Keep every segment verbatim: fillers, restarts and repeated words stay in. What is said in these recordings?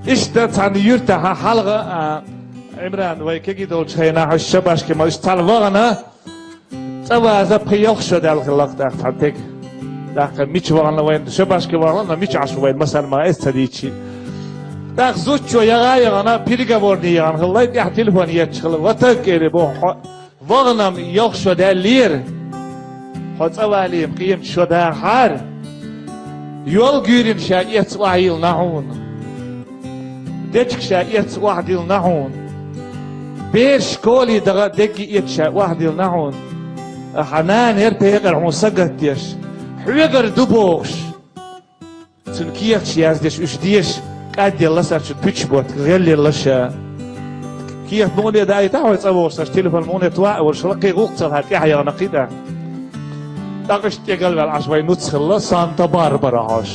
Иштта цхьана юьртахь хьалха, а, Ӏимран, вай кегий долчу хенахь, уьш шабашки ма, уьш цхьаьна вахана, цӀа ваза пхи-ялх шо даьлла хилла-кх тӀаккха цхьана тӀе. ТӀаккха мича вахана вайн, шабашки вахана, но мича Ӏаш ву вайн, масала, ма эс ца дийчи. ТӀаккха зудчо яха а яхана, переговорный яхана хилла, тӀехь телефон етташ хилла, ватаг, элира боху, хьо вахана-м ялх шо даьллера, хьо цӀа валийна-м къематан шо дахьара, йол гуьйрина ша эцца охьайиллина хьуна, дечиг ша эцца охьадиллина хьуна, бераш школе даха дегги эцца ша охьадиллина хьуна, хьан нана яра пекъар хьуна сагатдеш, хьоьгара ду бохуш. Цуьнан кехаташ яздеш, уьш деша кӀадъелла аса, цуьнан пуьчаш боттуш гӀелъелла ша. Кехат мукъане даийта хьо цӀа вогӀуш, аса телефон мукъане тоха а вара, шала кхин гӀуллакх ца лаьа тӀаьхьа яхана кхин тӀаккха. ТӀаккха иштта тӀе галваьлла Ӏаш вай нуц хилла, Санта-Барбара хьош.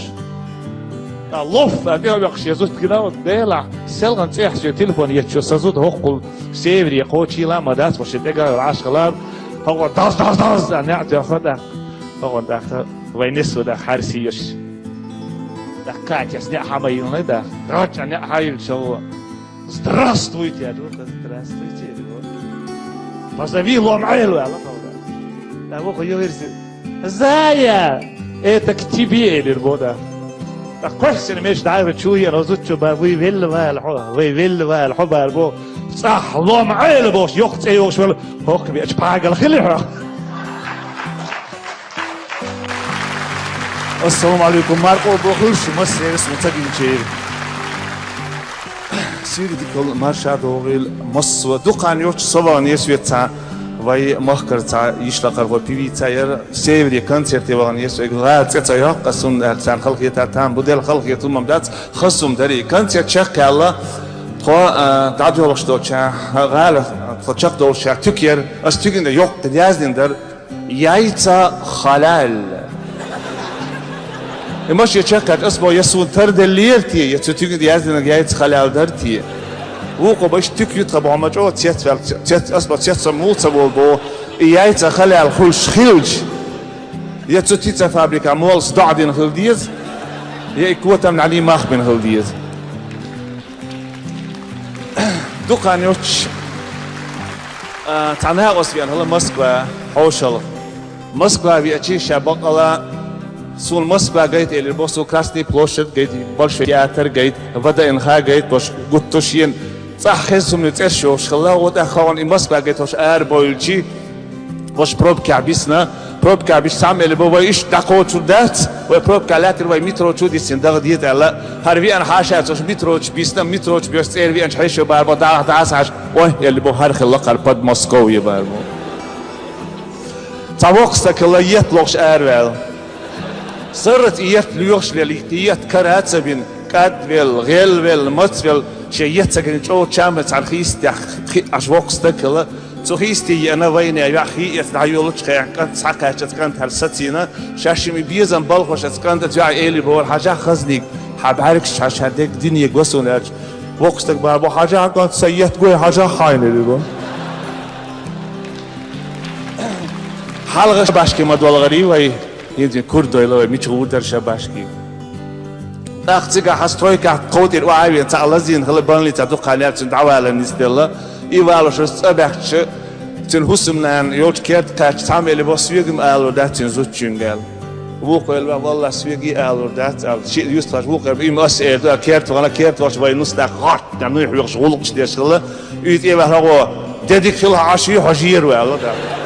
ТӀаккха лоф а тӀе а вехаш, я зуда гина, делахь, селхана цӀехь соьга телефон еттачо сан зуда хӀоккхул севере кхочийла а ма дац, ма шен тӀе галваьлла Ӏаш хилла, хӀокхо даз, даз, даз а неӀ тоьхна тӀаккха. ХӀокхунна тӀаккха вай несо даха хьарсийош. ТӀаккха Катяс неӀ хьа ма йиллинай даха. ГӀаччӀа неӀ хьа йиллича ву. «Здравствуйте!» аьлла ву, «Здравствуйте!» аьлла ву. «Позови лом Ӏела!» аьлла халда. ТӀаккха вукхо юхирси: «Зая! Это к тебе!» элира боху даха. ТӀаккха кхоьссина меч дӀайра чу еана, зудчо бара: «Вай велла вала хьо, вай велла вала хьо», бара боху. ЦӀахь лом Ӏела бохуш, йоккха цӀе йогӀуш вала, хӀокху бечу пхьагала хили хьо. Ассаламу алейкум, маркъо бохуш, массеран ма ца гинчийра. Сийрдикал марша догӀийла массо а дукха хан йоццуш со вахана Есвет цхьа вай махкара цхьа йишлакхархо певица яра, севере концерте вахана Есвет, гӀала цӀе ца йоккху ас, хӀунда аьлча царна халахетар там бу, делла халахета хӀумма дац, хаза хӀума дарий. Концерт чекхъяьлла, тхо, а, дӀадоьлхуш долча гӀала, тхо чекхдолча туька яра, ас туьгана йоккха яздина дара. Яйца халяль. И машен чекхъяьлча, ас боху, я суна тарделлера те, я цу туьгана яздинарг яйца халяль дара те. Вукхо боху, иштта туька ю тхан боху, ма чӀогӀа цецваьлла, цец, ас боху, цец сан муха ца волу боху, и яйца халяль хуьлуш хилча, я цу птицефабрикехь моллас доӀа дина хила деза, я и котам нӀаьний мах бина хила деза. Дукха хан йоццуш, а, цхьа накъост веана хилла Москва хьошалгӀа. Москва веача, ша баккъала, суна Москва гайта элира боху, суна Красный площадь гайта, Большой театр гайта, ВДНХ гайта бохуш, гуттар а шена цӀахь хезначу хӀуманийн цӀераш йохуш хилла, гӀо тӀаккха хӀокхунна и Москва гайта хӀорш арабевлча, хӀорш пробкехь бисна, пробкехь бисча цхьамма элира боху, вай иштта дӀакхочур дац, вай пробкехь лаьттира, вай метро чу дисина даха деза аьлла, хӀара веана хьаша цо метро чу бисна, метро чу боьсса цӀера веанчу хьешо бара боху, дӀа, дӀа аса хьаша, ой, элира боху, хӀара хилла кхара Подмосковье бара боху. Цхьа воккха стаг хилла, етт лохуш араваьлла. Сарралц и етт лоьхуш лела, и етт кара а ца бина, кӀадвелла, гӀелвелла, мацвелла, шен етт ца гина чӀогӀа чам а цхьана хийца тӀехь хи-, Ӏаш воккха стаг хилла. Цу хийца тӀе еана вайна йоӀ хи эца дӀайолучу хенахь, кӀант схьакхаьчча, кӀант хӀара сацийна, шаьш шимма безам балхош аца кӀанта цу йоӀа элира боху, хьажахь хазаниг, хьан бӀаьргаш хьажа, хьан дерг дине го суна аьлча, воккха стаг бара боху, хьажахь, кӀант, сан етт гой, хьажахь хьайна, элира боху. Хьалха шабашки ма долгӀарий вай, хӀинца кура дойла вай, мича гӀур дара шабашки. ТӀаккха цигахь стройкахь кховтӀира охьа а веана, цхьаъ лазийна хилла, больницехь дукха хан яьлча цуьнан дӀавалар нисделла. И валуш аса цӀа баьхкича, цуьнан хӀусамнана йолчу керта кхаьчча, цхьамма элира боху, соьга-м алур дац цуьнан зудчуьнга аьлла. Вукхо элира, валлахӀ, соьга а алур дац аьлла. Шиъ юьстахьаш вукхо элира, и-м ас эр ду аьлла, керта вахана, керта вахча вай нус тӀаккха гӀатта нуй хьоькхуш гӀуллакхаш деш хилла. УьйтӀе ваьхьа гӀо, де дика хила хьо Ӏаш ю, хьо жийр ву аьлла тӀаккха.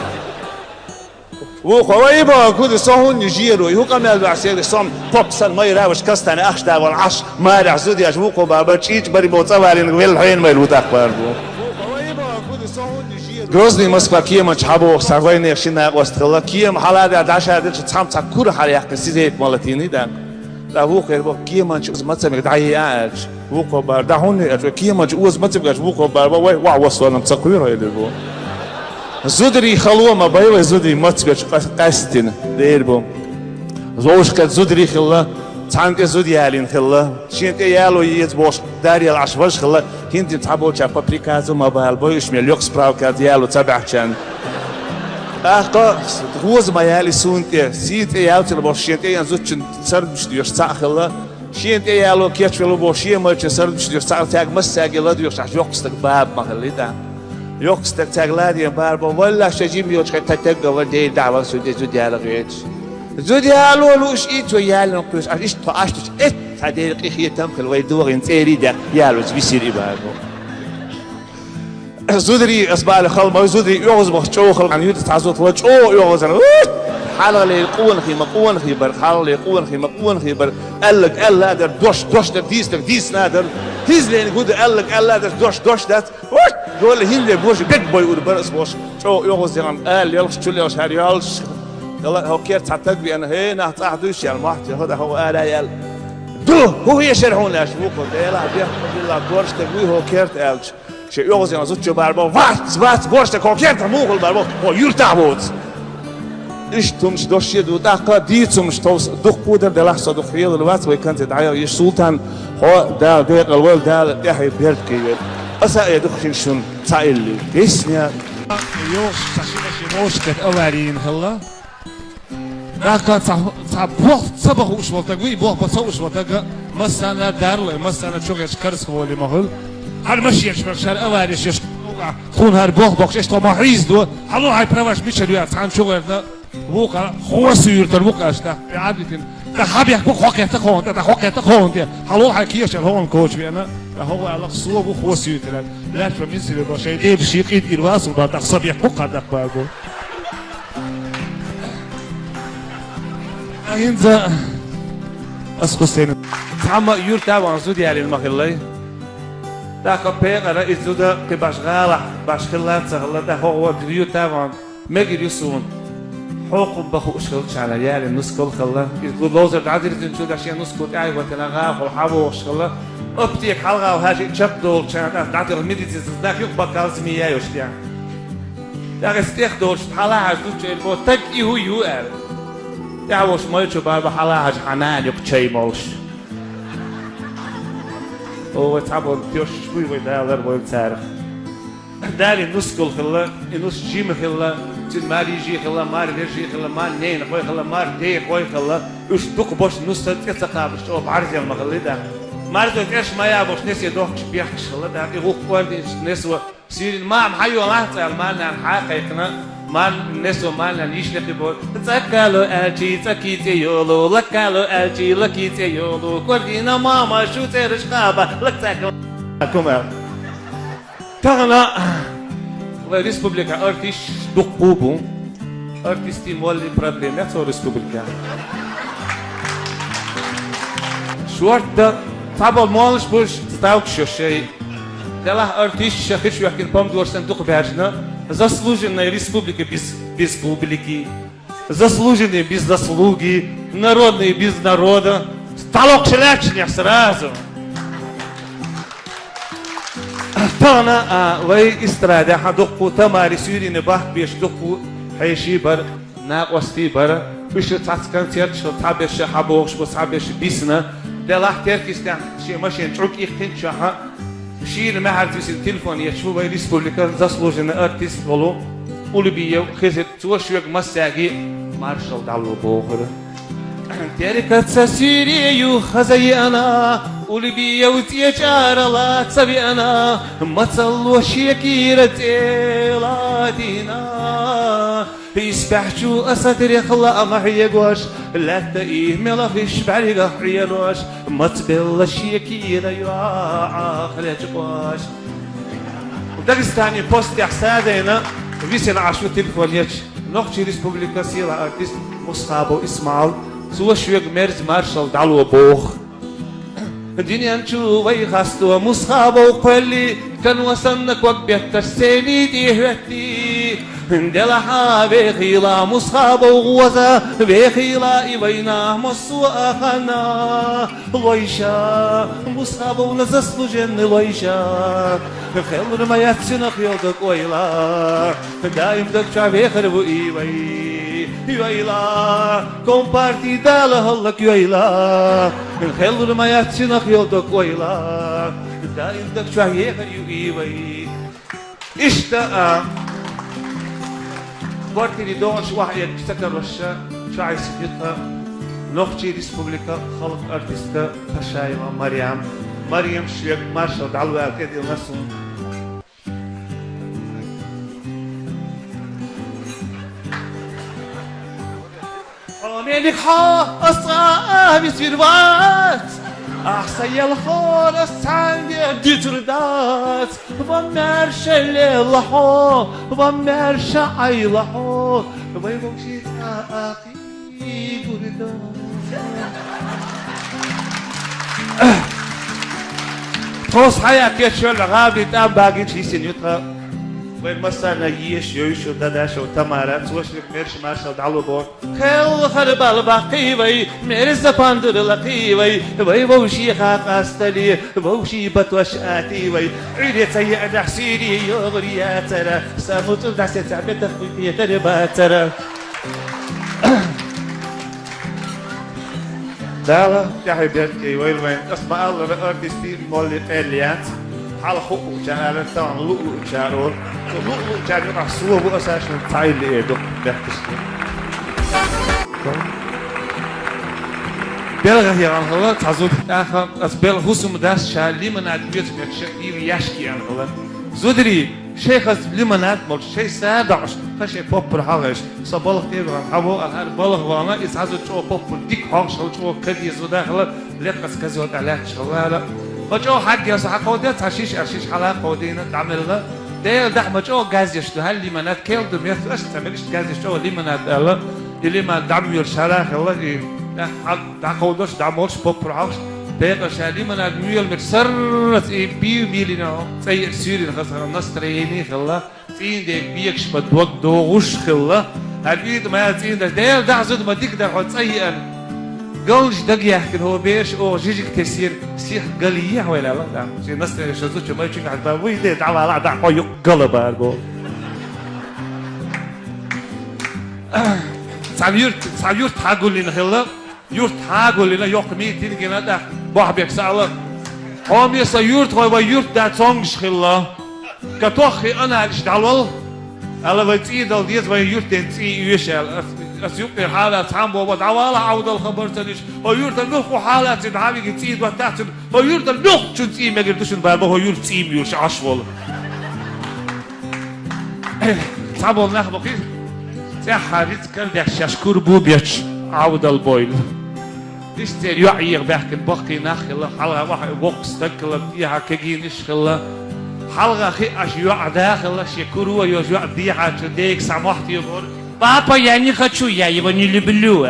Вукхо, вай бан куди, со хӀунда жийр ву? ХӀу къамел ваьхьа сегаш, со-м поп санна майра а ваша кастане ахча дагӀана Ӏаш, марехь зуда еш, вукхо бара бан чӀийчӀ бари бо цӀа валинарг велла хьенан майра ву тӀаккха бара бу. Грозный Москва кеманчу хьабоху сан вайнех ши накъост хилла. Кема хьала а даьлла дӀашаделча цхьамма цхьа кура хьалаяьккхина, сизейп ма латийний тӀаккха. ТӀаккха вукхо элира боху, кеманчу уза мацамиг дӀайе а аьлча. Вукхо бара, дӀа хӀунда аьлча, вай кеманчу оза мацамиг аьлча, вукхо бара, вай, вай, ваха вассо-м ца кхоьру хьо, элира боху. Зударий хало ма бай вай, зударий мацбечу къа-, къаьстина, дера бу. Вовшахкхетта зударий хилла, цхьанна тӀе зуда ялийна хилла. Шена тӀе яло еза бохуш, дарьяла Ӏаш важа хилла, хӀинца цхьаболчара по приказу ма бала бой, уьш мел йоккха справка яло ца баьхчарна. ТӀаккха хӀоза ма яли суна тӀе, сий тӀе ялцийла бохуш, шена тӀе еана зудчун царгаш доьшуш цхьаъ хилла. Шена тӀе яло кечвелла бохуш, шен мача сардуш деш, цхьаъ цаьрга массаьрга ладоьгӀуш, Ӏаш йоккха стаг баба ма хилла, да. Йоккха стаг цаьрга ладийна баба, валлахь, шен жима йолчу хе тхан тегга вара Дела дӀа вара цу де зуда яла гӀоьрташ. Зуда яло лууш, и цо яллин кхуьйсу, Ӏаш иштта тхо Ӏаш дича, эт цхьа Дела къинхетам хила, вай догӀина цӀерий дехка ялочу висира и баба. Зударий, ас бала хала ма вай, зударий оьгӀаз бахча чӀогӀа хала, хьан юьта цхьа зуда хила чӀогӀа оьгӀазан. Хьалхале къонахий ма къонахий бара, хьалхале къонахий ма къонахий бара. Аьлларг аьлла а дара, дош дош дара, дийцинарг дийцина а дара. ХӀинца лена гуда аьлларг аьлла а дара, дош дош дац. Дола хӀинца божа бег бой ур бара ас бохуш. ЧӀогӀа оьгӀаз яхана, ала лелхаш, чу лелхаш, хӀара йоллуш. Дала хӀокху керта цхьа таг веана, хӀей, нах цӀахь дуьйш яьлла, мохь те хӀо да хӀо ара яьлла. Ду, хӀун хешара хьуна аьлча, вукху, Дела, бехк хилла, дорш таг вуй хӀо керта аьлча. Шен оьгӀазенна зудчо бара боху: «Вац, вац, борша, кхо кертахь муха хуьлу?» — бара боху, «Кхо юьртахь воцу». Иштта хӀумнаш дош шен ду, тӀаккха дийца хӀумнаш товса дуккха а дара, делахь со дукха хьелар вац, вай концерт дӀайо, иш Султан, хьо Дала декъал вала, Дала тӀаьхье беркате йойла. Аса а э дукха хин шуна цхьа илли. Песня. Йохуш цхьа ши машен вовшахкхетта аварийна хилла. ТӀаккха цхьа, цхьа болх ца бан хууш волу таг вуй, болх бан ца хууш волу таг, массарна а дарла, массарна а чу гӀерташ карзахволий ма хуьлу. ХӀара машенаш бара, шара авареш еш, тхуна хӀара болх боккхуш, иштта тхо ма хьийзадо, хьало хьайн праваш мичара ю аьлла, цхьаьна чу гӀерна, вукху хӀоса юьртара ву-кх аьлла, тӀаккха тӀе Ӏадвитина. ТӀаккха хьан бехк бу, хьо кхетта хьуна, тӀаккха хьо кхетта хьуна те, хьало хьайн кешара хьуна коча веана, тӀаккха хӀо валлахь, со ву хӀоса юьртара. Лаьтташ бан мин сире бан, шайн дебаший къинтӀера вацал бан, тӀаккха сан бехк бу кхарна даккха бан бу. ХӀинца ас Хусейна. Цхьамма а юьрта ван зуда ялийна ма хиллай. ТӀаккха пекъара иза зуда кхин баш гӀалахь, баш хилла а ца хилла, тӀаккха хӀокхо вара юьрта ван мегар ю суна. Хьокхам бан хууш хилчахьана ялийна нускал хилла. Иза ловзар дӀадирзинчул тӀаьхьа шен нускал тӀаьхьа ватина гӀалахь хьавогӀуш хилла. Аптека хьалха хьажа чекхдолучарна тӀе дӀатилла медицинский знак юкъа баккхал змея йолуш тӀе. ТӀаккха иза тӀехдолуш хьалахьажа зудчо элира боху: «Таг и хӀун ю?» — аьлла. ТӀаьхьа волуш майчо бара боху: «Хьалахьажа хьан нана юкъа чай молуш». О, вай цхьаболу тешаш буй вай далар вай царах. Далийна нускал хилла, и нус жима хилла, цуьнан мара йижий хилла, мара вежарий хилла, мара ненахой хилла, мара дехой хилла. Уьш дукха баш нус цӀе ца кхабаш чӀогӀа бӀарзел ма хилла и да. Марзо тӀерш ма ябуш несе дохкуш бехкаш хилла да, и гӀуллакх кӀордийначу несо. Суьйрина: «Мама, хьан йолахь?» — аьлла, марнана хьа а кхайкхина, марн-, несо марнана йиш лекхи боху: «ЦӀаккало аьлчий, цӀаккий цӀе йолу, лаккало аьлчий, лаккий цӀе йолу, кӀордийна мама шу цӀераш кхаба, лакцаккало». Тахана вай республика артисташ дуккха бу. Артистийн моллин проблема яц вай республика. Шорта, цхьаболу моллаш буш, ставкаш йо шай. Делахь артисташа хиш вехкина помидор санна дукха баьржина, заслуженная республика без, без публики, заслуженные без заслуги, народные без народа. Столокша лаьчнех сразу. Тахана, а, вай эстрадехь дуккха тамари суьйрина бахка беш дуккха хьеший бара. Накъостий бара. Уьш цхьацца концерташ хилла, цхьаберш хьабогӀуш бу, цхьаберш бисна. Делахь Теркйистехь шен машен чӀуг иккхинчохь, шийна маьхьарца висина телефон етташ ву вай республикан заслуженный артист волу Улубиев Хизир. Цо шуьга массаьрга маршалла дӀало бохура. Теркаца суьйре ю хаза еана, Улубиев цӀе чӀарала ца веана, мацалло шен кийра цӀе латийна. Исбаьхьчу асатрих лаам хьегош, лаьтта и мелхиш бӀаьргах Ӏерош, мацбелла шен кийра йоӀах лечкъош. Дагестане постехь садайна висина Ӏаш ву телефон етташ, Нохчийн Республикан сийлахь артист Мусхабов Исмаил, цо шуьга мерза маршалла дӀало боху. Дуьнен чу вай хасто Мусхабов кхоьллий, кано санна ког бетташ сцени тӀе хӀоьттий. Делахь а вехийла Мусхабов гӀоза, вехийла и вайна массо а ханна. Лойша, Мусхабовна заслуженный лойша. Хелар ма яц цуьнах йолу дог ойла. Даим даг чохь вехар ву и вай. Йойла, компартий Дала хӀаллак йойла. Хелар ма яц цуьнах йолу дог ойла. Даим даг чохь вехар ю и вай. Иштта, а, квартире догӀуш охьаэгча ца карош, чохь исс битха, Нохчийн Республикан халкъан артистка Ташаева Марьям. Марьям, шуьга маршалла дӀалуш аьлла тӀедиллина суна. Хьо мелиг хьо, ас цкъа а вицвийр вац. Ахь сан елхор, ас цхьаннера дицур дац. Ва маьрша лела хьо, ва маьрша Ӏайла хьо, вай вовшийн цӀа а кхийгур дац. Тхо схьаяьккхича шоьла гӀабарийн тӀам багийча йисина ю тхан. Вай массарна еша, йовзаш йола дадашов Тамара, цо шуьга мерза маршалла дӀалуш боху. Кхелхар бала баккхий вай, мерза пандур лакхий вай, вай вовшех къастале, вовшийн батош атий вай. Ӏуьйре ца еанехь суьйре йогӀур яцара, сан муцӀур дӀасецахь бетах вуй петар бацара. Дала тӀаьхье беркате йойла вайн. Ас ма-аллара, артистийн молле къелла яц. Хьалха хууъучарна алара, тахана луъ-луъучарна олу. Цу луъ-луъучарна юкъахь со ву, аса шуна цхьа йилла эр ду бехкаш. Белхан хьехам хилла цхьа зуда. ТӀаккха аса белхан хӀусамдас ша лимонад оьцу бетташ дийла яьшки аьлла хилла. Зударий, шайн хаза лимонад молуш, шайн сагӀа доӀуш, тхан шайн поппар хьалхавеш, со балха тӀе а вахана, хьан вогӀу аьлла, хӀара балха вахана, иза хьан зуда чӀогӀа поппар дика хьоьгуш хилла, чӀогӀа каде зуда хилла, лекха аса казо тӀехь лаьтташ хилла ала. Ма чӀогӀа хьаггел со хьан кховдийна, цхьа шиша аьлла шиша хьала кховдийна, дӀа мелла. Дела дахьа ма чӀогӀа газ еш ду, хӀара лимонад кхел ду, мех аша ца мел иштта газ еш чӀогӀа лимонад аьлла. И лимонад дӀа ма воьлуш хьала хилла, и тӀаккха хьан дӀакховдош, дӀа молуш, поппар хьоьгуш, декъа ша лимонад муьйлмира сарралц и бийр мийлина цӀа еъча суьйрина хаза настроение хилла, цӀийнан дега бегаш ма дог догӀуш хилла. ХӀара уьйтӀа ма цӀийнан даш, Дела дахьа зуда ма дика дара хьо цӀа еана. Галнаш дага яхкина хӀо бераш оха жижиг тесира, сиха гал ехьа вай лала, да. Шен настроение шо зудчу майчуьнгахь бан вуй де, дӀавала, дӀа хьо юкъа гала бар боху. Цхьана юрт, цхьана юрт хьагуллина хилла. Юрт хьагуллина, йоккха митинг гина тӀаккха Бохьбек саала. Хьоме сан юртахой, вай юрт да цомгуш хилла. Катоххий аналиш дӀалол. Ала вай цӀий дала деза, вай юртден цӀий оьшу аьлла. Ас, ас юккъера хьала цхьаммо ва дӀавала Ӏовдал хабар ца диш. Хьо юртан муьлххо хьала ца дӀавиги цӀий доттац цуьнан. Хьо юртан муьлххачун цӀий мегар ду шуна бара, ма хьо юрт цӀий ма юьлуш Ӏаш волу. Цхьаболу нах баккхий, цӀеххьа ницкъ кара деш шаьш кура бу бечу Ӏовдал бойла. Иштта церан йоӀ еха баьхкина баккхий нах хилла, хьалха ваха воккха стаг хилла, дехьа кегийнаш хилла. Хьалха хиъаш йоӀ да хилла, шен куро йолчу йоӀ дехьа чу дега схьа мохь тӀе бора. «Папа, я не хочу, я его не люблю».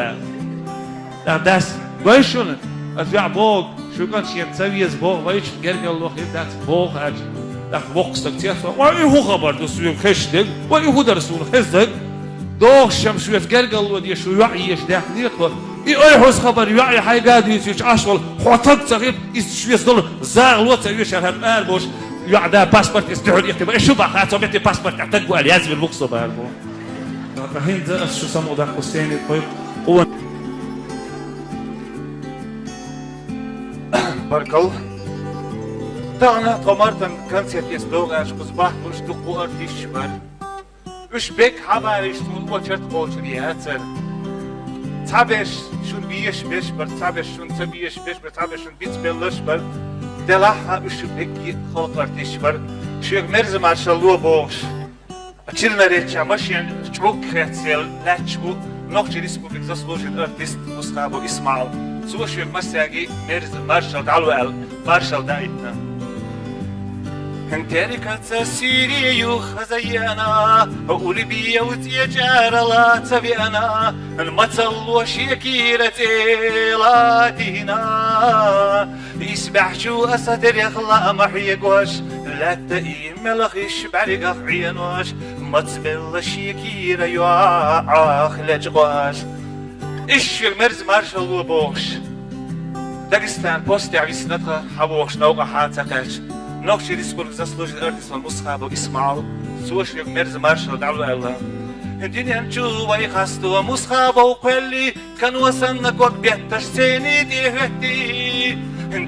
ТӀаккха дас: «Вай шуна, аса веа боху, шу кӀант шена ца веза боху, вайчу гергарло хир дац боху», аьлча. ТӀаккха воккха стаг цецваьлла: «Вай, и хӀун хабар ду суна хезаш дерг? Вай, и хӀун дара суна хезнарг? Дохуш шуьца гергарло де шу йоӀ езаш даьхнера тхо. И ойхьуз хабар йоӀе хьайга а дуьйцуьйтуш Ӏаш волу, хьо таг ца хилча, иза шуьца долу загӀало ца оьшу аьлла, хӀара ара болуш йоӀ да паспорт иза дуьхьал ихти бан. И шу баха, цо метте паспорт тӀехь таг ву аьлла язвина ву-кх со бара боху». ТӀаккха хӀинца аса шу самукъадаккха стениг кхойкху къона. Баркалла. Тахана тхо Мартан концерт эца догӀу аьлча, кхуза бахкалуш дуккха артисташ бара. Уьш бегга хьабарийша суна очарт кхочур яцара. Цхьаберш шуна безаш берш бара, цхьаберш шуна ца безаш берш бара, цхьаберш шуна бицбелларш бара. Делахь а уьш бегга халкъан артисташ бара. Шуьга мерза маршалла ло бохуш. Чирнаречча машен чӀуг хецъелла лаьтташ ву Нохчийн Республикан заслуженный артист Мусхабов ИсмаӀал. Цо шуьга массаьрга мерза маршалла дӀало аьлла, маршалла даийтина. Теркаца сийре юха хаза еана, уллубе цӀе чӀарала ца веана, мацалло шен кийра цӀе ладийна. Исбаьхьчу аса терех лаам хьегош, лаьтта и мелхаш бӀаьргах Ӏенош, мацбелла шен кийра йоӀах лечкъош. Иштта шуьга мерза маршалла ло бохуш, Дагестанан постехь висина тхан хьан вохуш новкъахь ца кхаьчча, Нохчийн Республикан заслуженный артист ван Мусхабов ИсмаӀал, цо шуьга мерза маршалла дӀало аьлла. Дуьнен чу вай хасто Мусхабов кхоьллий, кано санна ког бетташ сцени тӀе хӀоьттий.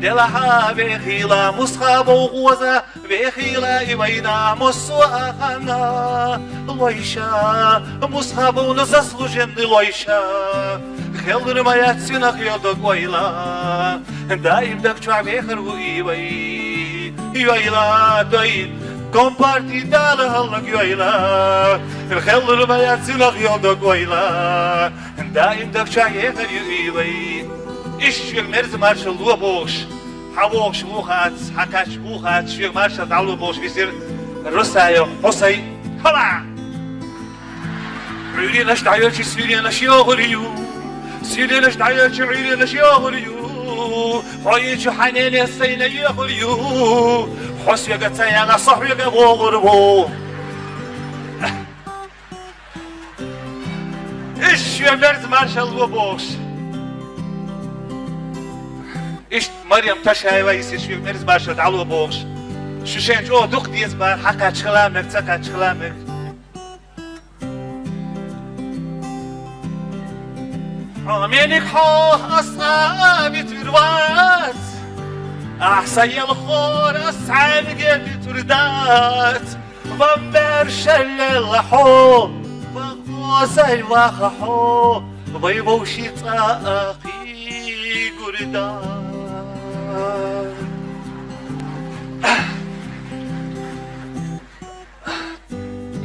Делахь а вехийла Мусхабов гӀоза, вехийла и вайна массо а ханна. Лойша, Мусхабовна заслуженный лойша. Хеллур ма яц цунах йола дог, ойла, даим даг чу вехар ву и вай. Йойла, дой, компарти Дала хӀаллак, йойла. Хеллур ма яц цунах йола дог, ойла, даим даг чу вехар ю и вай. Иштта шуьга мерза маршалла ло бохуш, хьавогӀуш ву хац, хьакхаьчча ву хац, шуьга маршалла дӀало бохуш висира Русаев Хьусай. Хала! Ӏуьйренаш дӀайоьлча суьйренаш йохур ю, суьйренаш дӀайоьлча Ӏуьйренаш йохур ю, хьо йича хьан ненес сайна йохур ю, хьо соьга ца яла, со хьоьга вогӀур ву. Иштта шуьга мерза маршалла ло бохуш. Иштта Марем Ташаева йисира шуьга мерза маршалла дӀало бохуш. Шу шайна чӀогӀа дукха деза бара, хьакхаьчча хила мега, ца кхаьчча хила мега. Хьо мелик хьо ас а витур вац, ахь сан ялхор ас цхьаьнгге витур дац. Ван бер шеллел хьо, ван кхозай ваха хьо, вай вовши цӀа а кхийгур дац.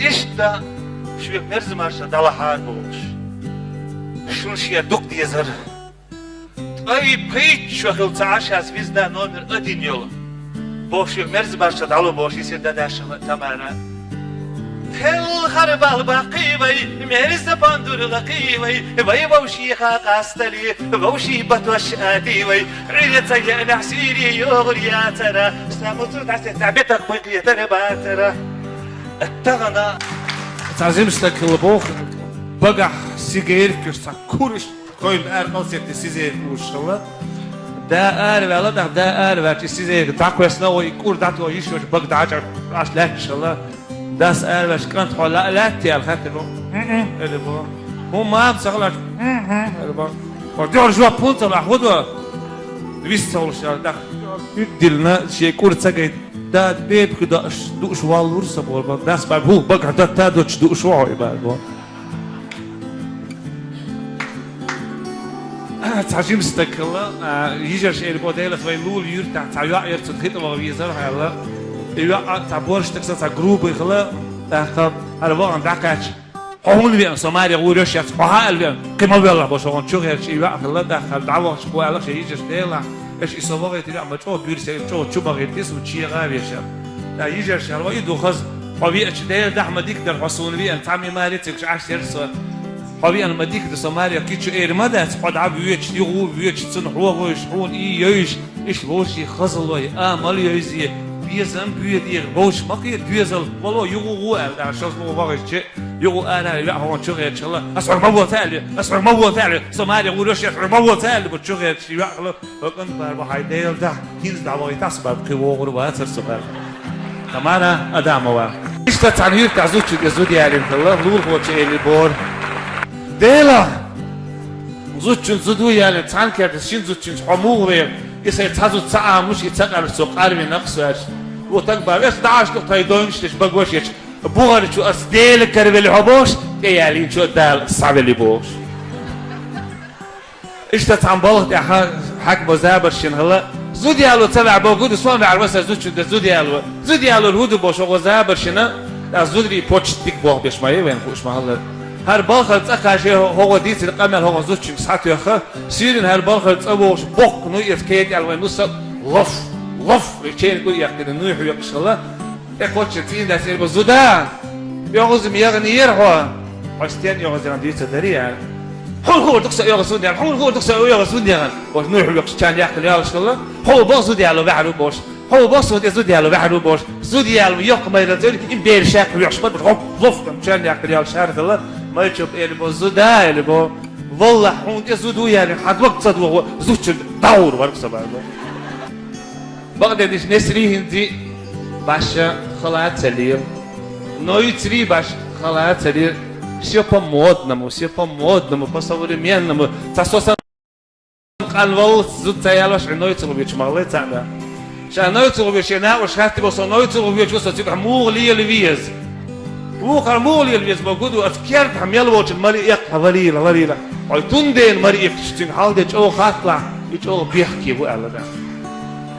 Иштта шуьга мерза маршалла дӀалахьара бохуш. Шуна шен дукха дезара. Ткъа и пхийтта шо хилла ца Ӏаш ас визда номер один йола. Бохуш шуьга мерза маршалла дӀало бохуш йисира Дадашева Тамара. Телхар бал баккхий вай, мерза пандур лакхий вай, вай вовши ха къастали, вовши батош ади вай, Ӏуьйре ца еанехь суьйре йогӀур яцара, самуцу дӀасецахь бетах бакъетара бацара. Тахана. Цхьа жима стаг хилла боху, багахь сигареткаш цхьа кураш, койла ара къалсетта сигаретка кураш хилла. Да араваьлла, тӀаккха да араваьлча сигаретка дӀакхоьссина, вай кӀур дӀатоха йиш йолчу бага дӀачӀар Ӏаш лаьтташ хилла. Дас араваьлча, кӀант, хьо ла-, лаьттий аьлла хаьттира боху. ХӀун-хӀун, элира боху. ХӀун мама ца хилча, хӀун-хӀун, элира боху. Хьо дуьхьал жоп хӀунда ца лахь, хӀун до? Вист ца хуьлуш аьлла, тӀаккха уьгдилна, шен кӀур ца гайта. Да, бепиг дош, дууш валлура со боху. Дас бара, хӀу, багахь датта а доцуш дууш ву хьо и бара боху. Цхьа жима стаг хилла, а, йижарша элира боху, Делаца вайн Лула юьртахь цхьа йоӀ яра, цунна хи тӀе ваха везара аьлла. И йоӀ а цхьа борша стаг санна, цхьа грубый хилла, тӀаккха хӀара вахана дӀакхаьчча. Хьо хӀунда веана, со маре гӀур йо шаьш, хьо хьан аьлла веана, кхин ма воьллахь боху, хӀокхунна чу гӀерташ и йоӀ хилла, тӀаккха хӀара дӀавахча кхо аьлла шен йижаршка, Делахь, аша и со вахийтина йоӀ ма чӀогӀа буьрса яра, чӀогӀа чу бахийтина, суна чегӀа а вешара. ТӀаккха йижарша аьлла, вай и ду хаза, хьо веача Дела дахь ма дика дара, хьо суна веана, цхьа ма маре цига Ӏаш яра со. Хьо веана ма дика ду, со маре кхин чу эр ма дац, хьо дӀа воьдуш, юха воьдуш, цунна хьо вевзаш, хьуна и йевзаш, иштта вовшийн хазалой, амал йовзе, безам боьде, вовшах ма кхета доьзал, вало юха гӀо аьлла, тӀаккха шозлагӀа вахийтича, юха ара а веа хӀокхунна чу гӀерташ хилла, ас хьоьга ма воьллу аьлла, ас хьоьга ма воьллу аьлла, со маре гӀур йо шаьш, хьоьга ма воьллу аьлла, бу чу гӀерташ и йоӀ хилла, хӀокхунна бара боху, хьайн Дела дахь, хӀинца дӀавахийта ас бара, кхин вогӀур вацара со бара. Тамара Адамова. Иштта цхьана юьртахь зудчун тӀе зуда ялийна хилла, лулахочо элира боху. Дела! Зудчун зуда ялийна, цхьана керта шина зудчуьнца хьо муха веха, и сайн цхьа зуда ца Ӏамалуш, и ца къарвеш со къарвина-кх со аьлча. Ву таг бара, ас дӀа Ӏаш ду тхайн дойнаш деш, багош ечу, бухара чу ас Дела каравелли хьо бохуш, тӀеялийначо Дала схьавелли бохуш. Иштта цхьана балха тӀехь хьаькамо забарш йина хилла, зуда яло ца ваьхьа боху, гуда, сом ваьхьар ва сан зудчун тӀе зуда яло. Зуда ялор хӀун ду бохуш, хӀокхо забарш йина, ткъа зударий почти дика болх беш ма ю вайна хууш ма хиллара. ХӀара балхара цӀа кхача хӀокхо дийцира къамел хӀокхо зудчуьнга схьатоьхна, суьйрана хӀара балхара цӀа вогӀуш, боккха нуй эца кхета аьлла вайн нуса, лоф, лоф, вай чайна кӀур эккхина нуй хьоькхуш хилла. ТӀе кхоччуш цӀийндас элира боху, зуда! ОьгӀаз-м яханера хьо! Хьо стенна оьгӀаз яхана дуьйцур дарий аьлла. Хьуна хуур ду-кх со оьгӀаз хӀунда яхана, хьуна хуур ду-кх со оьгӀаз хӀунда яхана, бохуш, нуй хьоькхуш чарна яккхина йолуш хилла. Хьо боху зуда яло ваьхьар ву бохуш. Хьо боху суна тӀе зуда яло ваьхьар ву бохуш. Зуда яло йоккха майралла цӀерга, и бер шаьркхо вехаш ма ду, хӀоп, лоф, чарна яккхина йолуш хӀара хилла. Майчуб элира боху, зуда, элира боху. Валлахь, хьуна тӀе зуда ялийна, хьан дог ца дохо, зудчун дӀагӀур вара-кх со бара боху. Бакъдерг дийцича, несарий хӀинций башха хала ца лела. Нойцарий башха хала ца лела. Всё по-модному, всё по-модному, по-современному. Цхьа со санна къанваллалц зуда ца ялош, Ӏи нойцалуш вечу ма хиллий цхьаъ. Ша нойцалуш веш, шен накъош хаттар бо, со нойцалуш вечу, со цигахь муха лела веза? Вукхар муха лела веза боху ду, аса керда хьан мел волчун маре эккха валийла, валийла. Хьой тун дена маре иккхачу цуьнга хьалде чӀогӀа хатталахь, и чӀогӀа бехке бу аьлла да.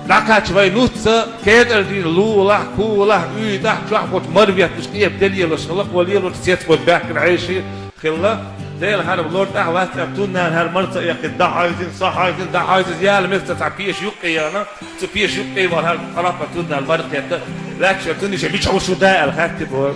ДӀакхача вай нуц а, кетӀар дийна лулахь, кулахь, уьйтӀахь, чохь боцу мар ветташ, къепе де лелаш хилла, хӀо лелаш, цецбойту баьхкина хьеший хилла. Дела хьарам лор тӀаьхьа вац аьлла, тун нана хӀара марца а яьккхина, дӀахьойзина, схьахьойзина, дӀахьойзина, яла меца цхьа пеша юккъе яна, цу пеша юккъе вара хӀара къарапа тун нана мар кхетта, лаьтташ тун иша мичахь ву шу да аьлла хаьттира боху.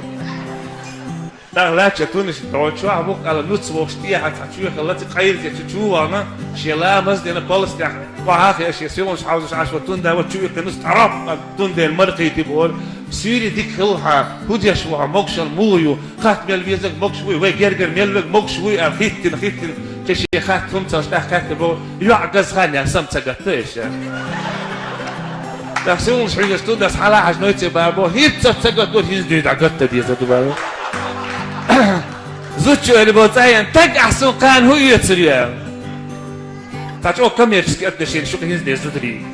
ТӀаккха лаьтташ тун иша догӀу чохь бу-кх аьлла, нуц вохуш тӀехьа цхьа чоь хилла, цу къайлазе цу чу вахана, шен ламаз а дина, палас тӀехь къохьа а хиъна, шен сийланаш хьовзуш Ӏаш вара тун да вара чу иккхина, нуц тӀарапа тун дена мар кхийти боху. Суьйре дика хилла хьан, хӀун деш ву хьо, могушалла муха ю, кхатта мел везарг могуш вуй, вай гергара мел верг могуш вуй аьлла, хиттина, хиттина, кхин шен хатта хӀума ца хилча тӀаккха хаьттира боху, йоӀ газа хан яьлла, сама ца гатта аша. ТӀаккха сийланаш хьуьйгаш тун дас хьалахьаш нойце бара боху, хӀинца ца гатта, хӀинца дуьйна дӀагатта дезар ду бара. Зудчо аьлла боху цӀа яьнна, таг, ахь суна кхана хӀун оьцур ю аьлла. Цхьа чӀогӀа коммерческий отношенеш ю-кх хӀинца дерг зударийн.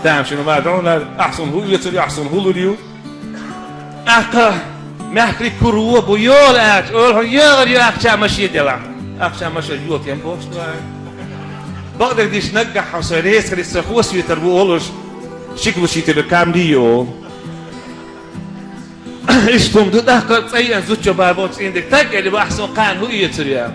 Тамашийна ма догӀу, ахь суна хӀун оьцур ю, ахь суна хӀун лур ю. ТӀаккха мехкарий кура вон бу, йола аьлча, ойла хьуна, ягӀар ю ахча машен делахь. Ахча машен йолтем бохуш ду аьлла. Бакъдерг дийцича, наггахь хьо со реза хилийта, со хосветар ву олуш, ши кило шийтталгӀа камри ю олу. Иштта хӀума ду, тӀаккха цӀа еана зудчо бара боху цӀийнан дика, таг, аьлла боху, ахь суна кхана хӀун оьцур ю аьлла.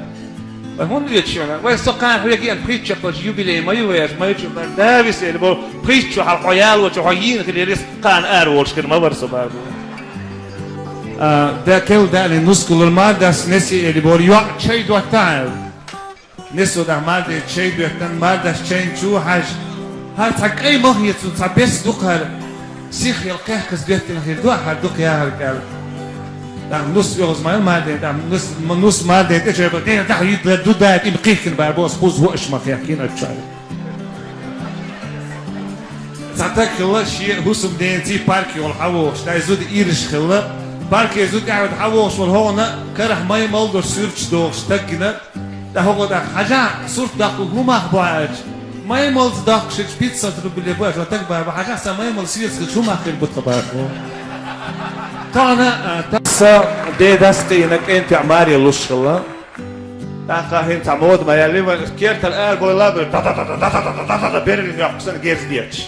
Вай хӀунда оьцу шуна? Вай со кхана хьоьга еана пхийтта чаккхалчу юбилей ма ю вай аша, ма ю чу бара, да виса, аьлла боху, пхийтта чу хьалха хьо ялочу хьо йийна хилира, иза кхана ара волуш хир ма вара со бара боху. А, да, кел даьлла нускалал мардас несе, аьлла боху, йоӀ чай доттахьа аьлла. Несо дахь марден чай доьттина, мардас чайна чу хьаьжча, хӀара цхьа кӀай ма хета суна, цхьа бес ду-кх хӀара, сихъел кхехкас доьттина хир ду ахь хӀара дукха яхьарг аьлла. ТӀаккха нус оьгӀаз ма ю марден, тӀаккха нус, м-, нус марден тӀе чайба, дена дахь юьдла ду даьтта, и ма кхихкина бара боху, кхуза ву аша ма кхехкина аьлла чуьра. Цхьа таг хилла шен хӀусамденаций парке волу хьан вохуш, дай зуда ираш хилла. Парке зуда тӀаьхьа хьан вохуш волу хӀокхунна карахь май мал долуш суьрташ дохуш таг гина. ТӀаккха хӀокхо тӀаккха, хьажахь, сурт даккхалург хӀун мах бу аьлча, май малца доккхуш хилча пятьсот рублей бу аьлча, таг бара боху, хьажахь, сан май мал сецаш хилча хӀун мах хир бу тхан бара боху. Тахана, а, та- Сан дедас а кхиъна кӀентий маре луш хилла. ТӀаккха хӀинца мода ма яьллий вайн, кертара ара бойла а бер, да-да-да-да, берлин йоккху санна герз детташ.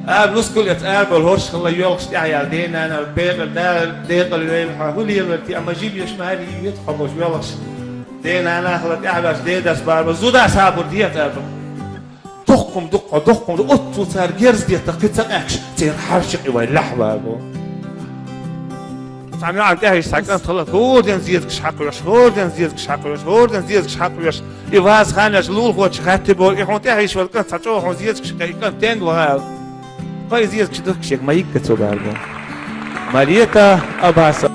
Ара нускал эцна ара бала хӀорш хилла, йоьлхуш тӀаьхьа яьлла ден-нана, бекъала да, декъала вейла хьо, хӀун лелар те, амма жима еш ма хӀара, йиъ вета хьо бохуш йоьлхуш. Ден-нана хилла тӀаьхьа ваьлча, дедас бара боху, зуда схьабур дехьа цӀа бу. Доккхум ду-кх хьо, доккхум ду, оццул цара герз детта кхин ца къаьхкаш, церан хьарча кхин вай лаьхьа бара боху. Цхьана йоӀана тӀаьхьа йиша цхьа кӀант хилла, хӀора ден зезагаш хьакхоьхьуш, хӀора ден зезагаш хьакхоьхьуьш, хӀора ден зезагаш хьакхоьхьуьш. И ваза хан еш лулахочо хаьттира боху, и хьуна тӀаьхьа йиша волу кӀант цхьа чӀогӀа хьуна зезагаш кхин, и кӀант стенга ваха аьлла. Кхо и зезагаш духкаш ерг ма йигга цо бара боху. Малета Абаса.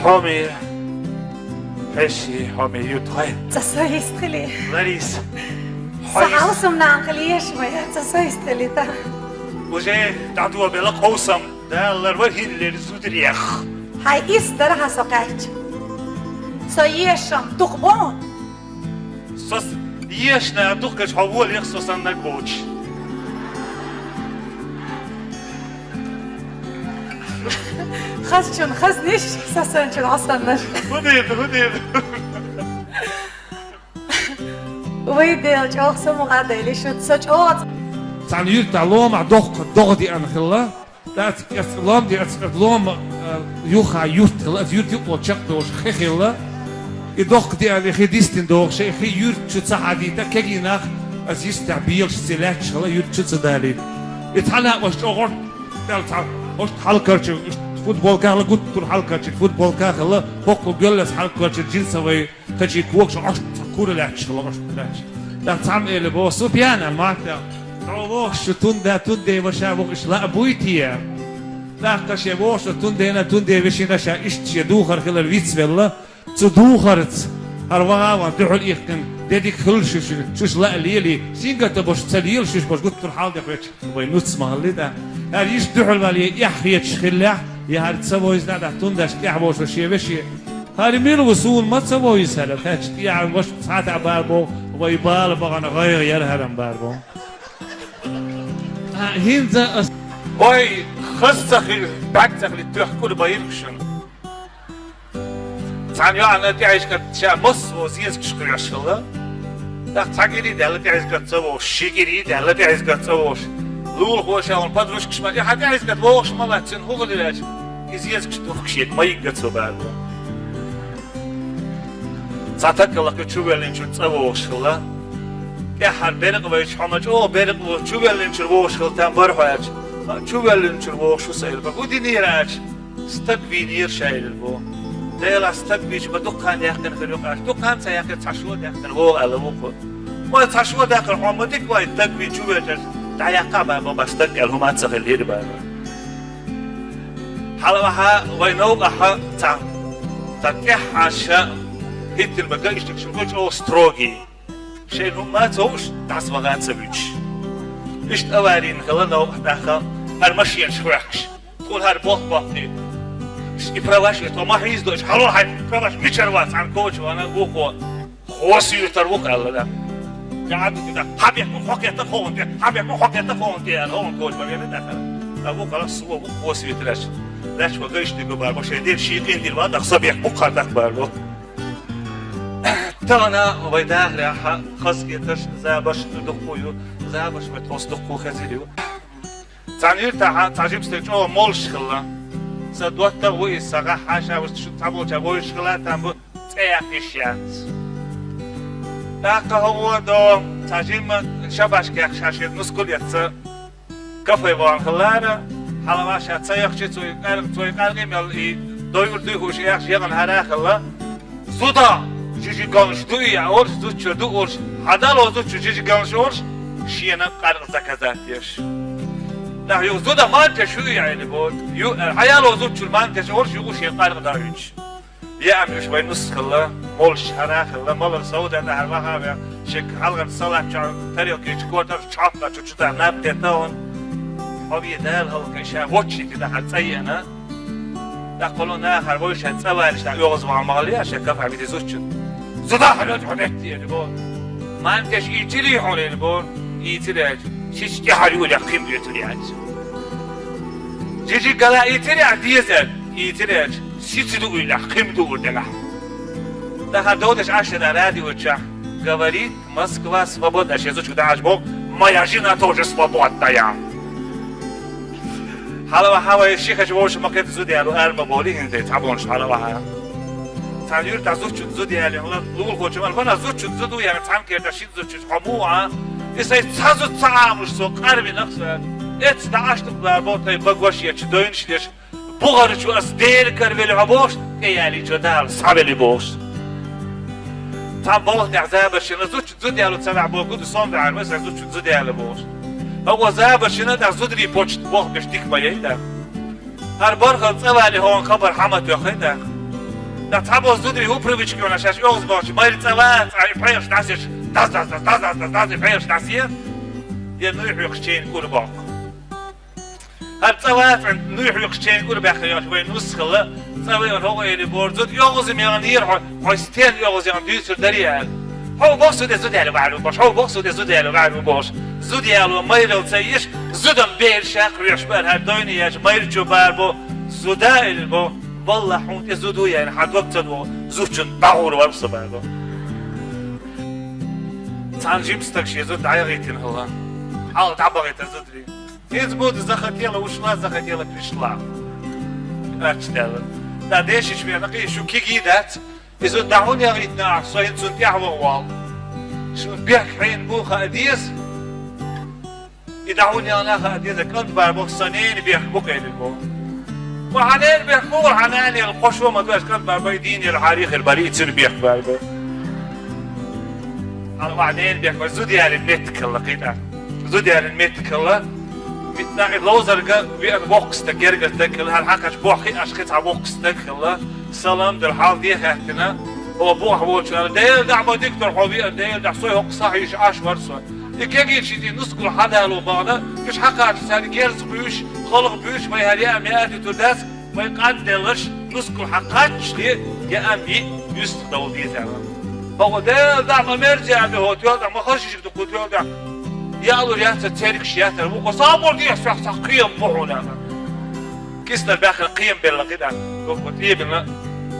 Хьоме, хьеший, хьоме, юрт хьой. Цкъа со йист хили. Лариса. Со хьой. Хьалсам нана хили еш ма яр, цкъа со йист хили та. Уже дӀадобелла къовсам. Дала ларвар хӀинлера зударех. Хьай ис дара хьан со кхаьчча. Со ешам дукха бу? Со с-, ешна дукхача хьо волех со саннаг боцуш. Хазачун хазниш, со санчун хьо саннаш. ХӀун дийр ду, хӀун дийр ду? Вай Дела, чӀогӀа самукъадели шуьца, со чӀогӀа. Цхьана юьртахь ломахь дохка догӀа деана хилла. Дац, эцкъа лом де, эцкъа лом, а, юха юрт хилла, аса юрт юкъо чекхдолуш хи хилла. И дохка деана, и хи дистина догӀуш, и хи юьрта чу ца хьадийта, кегий нах, аса йистехь белаш ца лаьтташ хилла, юьрта чу ца далийта. И цхьа накъош чӀогӀа гӀорт, цхьа, хӀорш хьалкарча, футболка хилла, гуттар хьалкарча, футболка хилла, хӀокху гоьллас хьалкарча джинсовый Кхечи когаш Ӏаш, цхьа кура лаьтташ хилла Ӏаш, лаьтташ. ТӀаккха цхьамма элира боху: «Супьян, — аьлла, — ма-, тӀаккха, хьо вохуш шу тун да, тун ден ваша вохуш лаьа буй те?» ТӀаккха ша вохуш шу тун дена, тун ден вешина ша иштта шен духар хилар вицвелла. Цу духарца хӀара ваха а ван дуьхьал иккхина, де дика хуьлу шуьша, шуьша лаа лелий, сингаттам беш ца лела шуьша беш гуттар хьал де хьоьчу. Вай нуц ма хилли тӀаккха. ХӀара иштта дуьхьал вале, эхь хеташ хиллехь, я хӀара ца вовза тӀаккха, тун даш тӀехь вовшо шен веше. ХӀара мила ву, суна ма ца вовза хӀара, кхаьчча тӀехьа ваша цхьа тӀе бара боху, вай бала бахана гӀайгӀа яра хӀара-м бара боху. А, хӀинца ас- Ой, Кхаза ца хи-, бӀаьг ца хилийта тоьхна кӀур байраш шуна. Цхьана йоӀана тӀехьашка ша массо а зезагаш кхоьш хилла. ТӀаккха цхьа гири даьлла тӀехьашка ца вогӀуш, ши гири даьлла тӀехьашка ца вогӀуш. Лулахо ша вон подружкаш ма, и хьа тӀехьашка вогӀуш ма лац, цуьнан хӀун хилира аьлча, и зезагаш духкаш ека ма йигга цо бара. Цхьа таккалакхи чувеллинчуьра цӀа вогӀуш хилла. ТӀеххьара беркъа вайча хьо ма чӀогӀа беркъа ву, чувеллинчуьра вогӀуш хилла там бара хьо аьлча. Ха, чувеллинчуьра вогӀуш ву со аьлла. ХӀун динера аьлча, стаг вийнера ша аьлла бо. Делахь стаг вийча ма дукха хан яьккхина хир ю-кх аьлча. Дукха хан ца яьккхира, цхьа шо даьккхина вогӀу аьлла ву-кх. Вай цхьа шо даьккхира хьо ма дика вай, стаг вийна чувеллинчуьра дӀаяккха бара бо, стаг аьлла хӀума ца хилира бара. Хьалаваха вай новкъахьа цхьа, цхьа тӀеххьашха хӀиттина бага иштта шуьга чӀогӀа строгий. Шайна хӀумма а ца хууш, дӀасаваха а ца вуьтуш. Иштта аварийна хилла новкъахь тӀаккха, хӀара машенаш хьоькхуш. Тхуна хӀара болх боккхий. И праваш, и тхо ма хьийзадо, иштта хьалол хьайн праваш мичара вац, цхьана коча вана вукхо. Хосуьйтар ву-кх аьлла, да. ДӀа-, да, хьа бехк бу хьо кхетта хован де, хьа бехк бу хьо кхетта хован де, аьлла, хован коча вара, да, да. ТӀаккха вукхара со ву хосуьйтар аьлча. Лаьча вага иштта го бара бо, шайн ден ший къин дир ва, тӀаккха со бехк бу кхар даккха бара бо. Тахана вай дахарехьа хазахетарш, забарш дуккха ю, забарш вай тхоца дуккха хезар ю. Цхьана юьртахьа цхьа жима стаг чӀогӀа молуш хилла. Сан доттагӀа ву иза, сан гӀахьа ша ву, шу цхьаболчара вовзаш хилла, там бу, цӀе яккха йиш яц. ТӀаккха хӀун до, цхьа жимма шабашка яьккхаш ша шен нускал эцна, кафе вахана хилара, хьалаваха ша ца яхча, цо и къар-, цо и къаркъа мел и дойур дуй хууш яхаш яхана хӀара а хилла. Зуда, жижигалнаш ду и, олуш, зудчо ду, олуш, хьадало зудчо жижигалнаш, олуш, шена къаркъа заказать еш. ТӀаккха юха зуда, мантеш ю и, аьлла бо, ю, хьаяло зудчуьра мантеш, олуш, юха шен къаркъа дӀа а вуьтуш. Яа, уьш вай нус хилла, молуш хӀара а хилла, малар совдана хӀара ваха а веа, шек хьалгӀан салат чу, тарелка чу, котар чу, чапла чу, чу да наб де тахана. Хьо ве Дала хӀаллакьхой, ша воччи ти дахьар цӀа еана. ТӀаккха кхоло нахара вовшашца цӀа валийча, тӀаккха оьгӀазвахар ма хилла, ша кафе виде зудчун. Зуда хьалоьцу хьо метте, аьлла бо. Мантеш ийцирий хьуна, аьлла бо. Ийцира аьлча, сица тӀехьара юьйлахь кхин боьтур яц. Жижигала ийцира аьлча, дезар, ийцира аьлча, сица ду уьйлахь, кхин дуур делахь. Дахьар довдаш Ӏаш дан радио чохь, говорит Москва свободна, шен зудчуьнга дӀа Ӏаш боху, моя жена тоже свободная. Хьалаваха вай шихача вовшах ма кхета зуда яло ара ма бовлий хӀинца, цхьаболуш хьалаваха. Цхьана юьртахь зудчуьнца зуда ялийна хилла, лулахочо аьлла, хӀана зудчуьнца зуда ялийна, цхьана кертахь шина зудчуьнца хьо муха? И сайн цхьа зуда ца Ӏамалуш со къарвинарг со аьлла. Эцца дӀа Ӏаш ду бара бо, тхайн багош ечу, дойнаш деш, бухарчу ас Дела каравелли хьо бохуш, тӀеялийчо Дала схьавелли бохуш. Цхьана балха тӀехь забаршина зудчу зуда яло ца ваьхьа боху ду, сон ваьхьар вай сан зудчу зуда яло бохуш. ХӀокхо забаршина тӀехь зударий почта болх беш дика ма яй тӀаккха. ХӀара бархӀалла цӀа вале хӀокхунна хабар хьа ма тоьххий тӀаккха. ТӀаккха цхьаболу зударий хӀун привычка йолуш шаьш оьгӀаз бохучу майра цӀа вац, цӀа и пхьегӀаш дӀасеш, даз, даз, даз, даз, даз, даз, даз, и пхьегӀаш дӀасаен, я нуй хьоькхуш чейна кура боккху. ХӀара цӀа вац, нуй хьоькхуш чейна кура баьхна йолуш вайн нус хилла, цӀа вайна хӀокхо элира боху, зуда оьгӀазваханера хьо, хьо стенна оьгӀазвахана дуьйцур дарий аьлла. Хьо боху зуда зуда аьлла ваьхьар ву бохуш, хьо боху зуда зуда аьлла ваьхьар ву бохуш. Зуда яло майралла ца еш, зудам бер ша кхоьхьуш бара, хӀара дойна еш майрачо бара бо, зуда элира бо, валлахь хьуна тӀе зуда яйна, хьан дог ца догӀу, зудчун дӀагӀур вара со бара бо. Цхьана жима стаг шен зуда дӀаяхийтина хилла. Хьалха дӀабахийтар зударий. Из буду захотела ушла, захотела пришла. Аьлча даьлла. Да, дешича вена кхин шу кигий дац. Иза дӀа хӀунда яхийтина ахь, со хӀинца цунна тӀаьхьа ваха вал. Шун бехк хьенан бу хаа деза. И дӀа хӀунда яхана хаа деза, кӀант бара боху, сан ненан бехк бу кхелина боху. Ва хьан ненан бехк бу, ва хьан нана яла кхо шо ма ду, аьлча кӀант бара бай дийна яла хьарий хир бара, и цуьнан бехк бара бо. Хьан ва хьан ненан бехк бара, зуда ялийна меттиг хилла кхин тӀаккха. Зуда ялийна меттиг хилла. Витна и ловзарга веана воккха стаг, гергара стаг хилла, хӀара хьакхача боххи аш кхин цхьа воккха стаг хилла. Салам дала хьал де хаьттина, хӀо бохьа волчу аьлла, Дела дӀа ма диктар хьо веана, Дела дӀа сой хӀокху сахьийша Ӏаш вара со. И кегийча иза нускал хьадало бахана, уьш хьакхача царна герз буьйш, халха буьйш, вай хӀара яа меа а дуьтур дац, вай къан делларш нускал хьакхаччале, яа ми юьстах довла деза аьлла. ХӀокхо Дела дӀа ма мерза аьлла, хӀо тоьлла дӀа ма хаза шишиг ду кху тоьлла дӀа. Яалур яц сан цергаш яцар, вукхо сабур дехьа сох цхьа кхиам бу хьуна аьлла. Киснар баьхкина кхема белла кхидӀа. Дуккха тӀебилла.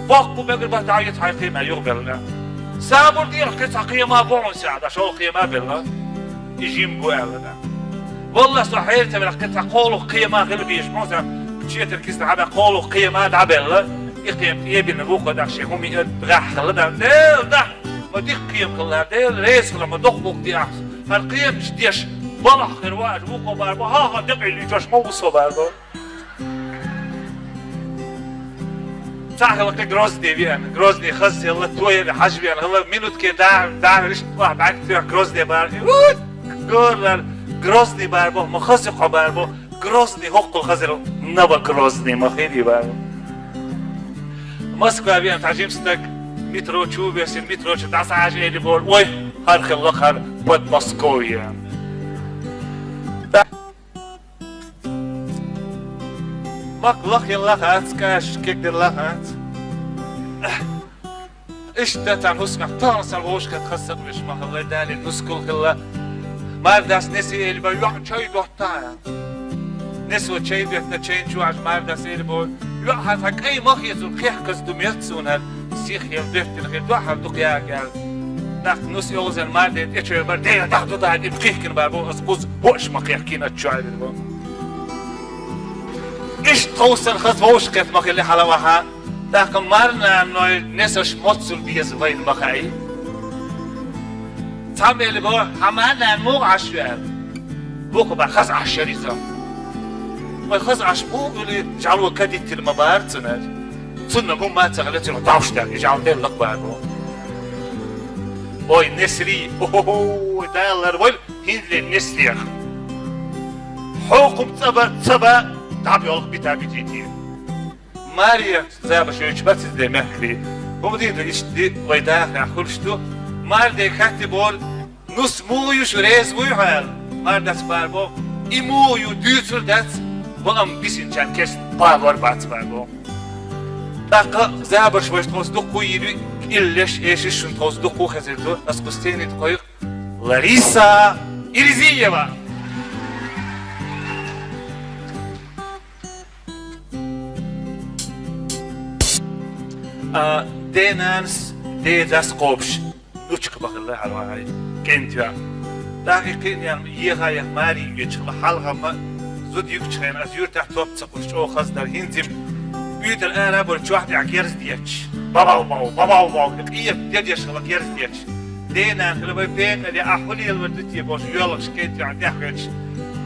Боккха мегар бахьа дӀа а йита хьай кхема юхабелла. Сабур дера кхин цхьа кхема бохьун саьхьа, дӀа шолла кхема белла. И жим бу аьлла дӀа. Валлахь, со хьерта велахь кхин цхьа кхоалгӀа кхема хила безаш, хьо сан четар кисна хьабаь кхоалгӀа кхема дӀабелла. И кхема тӀебилла вукхо дӀа шен хӀума и гӀаьххала дӀа. Дела дӀа, ма дика кхема хилла, Дела реза хила, ма доккха гӀулакх де ахь. ХӀара кхемаш деш балахь хир ваьш вукхо бара бо, хьа-хьа декъий лийчош ма вусо бара бо. Цхьа хила кхин Грозне веана, Грозне хаза елла, тояна хьажа веана хила, минутке да, да, виш тӀох бӀаьг тоьхна Грозне бара. Ут! Горлар Грозне бара бо, ма хаза кхо бара бо, Грозне хӀоккхул хазар, Новогрозне ма хили бара. Москва веана цхьа жим стаг метро чу весина, метро чу дӀасахьажа эли бора, ой, хӀара хилла хӀара Подмосковье. Мах лахъелла хац, каш кегделла хац. Иштта цхьан хӀусамехь тахана сан вовшахкхетта хаза сакъвеш ма хилла, Дала нускал хилла. Мардас несе эли ба, йоӀ чай дотта. Несо чай доьттина, чайна чу ваьжа мардас эли бо, йоӀ хьан цхьа кӀай ма хеза, кхехказа ду меца суна хӀара. Сих хила доьттина хила, дуьххьара дукха яга аьлла. ТӀаккха нус йовзан марде тӀечоьр бар, дера даха ду даьд, им кхихкина бар бо, ас кхуза боаш ма кхехкина, аччо айдир бо. Иштта тховсан хаза вовшахкхетта ма хилла хьалаваха, тӀаккха марнанной несаш моццул беза вайна ма хаьий. Цхьа мел бо, хьан марнана муха Ӏаш ваьлла? Вукхо бара, хаза Ӏаш яр иза. Вай хаза Ӏаш бу, или жӀало кадиттина ма бара цунна. Цунна хӀумма ца хилла, цунах дӀовш даьлла, и жӀало деллакх бара бо. Ой, несрий, о-хо-хо, далар вай, хӀинле несрех. Хьокхум цӀа бар, ца ба, дӀабоьлху бита битийти. Мария, забаш йойтуш бац иза де мехкарий. ХӀума дийр ду, иштта ди вай дахарехь хуьлуш ду. Марде хатти бора, нус муха ю шу, реза вуй хьо аьлла. Мардас бара бо, и муха ю, дуьйцур дац, бо ам бисинчарна кестта бавар бац бара бо. ТӀаккха забарш вайша тховса дуккха йийр ю, иллеш, эшиш шуна тховса дуккха хезар ду, ас кху сцени тӀа кхойкху Лариса Ирзиева. А, денанас, дедас кхобуш, нучка бахилла хьалвахьай, кӀентваьӀ. ДӀахо и кхиъна яьлла, еха-еха маре йоьдуш хилла, хьалха-м зуда юьгучу хенахь, аса юьртахь топ ца кхуьссуш, чӀогӀа хаза дара, хӀинца-м уьйтар ара а бара, чохь тӀехь герз детташ. Бабав-бав, бабав-бав, къепа де деш хилла герз детташ. Денана хила вай пекъале, ахь хӀун лелавар ду те бохуш, йоьлхуш кӀентваьӀ тӀехь хӀоьттуш.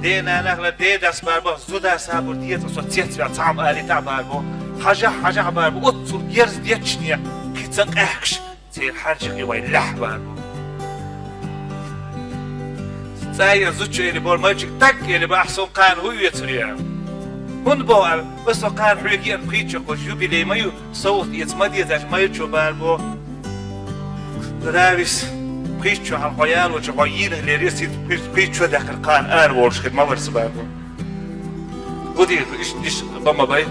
Денана хила, дедас бара бо, зуда сабур деза, со цецваьлла цхьа хӀума алийтахь бара бо. Хьажахь, хьажахь бара бо, оццул герз детташехь, кхин ца къаьхкаш, церан хьаьржа кхин вай лаьхьа бара бо. ЦӀа ян зудчо элли бора, майрачуьнга таг элли бора, ахь суна кхана хӀун оьцур ю? ХӀунда боху аьлла, аса со кхана хьоьга еана пхийтта шо кхочу юбилей ма ю, совгӀат эца ма дезаш майрачо бара бо. Равис, пхийтта шо хьалха хьо ялочу, хьо йийна лерира, сица пхи-, пхийтта шо даьккхира кхана ара волуш хир ма вара сан бара бо. ХӀун дийр ду, иштта, иштта бан ма бай.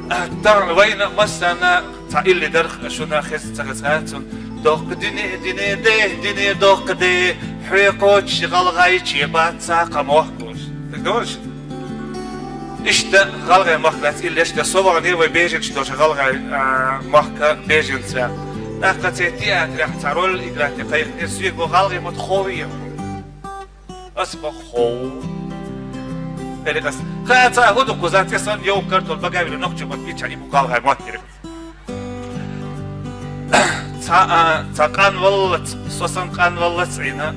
А, тахана вайна массарна цхьа илли дарх шуна хеза ца хеза цунна. Доккха дуьне, дуьне, де, дуьне, доккха де, хьоь кхочуш гӀалгӀайче бац цхьа кхы мохк луш. Так догӀуш? Иштта гӀалгӀай мохк лаьцна илли еш дан со вахана вай беженцаш долчу гӀалгӀай, а, мохк беженцаш. ТӀаккха церан театрехь цхьа роль играть де кхайкхина, соьга бо гӀалгӀай мотт хов вехьа. Ас бо хов. Эли ас. Ха, ца хӀун ду кхуза, цӀе санна йовха картол бага а вилла, нохчийн мотт бича, и бу гӀалгӀай мотт дерг. Цхьа, а, цхьа къанваллалц, со санна къанваллалц Ӏийна,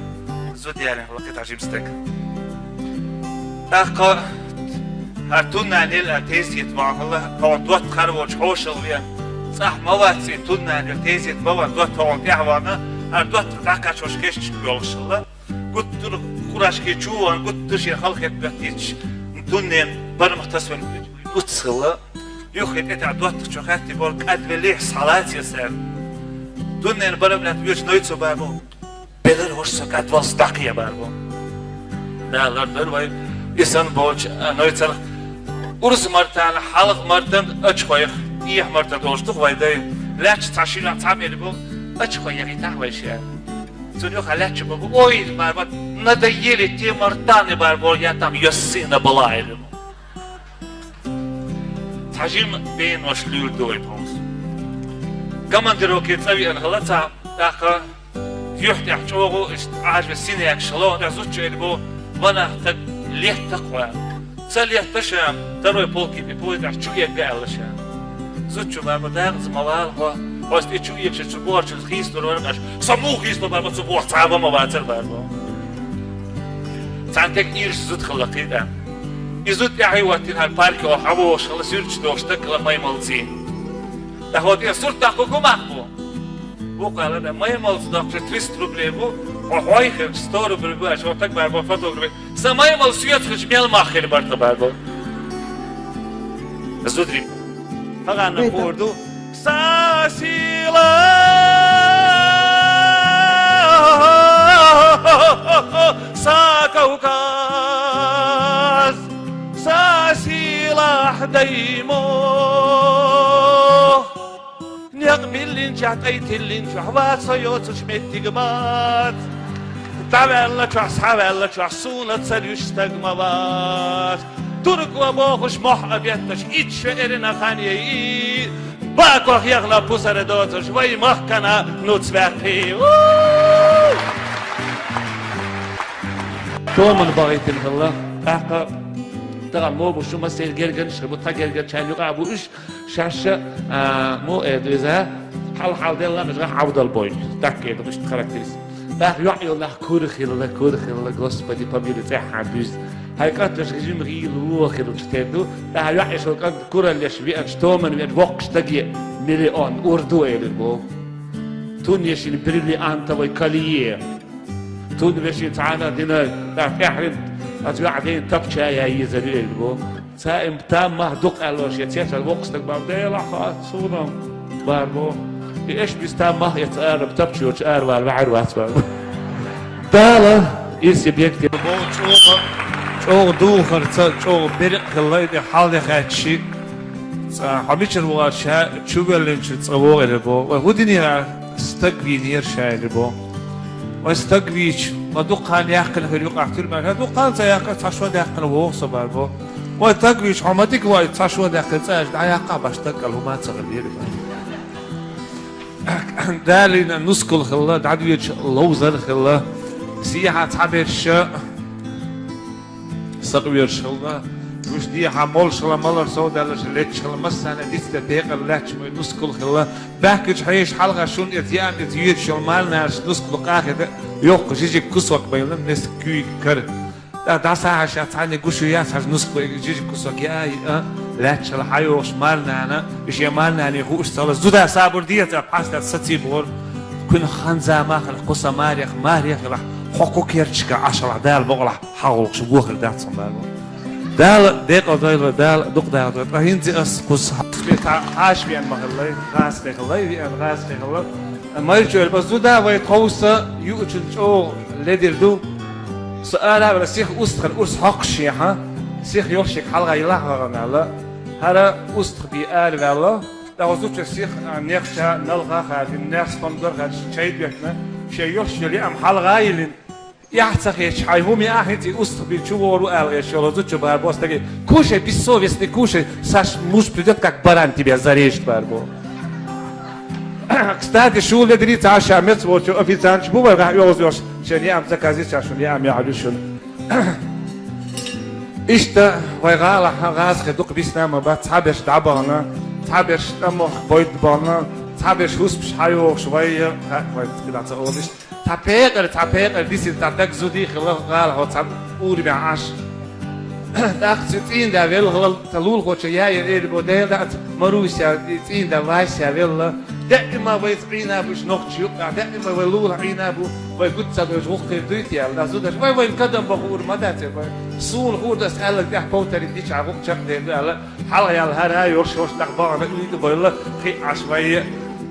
зуда ялийна хилла кхин цхьа жима стаг. ТӀаккха хӀара Туннанел а тезета вахана хилла, тхуна доттагӀ хир волчу хьошалла веана. ЦӀахь ма вац и Туннанел, тезета ма вац, доттагӀ хьуна тӀаьхьа вахана, хӀара доттагӀ дӀакхачош кешнашка йолуш хилла. Гуттар а хурашке чу а вахана, гуттар а шен халахетта хӀоьттинчу Туннанел барамах тасавелла уц хилла. Юххе тӀе тӀехь доттагӀчо хаьттина бора, кӀадвеллехь схьалаца аса аьлла. Туннанел барам лаьтта воьдуш Нойцо бара бо. Белара ваша, со кӀадваллалц дӀакхехьа бара бо. Дала лардойла вай. И санна болчу, а, Нойцарх, урс Мартана, хьалха Мартан ачхойх, эхь Мартан долуш ду-кх вай дай. Лаьтташ цхьа шина цхьаъ мели бу, ачхой яхийтахь вай ша. Цунна юха лаьтташ бу, ой, бара бо, надоели те Мартаны, бара бо, я там её сына была, или. Цхьа жима бенош луьйр ду вай тховса. Командировке цӀа веана хилла цхьа, тӀаккха юьхь тӀехь чӀогӀа иштта Ӏажа синекаш хилла, тӀаккха зудчо эр бу: «Ванах, таг летта кхо». «Ца летта ша, второй полки тӀе поезд тӀехь чу эгга», — аьлла ша. Зудчо бара бу: «Дакъаза ма вала хьо, хьоста и чу эгча цу бохарчунца хийцалур вара-кх аш». «Со муха хийцало?» — бара бу, цу бохарца цхьа а ма вацара, бара бу. Цхьана тӀе ирча зуда хилла кхин тӀаккха. И зуда тӀаьхье хӀоттийна хӀара парке хьавогӀуш хилла, суьрташ дохуш стаг хилла маймалций. ТӀаккха хӀоттийна сурт даккха гу мах бу. Бу кхалла да, маймалца доккхуш триста рублей бу, хьо хьой хир сто рублей бу, аша хӀоттаг бара бу фотографе. Сан маймал соьца хилча мел мах хир бара тха, бара бу. Зударий. Хагана хор ду. Са сила, са Кавказ, са сийлахь даймох. Некъ биллинчохь, тӀай тиллинчохь, вац со йоцуш меттиг бац. ДӀаваьллачохь, схьаваьллачохь, суна ца луьйш стаг ма вац. Турко бохуш мохь а бетташ, итт шо эрна хан яй, бакох яхна пусара доцуш, вай махкана нуц ваьккхий. Томан багӀийтина хилла, тӀаккха тахана могуш шу массеран гергарнаш хир бу, тхан гергарчарна юкъахь бу уьш. Шаьш а, а, мо эр ду иза, хьал-хьал делла межгӀа Ӏовдал бойла. Так эр ду, иштта характеристика. ТӀаккха йоӀ йолу нах кура хилла, кура хилла, Господи, помилуй, цӀеххьана буьзза. Хьайн кӀант вешан жима гӀийла вон хилча тера ду. ТӀаккха йоӀ еш волу кӀант куралла еш веанчу, томан веанчу воккхачу стаге миллион ур ду элира боху. Тун ешина бриллиантовый колье. Тун вешин цхьана а дина, тӀаккха тӀаьхьарна, аса йоӀ дина тапча ян езар ю элира боху. Цаим там мах дукха аьлло шен цецар воккха стаг бара, Делахь хац суна, бара боху. И эш биса там мах эца ара, тапча йоцуш ара вала ваьхьар вац, бара боху. Дала ирсе бегте. Боху чӀогӀа, чӀогӀа духарца, чӀогӀа беркъа хилла, и тӀе хьал де хаьттича, цкъа хьо мичара вогӀу аьлча, чувеллинчу цкъа вогӀу элира боху. Вай хӀун динера стаг вийнера ша элира боху. Вай стаг вийча, ма дукха хан яьккхина хир юкъахь туьрмехь, дукха хан ца яьккхина, цхьа шо даьккхина вогӀу со, бара боху. Вай стаг вийча, хьо ма дика вай, цхьа шо даьккхина, цӀа аьлча, дӀаяккха баш стаг кӀал хӀума ца хилла, элира боху. Далийна нускал хилла, дӀадоьдуш ловзар хилла, сехьа цхьаберш сакъоьруш хилла, уьш дехьа молуш хилла, малар совдаьлларш летташ хилла, массарна дицдан декъал лаьтташ вай нускал хилла. Баьхкича хьешан хьалха шуна эца яа, эца йоьдуш йолу марнанаш нускал къахьеда, йоккха жижиг кусок байна, неск куьйга кара. ТӀаккха дӀасахьаша цхьаьнниг гуш ю яц хьажа нускал жижиг кусок яа, йиъа, лаьтташ хилла хьайогӀуш марнана, и шен марнане хууш ца хилла, зуда сабур деза, пхьастаца саций бохура, кхуьнан хан-зама хилла, кху сан маре, маре хилахь, хьо кху керташка Ӏаш хилахь, Дала бакъалахь. Хьагулгуш вохар дац хьуна, бара боху. Дала декъал дойла, Дала дукха даха дойла. Ткъа хӀинца ас кхуза хьа-, цхьа хьаша веана ма хиллай, гӀазкхи хиллай, веана гӀазкхи хилла. Майрачу элира боху, зуда вай тховса юучун чӀогӀа ледир ду. Со ара а вара, сиха устагӀан урс хьокхуш шехьа, сиха йолуш шега хьалха йилахь гӀагӀана аьлла. ХӀара устагӀа бен ара ваьлла, тӀаккха зудчо сиха, а, нехча, налха а хадийна, нехча, помидор а хадийна, чай а доьттина, шен йолуш йолу яам хьалха а йиллина. Эхь ца хеташ, хьайн хӀума яа хӀинца и устагӀ бен чу вогӀур ву ала гӀерташ йолу зудчо бара боху стаге: «Кушай, бессовестный, кушай, Саш, муж придёт, как баран тебя зарежет», — бара боху. Кстати, шу ледарий ца Ӏаш, ша меца волчу официанташ бу вайгахь оьгӀаз йолуш, шен яам заказ йича шуна яам яхьалуьйш шуна. Иштта вай гӀалахь гӀазкхи дукха бисна а ма бац, цхьаберш дӀабахана, цхьаберш тӀамох бойда бахана, цхьаберш хӀусамаш хьайогӀуш вай, ха, вай цкъа ца олуш. Цхьа пекъар, цхьа пекъар дисина, цхьа дага зудий хилла гӀалахьо цхьана урамехь Ӏаш. ТӀаккха цу цӀийнда велла хилла, цхьа лулахочо яйа элира боху, Дела дац, Маруся, и цӀийнда Вася велла. Даима вайца Ӏийна бу уьш нохчий юкъахь, даима вай лулахь Ӏийна бу, вай гуд ца дойчу гӀуллакх хир дуй те аьлла. Аса зудаш, вай вайна кадам баха хуур ма дац, вай. Суна хуур ду, аса аьлларг тӀехь повторить дича гӀуллакх чекхдер ду аьлла. Хьалха яьлла хӀара йолуш, йолуш тӀаккха бахана уьйтӀа бойла, хи Ӏаш вай,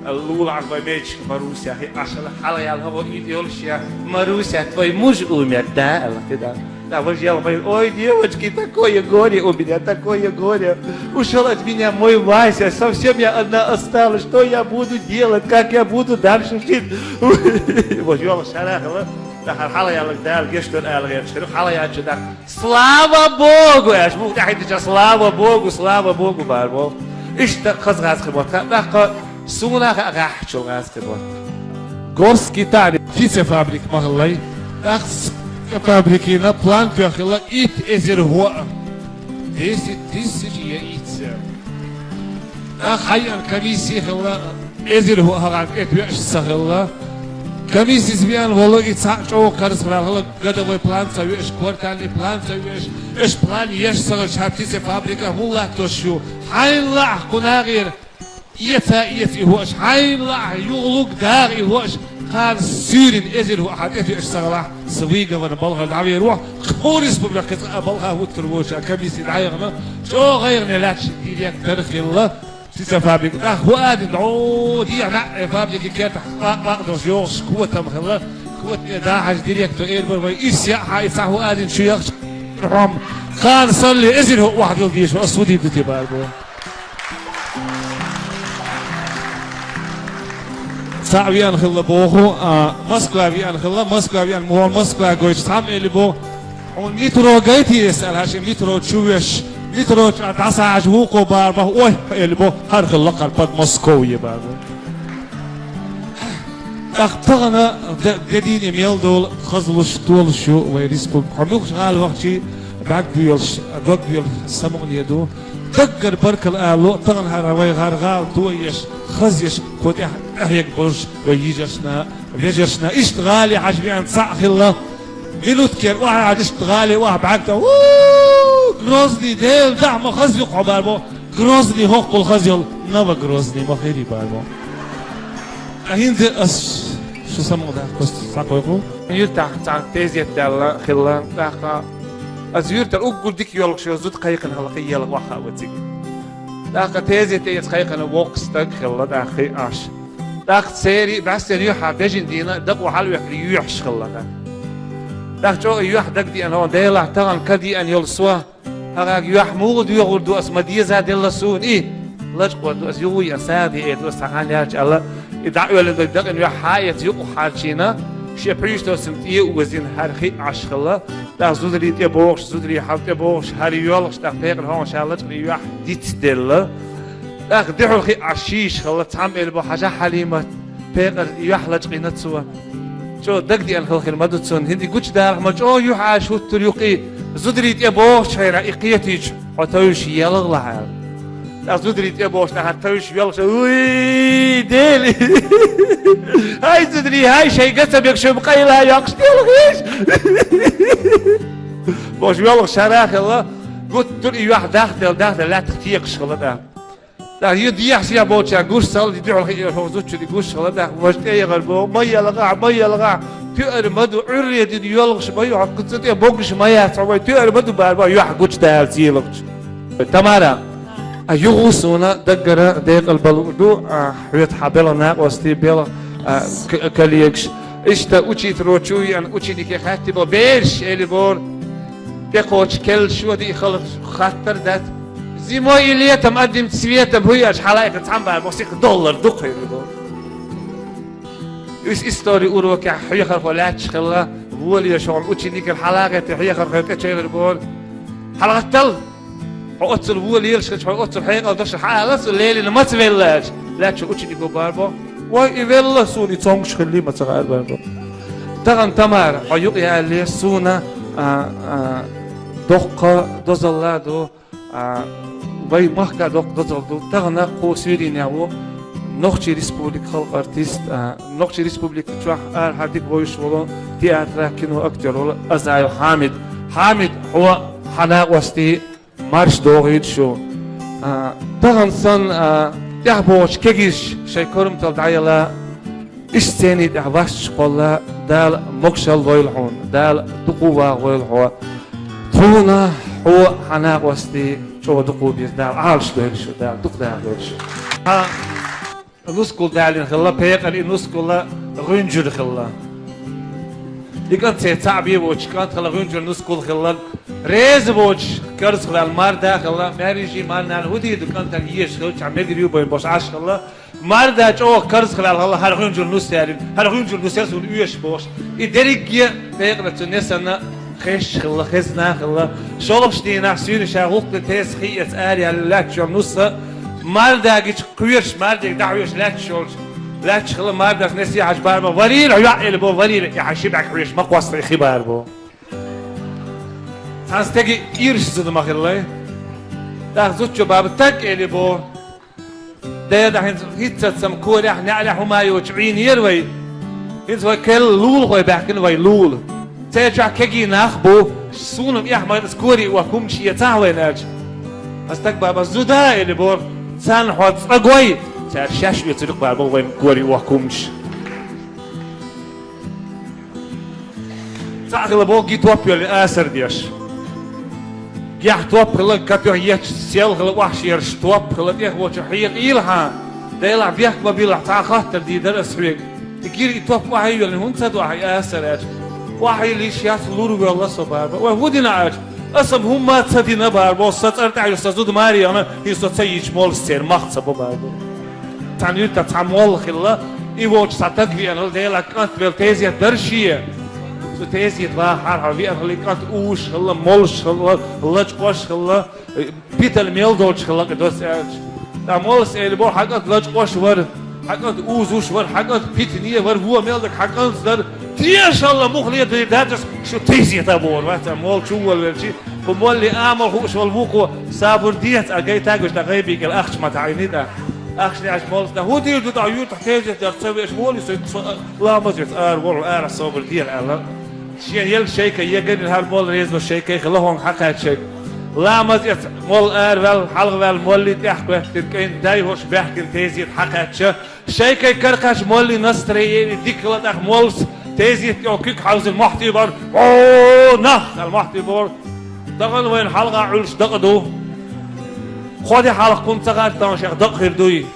лулахь вай мечка Маруся, хи Ӏаш хьалха яьлла хӀара уьйтӀа йолуш я, Маруся, твой муж умер, да, аьлла, хи да. Да, важа яьлла вай, ой, девочки, такое горе у меня, такое горе. Ушёл от меня мой Вася, совсем я одна осталась, что я буду делать, как я буду дальше жить? Важа йолуш хӀара хилла. Дахьар хьалаяьлларг Дала гечдойла ала гӀерташ хир, хьалаяьлча дахьар: «Слава Богу!» аьлча, муха тӀехьа дича: «Слава Богу, слава Богу», бара боху. Иштта хаза гӀазкхи мотт. ТӀаккха суна хаа гӀаьххьачул гӀазкхи мотт. Горский таӀни. Птицефабрика ма хиллай. ТӀаккха птицефабрикина план тоьхна хилла итт эзар хӀоъ. Десять тысяч яиц. ТӀаккха хьаеана комисси хилла, эзар хӀоъ хьагӀар тӀе тоьаш ца хилла. Комиссис веана волу и цхьаъ чӀогӀа карзахваьлла хилла, годовой план ца веш, квартальный план ца веш, аша план еш ца хилча, хӀара птицефабрика хӀун латтош ю? Хьайна лаахь кху нахера эца а эца и хӀоъаш, хьайна лаахь юхалург дагӀа и хӀоъаш, кхана суьйрина эзар хӀоъ хьан тӀе тоьаш ца хилахь, сан выговор балхара дӀавер ву, кху республика кхин цкъа а балха хӀуттур воцуш, комисси дӀаяхана, чӀогӀа гӀайгӀане лаьтташ директор хилла. Птицефабрика. ТӀаккха хӀун а дина, дӀо дехьа наӀара фабрика кертахь къакъ-къакъ долуш йогӀуш котам хилла. Котаме дахьаш директор эр бара: «Вай ирс яа хьан и цхьа хӀун а дина шу яхча, хьо-м кхана санна эзар хӀоъ охьадилла дезаш, ас хӀун дийр ду те?» бара боху. Цхьаъ веана хилла боху, а, Москва веана хилла, Москва веана, муха Москва гойтуш цхьамма элли боху: «Хьуна метро гайта аса?» аьлла, хӀара шен метро чу веш, метро чу дӀасахьажа вукхо бара боху: «Ой», элли боху, хӀара хилла кхара Подмосковье бара боху. ТӀаккха тахана де, де дийне мел долу хазлуш, толуш ю вай республика. Хьо муьлххачу гӀала вахчий бӀаьрг доьлуш, дог доьлуш самукъане ду. Даггара баркалла ала ло, тахана хӀара вай хӀара гӀала тоеш, хазъеш, кху тӀехь къахьега болуш вай йижаршна, вежаршна. Иштта гӀале хьажа веана цхьаъ хилла. Минуткера охьа хьажа, иштта гӀале охьа бӀаьрг дан. У-у-у! Грозный, Дела дахьа ма хаза ю-кх хьо бара боху. Грозный хӀоккхул хаза йолу Новогрозный ма хир и бара боху. Ткъа хӀинца ас шу самукъадаккха схьакхойкху. Юьртахь цхьа тезет даьлла хилла, тӀаккха аса юьртара уггар дика йоьлхуш йолу зуда кхайкхина хилла, кхин елха охьахаа вациг. ТӀаккха тезете эца кхайкхина воккха стаг хилла, тӀаккха хи Ӏаш. ТӀаккха церан бӀаьстенан юьххьехь бежана дийна дакъо хьалавехкира юьхьаш хилла тӀаккха. ТӀаккха чӀогӀа юьхь дагадеана хьуна, Делахь, тахана ка деана йолу со, хӀара юьхь муха доьхур ду, ас ма деза делла суна и. Лачкъор ду, ас юха а сагӀа де эр ду, ас цхьа хан яьлча аьлла, и дӀаоьллина дакъина юьхь хьаэца юкъахь хьарчийна, шен пхьуьйсто сима тӀе а озийна, хӀара хи Ӏаш хилла. ТӀаккха зударий тӀе богӀуш, зударий хьал тӀе богӀуш, хӀара йоьлхуш, тӀаккха пекъар хьуна ша лачкъаре юьхь диц делла. ТӀаккха дуьхьал хи Ӏаш шийша хилла, цхьамма элли боху: «Хьажахь, Хьалимат, пекъар юьхь лачкъийна цо». ЧӀогӀа дагадеана хилла хир ма ду цунна. ХӀинца гучудалахь ма чӀогӀа юьхь Ӏаш хӀуттур ю-кх и. Зударий тӀе богӀучу хенахь и кхетийча, хьо товш елха лахь аьлла. ТӀаккха зударий тӀе богӀуш тӀаьхьа товш йоьлхуш: «Уй, Дели! ХӀай, зударий, хӀай, шайн ган ца бегаш шу къайла йоккхуш делхийша!» бохуш йоьлхуш хӀара а хилла, гуттар а и юьхь дахделла, дахделла лаьттах текхаш хилла тӀаккха. ТӀаккха и дехьа-сехьа болчара гуш ца хилла, и дуьхьал хи Ӏаш волу зудчуьнга гуш хилла, тӀаккха важа тӀе яхара боху: «Ма елхахь, ма елхахь, тоьар ма ду, Ӏуьрре дина йоьлхуш ма ю, хьо кху цӀа тӀе богуш ма яц хьо, вай тоьар ма ду», бара боху, юьхь гучудала цӀийлахча. Тамара, а, юха суна даггара декъала бан луур ду, а, хьоьца хьан белхан накъостий, белхан, а, к-, коллегаш. Иштта учитель чу веана ученике хаьттина боху: «Бераш, — элира боху, — тӀекхочуш келла шо диъ хала хаттар дац. Зимой и летом одним цветом хӀу ю аьлча, хьалаайкхина цхьамма бара боху, сиха доллар ду-кх», — элира боху. Иза истори урокехь хьехархо лаьтташ хилла, волаелаш хьуна ученикера хьала а гӀеттина, хьехархо тӀечу элира боху: «ХьалагӀаттал! Хьо оццул волаелаш хилча, хьо оццул хьекъал дошуш хьаала, цо лелийна маца велла?» — аьлча, лаьттачу ученико бара боху: «Вай, и велла суна, и цомгуш хилли маца хаьара», — бара боху. Тахана, Тамара, хьо юкъа ялале, суна, а, а, доккха дозалла ду, а, вай махка доккха дозалла ду. Тахана кхо суьйренехь ву Нохчийн Республикан халкъан артист, а, Нохчийн Республика чохь арахьара дика вевзаш волу театра, кино актер волу Азаев Хьамид. Хьамид, хьо, хьан накъостий, марша догӀийла шу. А, тахана санна, а, тӀаьхьа богӀучу кегийша шайн корматалла дӀаяла, иштта сцени тӀехь васт чу кхолла, Дала могушалла войла хьуна, Дала дукха вогӀийла хьо. Тхуна хьо, хьан накъостий чӀогӀа дукха бийр Дала Ӏалашдойла шу, Дала дукха дахадойла шу. Хьан нускал далийна хилла, пекъар и нускал гӀуьнжур хилла. И кӀант цхьа цхьаъ бен воцуш кӀант хилла, гӀуьнжур нускал хилларг. Реза воцуш, карзахваьлла мар-да хилла, маьркӀажий, марнана хӀун дийр ду кӀантана езаш хилча, мегар ю бен бохуш Ӏаш хилла. Марда чӀогӀа карзахваьлла хилла, хӀара хуьнжур нус яьлла, хӀара хуьнжур нус яьлла суна оьшуш бохуш. И дерриге а декъана цу несана хезаш хилла, хезна хилла. ШолгӀачу дийнахь суьйна ша гӀуллакх тӀе тесса хи эца ара яьлла лаьтташ йолу нус а, Марда гича кхоьруш, Мардега дӀахьоьжуш лаьтташ йолчу, лаьтташ хилла. Мардас Несехьачу барамах: «Варийла хьо йоӀ», — элли боху, «варийла, и хьан ши бӀаьрг хьоьжуш ма кхоссалахь», — элли боху. Цхьана стеган ирс зуда ма хилла. ТӀаккха зудчо: «Баба, таг», — элли боху. «Деда, хӀинца хӀинццалц корехь, неӀарехь хӀума йоцуш Ӏийнера вай. ХӀинца вай керла лулахой баьхкина, вай лула. Церан чохь кегий нах а бу, суна-м эхь ма-, ас корий охьа хӀуманаш эцахьа вайна», — аьлча, ас стага: «Баба, зуда», — элли боху, — «царна хьо цкъа гой, цара шаьш оьцур ю-кх», — боху, — «вайн корий охьа хӀуманаш». Цхьаъ хилла боху ги топ йолу асар деш. Гехь топ хилла, катоьхна етташ сел хилла, охьашераш топ хилла, тӀехволчу хьекъийла хьан, Делахь бехк ма биллахь, цхьа а хаттар дийр дара ас хьоьга. И гира и топ охьайоьллина хӀунда ца до ахьа и асар аьлча, охьайилла йиш яц, лур воьлла со, баба. Вай хӀун дина аьлча, ас-м хӀумма а ца дина, баба, боху, сан цӀарна тӀехь ю сан зуда маре яхана, и со ца йийча моллас церан мах ца бо, баба. Цхьана юьртахь цхьа молла хилла, и волчу цхьа таг веана хилла, Делахь кӀант велла тезет дара шен. Цу тезета вахахьара веана хилла, и кӀант уьш хилла, молуш хилла, лачкъош хилла, питана мел долчу хилла, кхин доцца аьлча. Ткъа моллас элли боху: «Хьан кӀант лачкъош вара, хьан кӀант узуш вара, хьан кӀант питане вара, вон мел дерг хьан кӀант дара, тешалла муха ледийр дац ас шу тезета», — бохура вац, а молла чу волавелча. Кху моллин амал хууш волу вукхо: «Сабур де», — аьлла, гайта гуш, тӀаккха гӀайби кӀел ахча ма таӀийна тӀаккха. Ахча неӀча моллас: «ХӀун дийр ду тӀаккха, юьртахь тезет дара ца веаш, волий со, со ламаз эца ара волу, ара сабур де», — аьлла. Шен елла шайка егар хӀара молла реза шайка хилла хӀунга хьакхаьчча. Ламаз эца молла ара ваьлла, хьалха ваьлла молли тӀехь кхоьттина, кӀайн дай хӀорш баьхкина тезета хьакхаьчча, шайкай каракхаьчча, молли настроение дика хилла, тӀаккха моллас тезета тӀехь куьг хьовзина мохь тӀе бара: «О, нах!» — аьлла мохь тӀе бара. Дахана вайна хьалха Ӏуьллуш дакъа ду. Кхо де хьалха кхунна ца гӀарта шех дакъа хир дуй.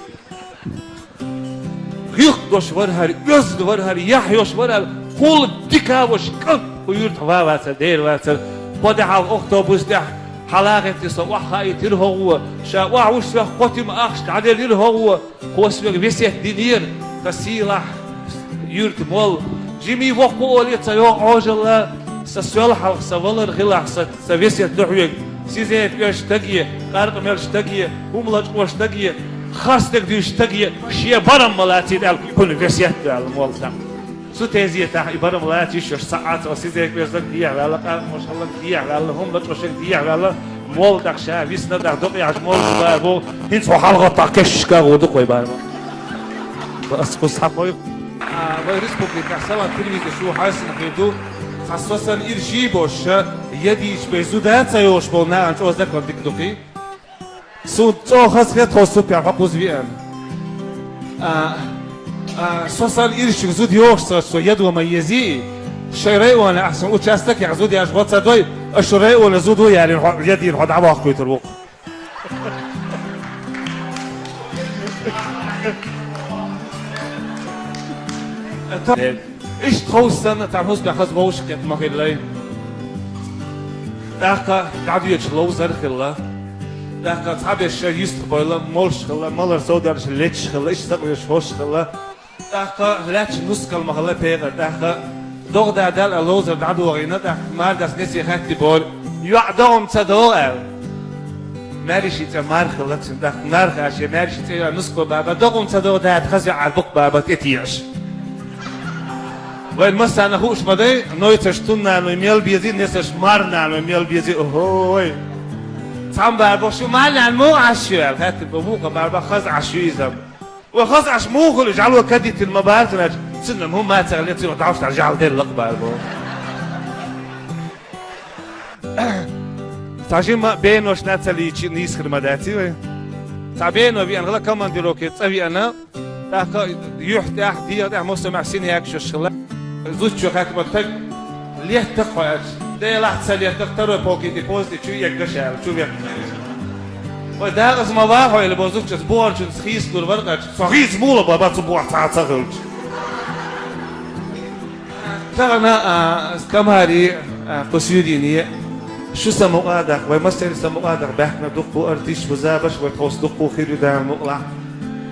Гуьйхкуш вара хӀара, оьзда вара хӀара, яхь йолуш вара хӀара, хӀума дика а волуш кӀант кху юьртахь ван вацара, дера вацара. Кхо де хьалха автобус тӀехь хьалагӀаьттира со, охьахаийтира хӀокхо, ша охьавуьжуш соьх кхо туьма ахча дӀаделира хӀокхо. Кхо соьга весет динера, сан сийлахь юьртан молла. Жимий воккха олий ца йогӀу Ӏожалла, сан сол хьалха, сан валар хилахь, сан, сан весет ду хьоьга. Сиза тӀоьжу стаге, къаркъа меллачу стаге, хӀума лачкъош стаге, харц дерг дуьйцу стаге шен барам ма лацийта аьлла, кхунна весет ду аьлла моллас. Цу тезетахь и барам лаца йиш йолуш ца Ӏа ца, сиза тӀоьжу стаг дехьаваьлла, къаркъа меллачу стаг дехьаваьлла, хӀума лачкъош стаг дехьаваьлла, молла тӀаккха ша висна, тӀаккха докъа яхьаш моллас бара боху, хӀинца хьо хьалхатта кешнашка гӀур ду-кх вай бара боху. Ас кхуза схьакхойкху. А, вай республикехь Салам телевизор шу хьаьрсина хир ду, цхьа со санна ирший а бохуш, я дийча бен зуда а ца йогӀуш болу нахана чӀогӀа закон дика ду-кх и. Суна чӀогӀа хазахета хьо супер хьо кхуза веана. А, а, со санна ирший зуда йогӀуш ца, со ядо ма езий, шайн районехь ахь суна участок яхь зуда яш гӀо ца дой, аш шу районехь зуда ву ялийна хьо, ядийна хьо дӀаваккхуьйтур ву-кх. Иштта ховса санна, цхьана хӀусамехь хаза вовшахкхетта ма хиллай. ТӀаккха дӀадоьдуш ловзар хилла. ТӀаккха цхьаберш шайн йистах бойла, молуш хилла, малар совдарш леташ хилла, иштта сакъоьруш хӀорш хилла. ТӀаккха лаьтташ нускал ма хилла пекъар. ТӀаккха догӀа да даьлла а ловзар дӀадохийна, тӀаккха Мардас несе хаттий бора: «ЙоӀ, догӀа-м ца догӀу?» — аьлла. Маьршин цӀе Марха хилла цуьнан. ТӀаккха Марха аша маьршин цӀе йоӀ нускал: «Баба, догӀа-м ца догӀу, дада хаза йоӀ бу-кх, баба, тӀетеӀаш». Вайн массарна хууш ма дай, нойцаш Туннануй мел безий, несаш Марнануй мел безий, охой! Цхьамма бара боху: «Шу Марнан муха Ӏаш ю?» — аьлла, хаьттира боху, вукхо бара боху: «Хаза Ӏаш ю иза». Вай хаза Ӏаш муха хуьлу, жӀало кадийтина ма бара цуьнан, цуьнан хӀун мацах ле, цуьнан дӀовш дӀа жӀал делла-кх бара боху. Цхьа жимма бенош нацалличи нийсхир ма даций вай. Цхьа бено веана хилла командировке цӀа веана, тӀаккха юьхь тӀехь, дегӀа тӀехь, мосамехь син ягуш йолуш хилла. Зудчо хаьттира: «Таг, летта-кх хьо?» — аьлча, «Делахь ца летта-кх, второй полки тӀе поза тӀе чу эгга ша», — аьлла, чу вехна. «Вай дакъаза ма ван хьо», — элли боху зудчо, бухарчуьнца хийцалур вара-кх аьлча, «Со хийца муха ло, баба, цу бухахь цхьа а ца хилча?» Тахана, а, Камари, а, кху суьйрийне, шу сан мукъа а даха, вай массеран сан мукъа а даха баьхкина дуккха а артисташ бу, забарш а бу, тховса дуккха а хир ю Дала мукъалахь.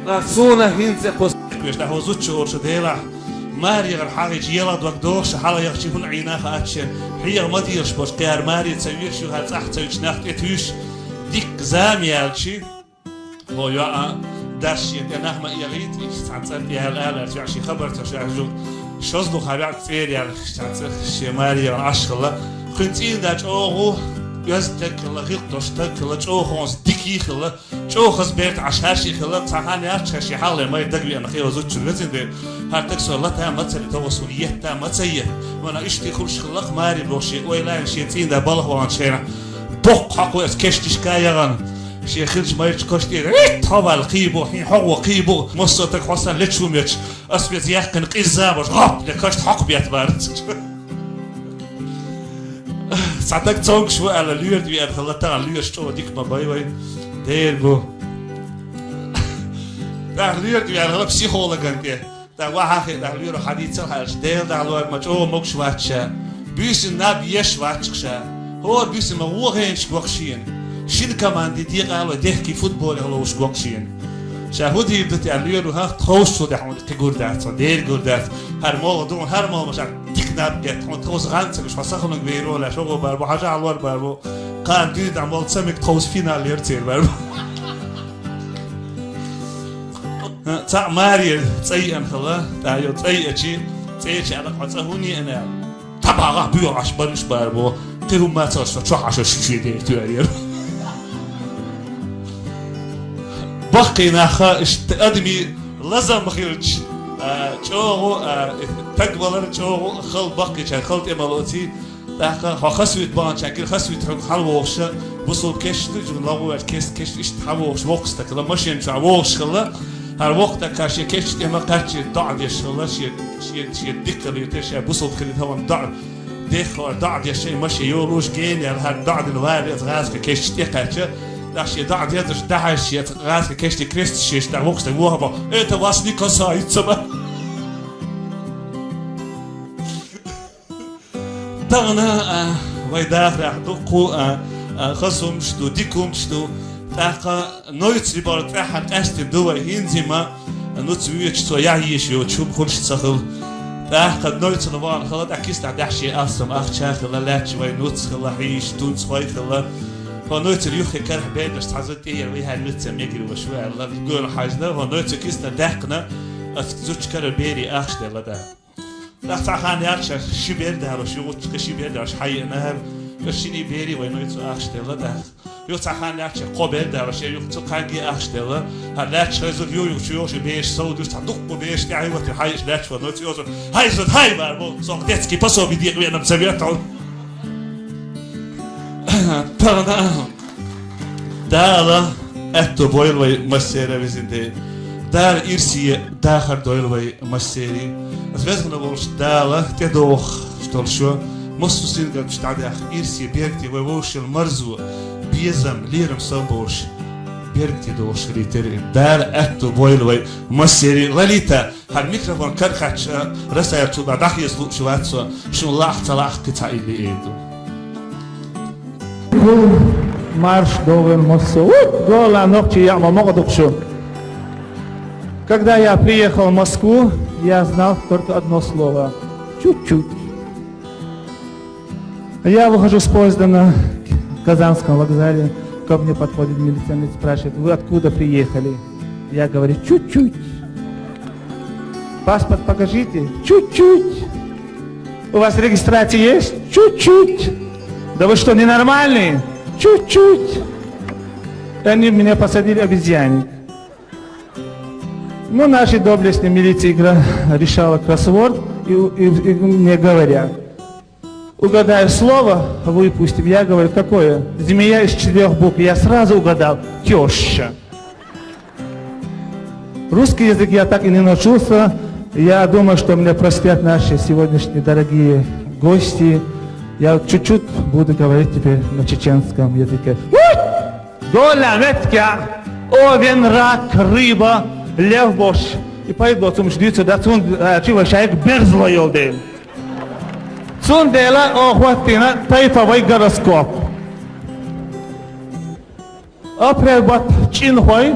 Суна хӀинца кхо веш дӀахьо зудчо олуш Делахь, маре яхар хьагӀича, елах дог дохуш хьала яхчи хӀун Ӏийна хаьттича, хьеха ма делаш болуш кхаьра маре ца веш ю, хьан цӀахь ца вича нах тӀе туьйсуш, дикка зама яьлчи, хьо йоӀа, дас шен тӀе нах ма эгӀийта, иштта цхьана цӀа тӀе яьлла аларца ваьӀ шен хабар ца шаьш жу, шозлуха ваьӀ цӀера яьлла цхьана цӀа шен маре яхана Ӏаш хилла, кхуьнан цӀийнда чӀогӀа оьзда таг хилла, гӀиллакх долуш таг хилла, чӀогӀа хӀонца дика хилла, чӀогӀа хаза берда Ӏаш хьаьрший хилла, цхьа хан яц шаьш шен хьалхале майра дагавеана кхин зудчун везин дела. ХӀара таг со лата ма ца ле, товас вуна етта ма ца е. Вана иштта хуьлуш хилла-кх маре боху шен ойла а, шен цӀийнда балха вахана шайна. Боккха хьокхо ас кештишка яхана. Шен хилча майрачу каш тӀера, витта хьо ваьлла кхийбо, хьин хьо гӀо кхийбо, массо а таг хьо санна лечу мечу. Ас веза яьккхина къизза а баш, гӀоп, де кашта хьокху бетта бара. Цхьа таг цомгуш ву аьлла, лоьрда веана хилла, тахана лоьраш чӀогӀа дика ма бай вай. Дера бу. ТӀаккха лоьрда веана хилла психологан тӀе. ТӀаккха вахьа хи, тӀаккха лоьро хьадийцар хьаьрча, Дела дӀахьалор ма чӀогӀа могуш вац ша. Буьйсанна наб еш вац-кх ша. ХӀора буьйсанна ма вохенчик вокху шена. Шина команди декъа а лой, дехкий футболех ловуш вокху шена. Ша хӀун дийр ду те аьлла лоьро, хӀа, тховсачул тӀаьхьа хьуна кхин гур дац, хьуна дера гур дац. ХӀара молха ду, хӀара молха ма ша дика наб детта, хьуна тховса гӀан ца гуш, хьо сахалунга вейро лаьа, шогӀо бар бу, хьажа а лор бар бу. Кхана дуьйна дӀа молла ца мега, тховса финал яра церан бар бу. Цхьаъ маре цӀа йиъна хилла, тӀаккха йо цӀа йиъчи, цӀерачу аьлла хьо цӀа хӀунда йиъна аьлла. ТхьабагӀахь буьйхьаш бараш бар бу, кхин хӀумма ца со чохь Ӏаш шу шен дера туьйхьера. Баккхий нах, иштта адамийн лазам хилча, а, чӀогӀа, а, таг валар чӀогӀа хала баккхийчара хала тӀе ма лоций, тӀаккха хьо хасвита баханчаьргара хасвита хьуьнга хьалавогӀуша, бусулба кеч ду, жуна лагӀу ваьлча кест-кеста иштта хьавогӀуш воккхаста хила, машен чохь вогӀуш хилла, хӀара воккха таг хӀара шен кечча тӀе ма кхаьччи доӀа деш хилла, шен, шен, шен дика хилийта, шен бусулба хилийта хӀаван доӀа, деххара доӀа деш шайн машен йолуш гена яьлла, хӀара доӀа дина вала эца гӀазкха кечча тӀе кхаьчча, тӀаккха шен доӀа дезаш дахьаш шен гӀазкха кечча тӀе кресташ еш, тӀаккха воккхаста вохабо, это вас не касается, ма. Тахана, а, вай дахарехь дуккху, а, а, хаза хӀумнаш ду, дика хӀумнаш ду. ТӀаккха Нойцри бара тӀаьххьара къаьстина ду вай хӀинца-м, нуц вуьйцуш цо яхь йийш йоцуш хӀума хуьлуш ца хилла. ТӀаккха Нойцал вахана хилла, тӀаккха кистахь даьхьа шен алсам ахча хилла, лаьтташ вай нуц хилла, хьийш, тунц хой хилла. ХӀо Нойцал юххе карахь бедарш цхьа зуда тӀеяьлла, вай хӀара нуц а мегар ваша ву аьлла, гуьйна хьаьжна, хӀо Нойцал кистахь даьккхина, ас зудчу кара берийн ахча делла да. ТӀаккха цхьа хан яьлча ши бер далош, юхучу кхин ши бер далош хьайеана хӀара, ас шиний берийн вай Нойцу ахча делла тӀаккха. Юха цхьа хан яьлча кхо бер далош, я юха цу кхаьнгге ахча делла. ХӀара лаьтташ хай зуда ю юха чу йогӀуш бераш сов дуьш, цхьа дуккха бераш тӀаьхьа йоттий хьайеаш лаьтташ ван Нойцу йозу. Хьай зуда, хьай, бар бу, со детский пособие декъа веана ца веттал. Тахана Дала аьтто бойла вай массеран везин Дела. Дала ирсе дахар дойла вай массерий. Ас везгана волуш Дала тӀедогӀуш долуш, массо а сингаттамаш дӀадаьхна, ирсе, бегате вай вовшашна марзо, безам, лерам сов болуш, бегате догӀуш хилийтар. Дала аьтто бойла вай массерий. Лолита, хӀара микрофон карахьачча, Расаевчул дӀа дӀахеза лууш вац со, шуна лаахь ца лаахь кхин цхьа илли эр ду. Марш, довен массо. Уй, гола, нохчий яма мокъадукшу. Когда я приехал в Москву, я знал только одно слово. Чуть-чуть. Я выхожу с поезда на Казанском вокзале. Ко мне подходит милиционер, спрашивает: «Вы откуда приехали?» Я говорю: «Чуть-чуть». «Паспорт покажите». «Чуть-чуть». «У вас регистрация есть?» «Чуть-чуть». «Да вы что, ненормальные?» «Чуть-чуть». И они меня посадили, обезьянник. Ну, наши доблестные милиции игра, решала кроссворд и, и, и мне говорят: «Угадай слово, выпустим». Я говорю: «Какое?» «Змея из четырёх букв». Я сразу угадал: «Тёща». Русский язык я так и не научился. Я думаю, что меня простят наши сегодняшние дорогие гости. Я чуть-чуть буду говорить теперь на чеченском языке. Гола метка, овен, рак, рыба, лев, борщ. И пайда бо цу хӀумнаш дуьйцур, да, цунна, а, чу вай шайга берзалой йолу дела. Цундела оха хӀоттийна тайпа вай гороскоп. Апрель бат чӀинхой.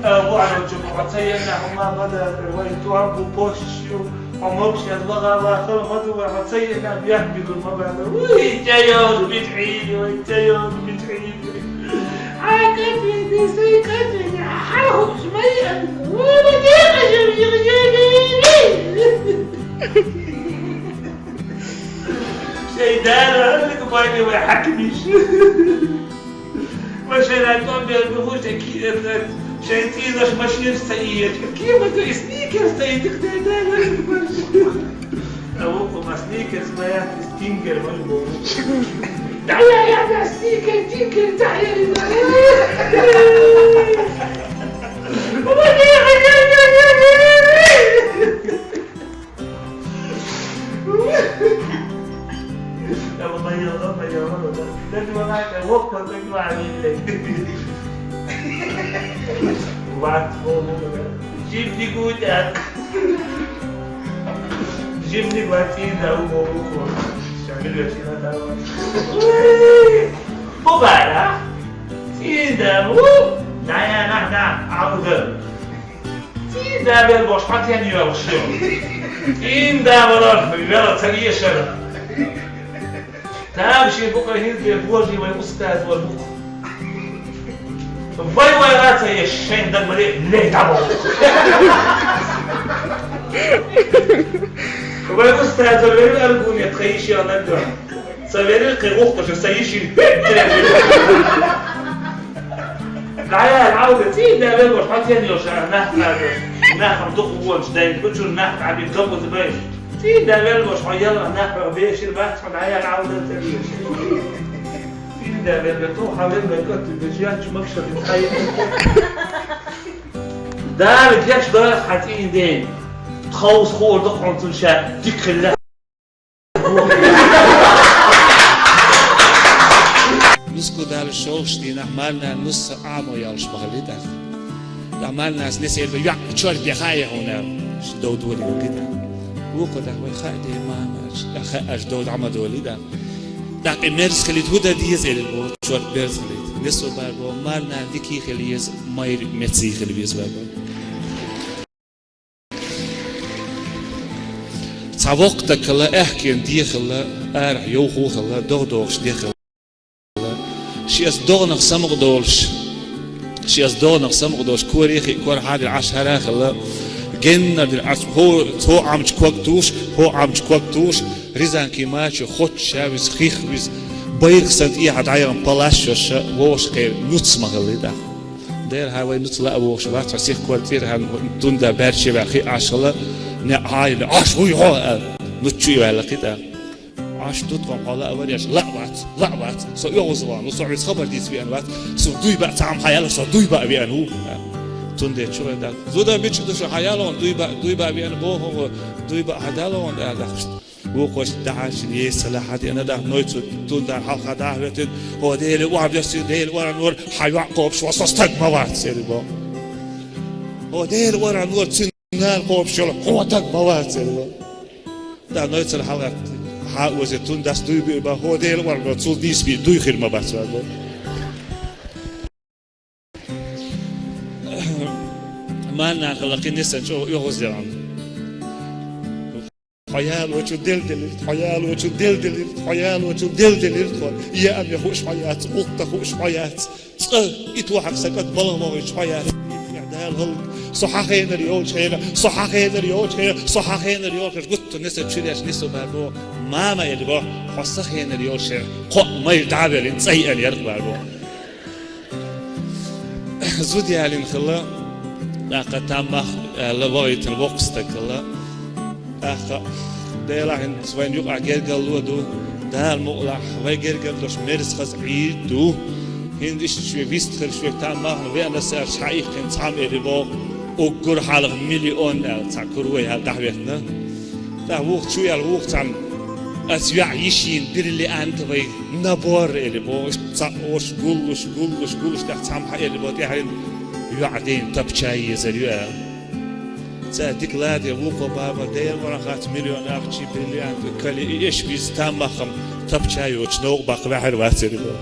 Abo ano chuko katsayana homa mada pero wai tu ambu posisyo homa opsya baga ba solo madu wa katsayana biya bikul mabada. Ui, jayo bit'i, ui, jayo bit'i. Akati di sai kati na hahu sumai an. Ui, ba di ka jam jam jam. Shaydana, halika bani wa hakimish. Masha Allah, tuambia bihush akida. Цӏийзаш машинаш ца иетка, кема ца и сникерс ца и тик дай дай дай. А вот у нас сникерс моя тингер мой бо. Да я я да сникер тингер да я. Жимни гутят. Жимни гутят, да, у Богу. Шамил вешина да. Бубара. Синда у. Да я на да. Аудер. Цӏийда вел бош хьатен йолуш ю. Цӏийда валар вела ца ешара. Тамашийна бу-кх хӀинца божий вай устаз вара бу-кх. Вай вай ца еш шайн даг вале лей дӀабоху. Вай устаз вара вера аргумент тхан йиш йолу нагга. Ца верира кхин гӀуллакхаш, сан йишин хӀуьттарехь. ДӀаяла хьалха цӀийда вер вара, хьо тен йолуш ара нах кхабеш. Нахам дукха вонаш дайна, гучун нах дӀабин капаза байш. ЦӀийда вер вара, хьо ялла нах беша бац, хьо дӀаяла хьалха ца веш. ЦӀийда вер вара, ту хьан вер вара, кӀотту беш, ян чу макшар цхьа йина. Дала гечдойла хьан цӀийна ден. Тховса хуур ду хьуна цунна ша дика хилла. Нуску Дала шолгӀачу дийнахь марнана нус Ӏамо йолуш ма хилла тӀаккха. Ткъа марнас несерга йоӀ чор беха а яхуна, шу дов долийла кхидӀа. Вукху тӀаккха вай хаа де мамаш, тӀаккха хаа аша дов дӀа ма долийла. ТӀаккха и мерза хилийта хӀун дан деза элира боху, чор мерза хилийта. Несо бара боху, марнана дика хила еза, майра меца хила веза бара боху. Цхьа воккха стаг хилла, аьхкенан де хилла, арахь йовхо хилла, догӀа догӀуш де хилла. Ши ас догӀанах самукъа долуш, ши ас догӀанах самукъа долуш, кори хи кор хьадира Ӏаш хӀара хилла, геннара дира Ӏаш, хӀо, хӀо Ӏамчу ког туш, хӀо Ӏамчу ког туш, Рязанкий мачо хоттуш ша виза, хих виза, байрах санна тӀехьа дӀаяхана палаш йоша, вовшах кхеран нуц ма хилла тӀаккха. Дера хьан вай нуц лаа вохуш вац, хьо сих кор цӀера хьан тунда баьрче ваьхи Ӏаш хала, не Ӏайла, Ӏаш вуй хьо, а, нуц чу и ваьлла кхитӀа. Ӏаш ду тхо хьо лаа вареш, лаа вац, лаа вац, со оьгӀуз ван ву, со виц хабар диц веан вац, со дуй баа цхьа хьаяла, со дуй баа веан ву. Тунде чу вай дац. Зуда мичу ду шу хьаяла, дуй баа, дуй баа веан боху, дуй баа хьадала ван да дахшт. Вукхо дахьаш шина еза ца лаьхьа деана даха, нойцу тунда хьалха даха веттина, хӀо Дела охьаберсий, Дела охьанор, хьан йоӀ кхобуш ван со стаг ма вац, цериг бо. ХӀо Дела охьанор, цуьнан нана кхобуш йолу, хьо стаг ма вац, цериг бо. Да нойцал хьалха хьан озе тун дас дуй би бан, хӀо Дела охьанор, цул дийс би дуй хир ма бац ван бо. Марнахала кхин ниссан чӀогӀа оьгӀуз яхана. Хьо ялочун делделира, хьо ялочун делделира, хьо ялочун делделира тхо. Еа ам я хууш хьо яц, гӀуллакх хууш хьо яц. Цкъа и тохьарх сан кӀант балха вогӀуьйтуш хьо яц. Дала гӀалг, со хьан хенара йолчу хьера, со хьан хенара йолчу хьера, со хьан хенара йолчу хьера. Гуттар нисса чуьреш нисса бара боху. Мама, элира боху, хьо сан хенара йолчу хьера, кхоъ майра дӀа а веллина, цӀа йиъна ярх бара боху. Зуда ялийна хилла, тӀаккха там мах аьлла вахийтина воккха стаг хилла. ТӀаккха Делахь хӀинца вайна юкъахь гергарло а ду, Дала мукъалахь, вай гергарлош мерза хаза Ӏийр ду. ХӀинца иштта шуьга вистхира, шуьга там махна веана саьрча хьаихкина цхьамма эли боху, уггар хьалха миллион аьлла цхьа кур вай хьал дӀахьвехна. ТӀаккха вуха чу аьлла, вуха цхьамма, ас йоӀ йишина бриллиантовый набор эли боху, цхьа ош гуллуш, гуллуш, гуллуш, тӀехь цхьамма хьаэли боху, тӀаьхьарна йоӀ дайна тапча езар ю аьлла. Цара дика ладе, вукхо баба, Дела варан хац миллион ахчи, бриллиант, кали, и эш виза, там махам тапча йоцу, новкъа баккха ваьхьар вацари боху.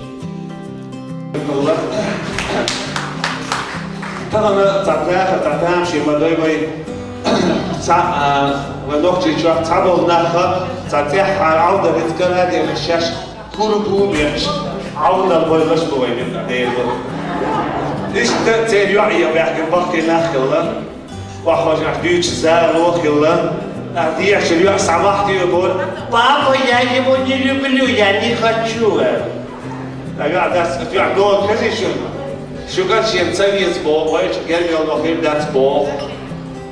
Тахана цхьа даха, цхьа тамашийна ма дой вай. Цхьа, а, вай нохчийчохь цхьаболу нахха, цхьа тӀаьххьара Ӏовдаррица карадерг шаьш кура бу беш, Ӏовдал бой лаш бу вай бина Дела. Иштта церан йоӀ а баьхкина баккхий нах хилла, охьахожа ахь дуьйцуш зала ло хилла, ахь дехачун йоӀ схьавахьтийо бора, «Папа, я его не люблю, я не хочу», аьлла. Ткъа йоӀ дац, йоӀ догӀу хезий шуна? Шуьгара шен ца веза боху, вайша гергарло хир дац боху.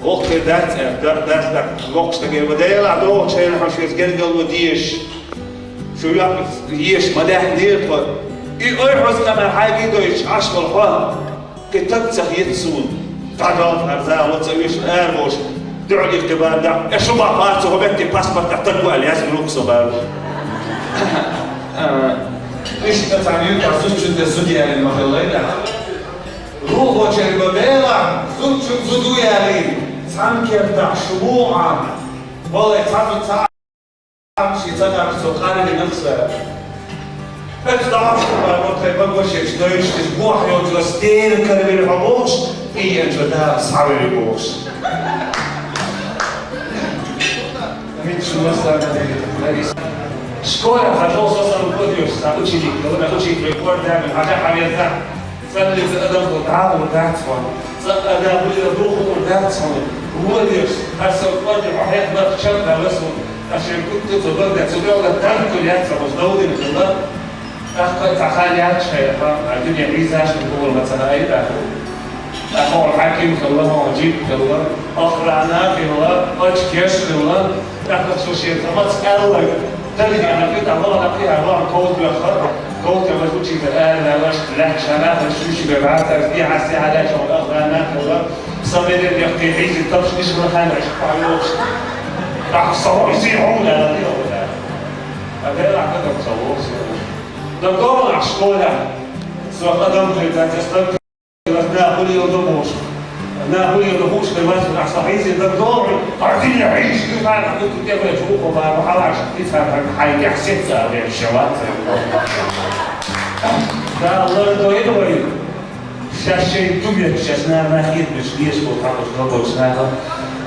Вокху хир дац аьлла, дац, дац, вокхуш дагара ва Делахь догӀучу хенахь шуьца гергарло дезаш. Шу йоӀ езаш ма даьхьнера тхо. И ойхьаза къамел хьайгий дойтуш Ӏаш волу хьо. Кхин таг ца хета суна. ДӀадолху хьан зала ца вешан ара волуш. Дуьхьале кхин бара даккха. Э, шу бакъ бацахь, хӀокху метте паспортехь таг ву аьлла яздина ву-кх со бара. Иштта цхьана юьртахь зудчун тӀе зуда ялийна ма хиллай тӀаккха. Рухочерго Делахь, зудчун зуда ялийна. Цхьана кертахь шу ву Ӏа. Валлай, цхьа зуда ца Ӏа, шен ца тӀаккха со къарвина аса. Аса дӀа шу бара, тхайн багошечу дойчу иза бохь йоцу стенан каравелла хьо бохуш, и ен чу Дала схьавелла бохуш. Школе хьажол со сан кодиош, сан ученик, вай учитель, вай кор даьлла, хьажа хьаверза. Сан лица адам хӀу дӀа а дац хьуна. Сан адам буьйра духу а дац хьуна. Вон деш, аса кор де хьо хьехна чам далла суна. Аса шен кутту цу банда, цу банда танку яц хьуна, довдина хилла. ТӀаккха цхьа хала яц шайна, а дуьне хьийзаш ма хӀума ма ца хаьа тӀаккха. ТӀаккха хьо хьаким хилла, хьо жип хилла, охрана хилла, очкеш хилла, тӀаккха цо шен тӀамаца аьлларг, дали аьлла, кхин тӀехь лоӀа кхин а лоӀа ковт вехха, ковт вехха учитель аьлла, аьлла, аша лаьтташ хьанахь, аша шуьйшига бац, аша дехьа-сехьа лаьтташ хьо охрана хилла, сан мере вехкий хьийзина тапш ишхала хьайна аша кхоьлуш. ТӀаккха со изий хьуна аьлла, ди хьуна аьлла. А Делахь кадам ца лоцу. Дан догӀу ахь школехь, со къадам хир дац, ас дан хиларх нахули йолу дан бохуш. Нахули йолу хууш хир вац, ахь со хьийзина дан догӀу, хьардина хьийзаш хир вац, ахь ду тӀе вай чу ухо бара, хьалаш, и цхьа хьайн тӀехь сецца а веш, ша вац. Да, лар дойла вай. Шаьш шайн дуьнен, шаьш нана хетамаш леш болу хьакъаш долчу наха.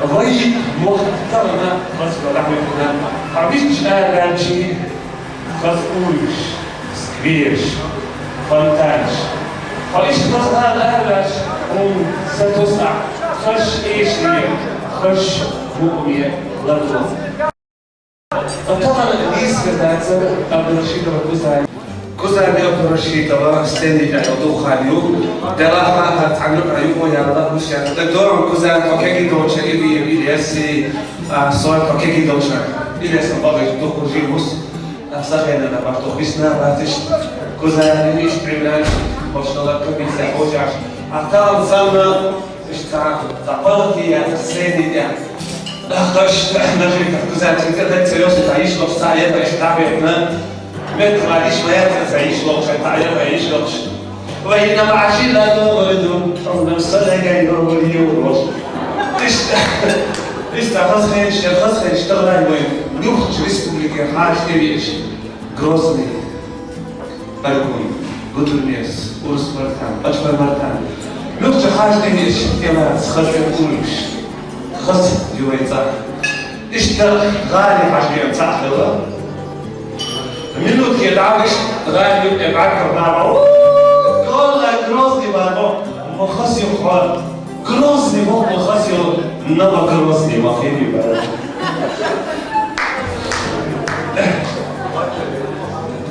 Вай мохк тахана, маска лахвитина, хьан вичча араьлчий, хаза уллуш, скверш, фонтанаш. Хьо иштта хаза ара аьллаш, хьуна сатосахь, хазаш эшне, хазаш букъаме ларло. Тахана нийсса дацара Абдурашитова Кузай. Кузай Абдурашитова сцени тӀехь дукха хан ю. Делахь а цхьана юкъа юкъа яла, муш яц. Даг догӀу Кузай, тхо кегий долча, и ве, и леси, а, сой тхо кегий долча. И леса багӀаш дукха жимус. А, сахьенана бартух висна бациш. Кузай, иш примерно, бошла кабица хожаш. А там санна Иштта цхьа, цхьа палати яцара сцени тӀехь. Дахкаш, нажи, Кузай, цхьа лекция йоцу, цхьа йиш локхуш, цхьа яра иштта дӀахӀоьттина. Метта ма йиш ма яцара, цхьа йиш локхуш, цхьа яра йиш локхуш. Вай, инама аши ла догӀу ду, хьуна са дагай догӀу ю, лош. Иштта, иштта хазахеташ, хазахеташ тахлай вай, юхачу республике хьаша тӀевеаш. Грозный, Аргун, Гудермес, Урус-Мартан, Пачмар-Мартан. Муьлххачу хьаьждинчу тӀелаца хаза уллуш, хаза ю вайн цӀахь. Иштта гӀали хьажа вен цхьаъ хилла. Минутке дӀа иштта гӀали юкъе бӀаьргара баба: «О, Коля, Грозный баба, ма хаза ю хьо». Грозный воккхал хаза йолу, Новогрозный вахийна бара.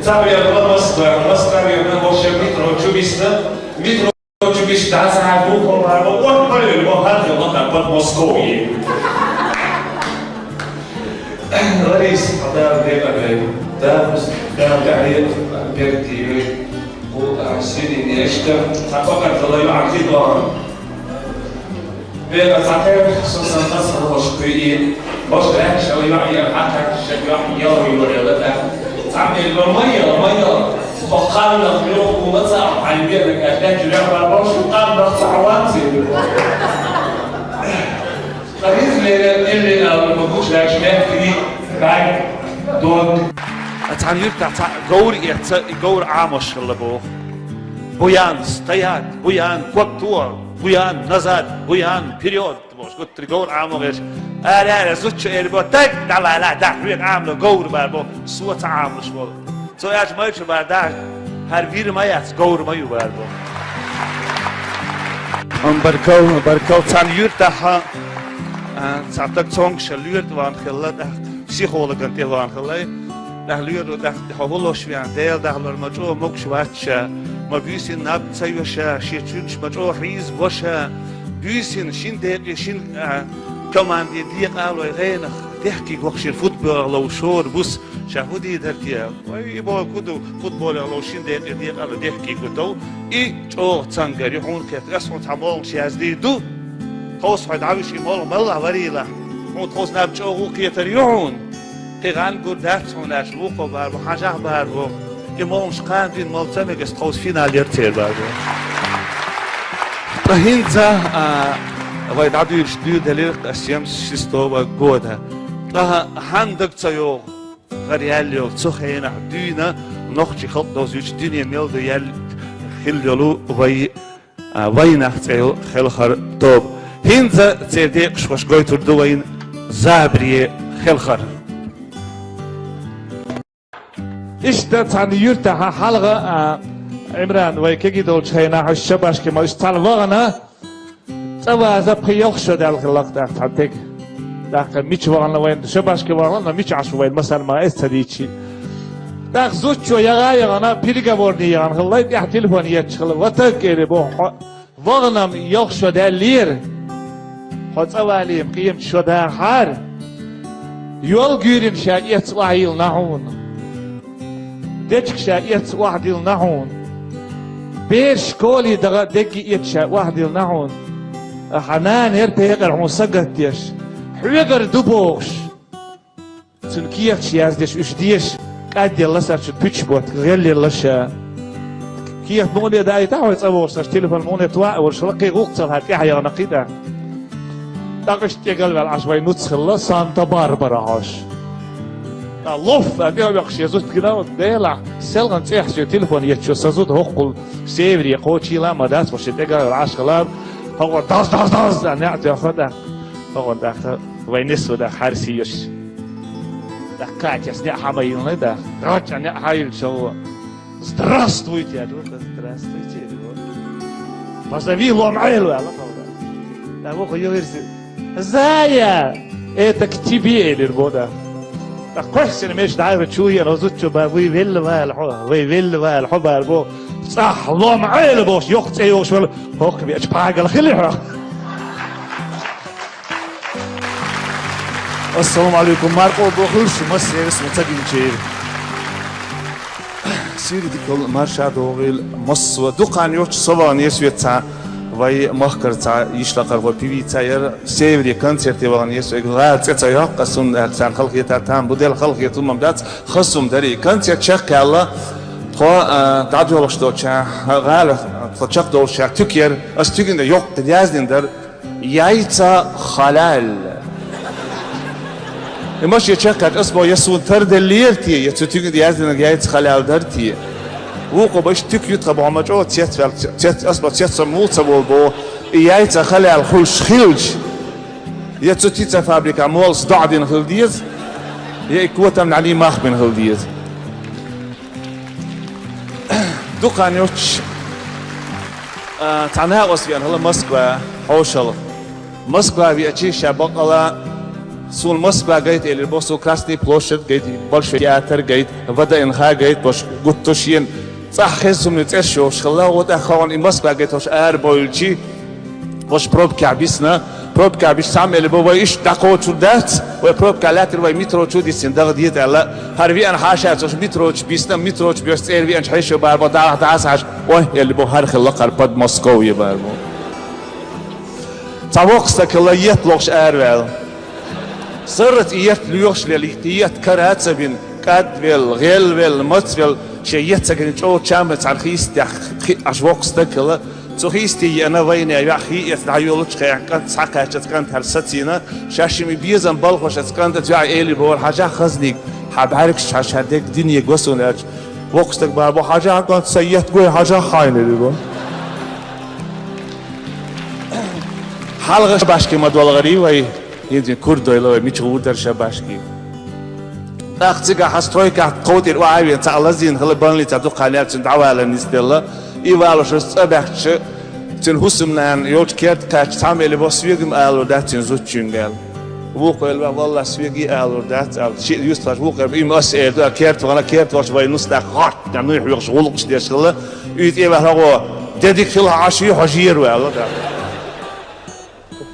Цхьа вер вара Москва, Москва вер вара, вовшех метро чу висна, метро чу висна, дӀа ца хьаьжна, вукхо бара, вот, блин, вот, хьан хьо, вот, под Москвой. Лариса, хьан Дала декъа вей, Дала, Дала декъа вей, Альберт, вей, гӀуллакх, а, сирин, иштта, цхьа пакъат дала ю Ӏархи догӀан. Вера цхьатерра со сан тасалош кхуьий, баш лаьтташ ала йоӀ яра хьакхаьчча, йоӀ яла йора яла тӀаккха. Цхьа мел ма яла, ма яла. Тхо кхарнах йохула ца ахьа хьайн бернаг аьлла, лаьтташ юьрехь бара бохуш, кхарнах ца хьаван ца йира. Ткъа иза леррина иллина ала ма гуш лаьтташ меттигий, гай, дог. Цхьана юьртахь цхьа говр эцна, и говр Ӏамош хилла боху. Буян, стоять, буян, ког тохо, буян, назад, буян, вперёд. Бохуш, гуттар говр Ӏамо гӀерш. Ара, ара, зудчо эр бо, даг, дӀалала, дӀа, хьоьга Ӏамло говр бара бо, со ца Ӏамлуш волу. Цо аьлча майчу бара, дӀа, хӀара вир ма яц, говр ма ю бара бо. Ам баркал, баркал, цхьана юьртахь, а, цхьа таг цомгуш лоьра тӀе ван хилла, тӀаккха психологан тӀе ван хилла. Нах лоьро даха хьо волош вен, Дела дахлар ма чӀо могуш вац ша, ма буьйсин наб ца йо ша, шен чуьнч ма чӀо хьийза го ша, буьйсин шин декъе шин, а, команде декъа алой гӀенах, дехкий гохшин футболах лов шора бус, ша хӀу дийдар те? Вай, и боху ду, футболах лов шин декъе декъа ала дехкий гутов, и чӀогӀа цангар ю хьуна кхетар, ас хьуна цхьа молгӀаш яздий ду, тховс хьой дӀавиш и молгӀа малла варийла, хьуна тховс наб чӀогӀа кхетар ю хьуна. Кхин гӀан гур дац хьуна аьлча, вукхо бара бу, хьажахь бара бу. И молгӀаш кхана дин мал ца мегас тховс финал яр цер бара бу. Ткъа хӀинца, а, вай дӀадуьйраш дуьйр далира ас семьдесят шестого года. Ткъа хьан даг ца йогӀу, гӀар ял йолу цу хенахь дуьйна нохчий халкъ довзуьйтуш дуьне мел ду ял хилла йолу вай а, вайнах цӀе йолу хелхар тоба. ХӀинца церан декъашхоша гойтур ду вайна забаре хелхар. Иштта цхьана юьртахь хьалха, а, Ӏимран, вай кегий долчу хенахь, уьш шабашки ма уьш цхьаьна вахана, цӀа ваза пхи йолхуш шо даьлла хилла-кх тӀаккха цхьана тега. ТӀаккха мича вахана вайн, шабашки вахана, но мича Ӏаш ву вайн, масала, ма эс ца дийчи. ТӀаккха зудчо яха а яхана, переговорный яхана хилла, тӀехь телефон етташ хилла. Ватаг, элира боху, хьо вахана-м йолхуш шо даьллера. Хьо цӀа валийна-м къематан шо дахьара. Йол гуьйрина ша эцца охьайиллина хьуна. Дечиг ша эцца охьадиллина хьуна. Бераш школе даха дегги эцца ша охьадиллина хьуна. Хьан нана яра пекъар хьуна сагатдеш. Хьоьгара ду бохуш. Цуьнан кехаташ яздеш уьш деша, кӀадъелла сарчун пуьчаш ботта, гӀелъелла ша. Кехат муха бен даийта хьой цӀа вогӀуш, сарчу телефон муха тоьа а волуш, лакхе гӀуллакх ца лаьа тӀаьхьа яхана кхин тӀаккха. ТӀаккха иштта тӀегал ваьлла Ӏаш вай нуц хилла, Санта-Барбара хьош. ТӀаккха лоф а тӀе а векхаш, я зуда гина, делахь, селхана цӀехь шен телефон еттачо сан зуда хӀоккхул севере кхочийла а ма дац, хьо шен тӀегал ваьлла Ӏаш хилла, хӀокхо даз, даз, даз а неӀ тоьхна тӀаккха. ХӀокхунна тӀаккха вай несо тӀаккха хьаьрсийош. ТӀаккха Катяс неӀ хьа ма йиллина тӀаккха. ГӀаччӀа неӀ хьа йиллича, хӀокхо: «Здравствуйте!» аьлла, хӀокхо: «Здравствуйте!» аьлла. «Позови лом Ӏела!» аьлла хӀокхо. ТӀаккха вукхо юхаверзий: «Зая, это к тебе!» элира боху тӀаккха. ТӀаккха кхоьссина мешан дӀайхи чу еана, зудчо бара: «Вай велла вала хьо, вай велла вала хьо», бара боху. ЦӀахь лом Ӏела бохуш, йоккха цӀе йолуш вала, хӀокху веача пхьагала хили хьо. Ассаламу алейкум, маркъо бохуьллуш, массеран а сан ца гинчийра. Сийрдикал марша догӀийла массо а. Дукха хан йоццуш со вахана еза соьца цхьа вай махкара цхьа йишлакхархо, певица яра, севере концерте вахана еза со, гӀала цӀе ца йоккху ас, хӀунда аьлча царна халахетар там бу, Дела халахета хӀума дац, хаза хӀума дара и. Концерт чекхъяьлла, тхо, а, дӀадоьлхуш долчу гӀала, тхо чекхдолчу туька яра, ас туьгина йоккха яздина дара. Яйца халяль. И машен чекхъяьлча, ас боху, я суна тарделлера те, я цу туьгина яздинарг яйца халяль дара те. Вукхо боху, иштта туька ю тхан боху, ма чӀогӀа цецваьлла, цец, ас боху, цец со муха ца волу боху, и яйца халяль хуьлуш хилча, я цу птицефабрикехь моллас доӀа дина хила деза, я и котам нӀаьний мах бина хила деза. Дукха хан йоццуш, а, цхьа накъост веана хилла Москва хьошалгӀа. Москва веача, ша баккъала, суна Москва гайта элира боху, суна Красный площадь гайта, Большой театр гайта, ВДНХ гайта бохуш, гуттар а шена цӀахь хеза хӀуманийн цӀераш йохуш хилла, гӀо тӀаккха хӀокхуьнан и Москва гайта хӀорш арабевлча, хӀорш пробкехь бисна, пробкехь бисча цхьамма элира боху, вай иштта дӀакхочур дац, вай пробкехь лаьттира, вай метро чу дисина даха деза аьлла, хӀара веана хьаша цхьа метро чу бисна, метро чу боьрша цӀера веанчу хьешо бара боху, дӀахьа, дӀасахьаьжча, ой, элира боху, хӀара хилла кхара Подмосковье бара боху. Цхьа воккха стаг хилла, етт лохуш араваьлла. Сарралц и етт лоьхуш велла, и етт кара а ца бина, кӀадвелла, гӀелвелла, мацвелла, шен етт ца гина чӀогӀа чам бина цхьана хийцадехь хи-, Ӏаш воккха стаг хилла. Цу хийцаде еана вайна ваьӀ хи эца дӀайолучу хенахь кӀант схьакхаьчча, кӀант хӀара сацийна, шаьш шимма безам балхош аца кӀантаца ваьӀ элира бохура, хьажахь хазаниг, хьан бӀаьргаш хьажа, хьан дегдинега го суна аьлча, воккха стаг бара боху, хьажахь кӀант, сан етт гой хьажахь хьайна элира боху. Хьалха шабашки ма долгӀарий вай, хӀинца кура дойла вай, мича гӀур дара шабашки. ТӀаккха цигахь хьан стройкахь кховтӀира охьа а веана, цхьаъ лазийна хилла, больницехь дукха хан яьлча цуьнан дӀаваларна нисделла. И валош аса цӀа баьхкича, цуьнан хӀусамнана йолчу керта кхаьчча, цхьамма элира боху, соьга-м алур дац цуьнан зудчуьнга аьлла. Вукхо аьлла: «Валлахь, соьга а алур дац», — аьлла. Шиъ юсташ вукхо аьлла: «Им ас эр ду, кертвана, кертваш вай нустах гӀатта, ну хьоьхаш гӀуллакхаш деш хилла. УьйтӀе ваьхьа гӀо, де дика хила, Ӏаш ю хьо жеро», — аьлла да.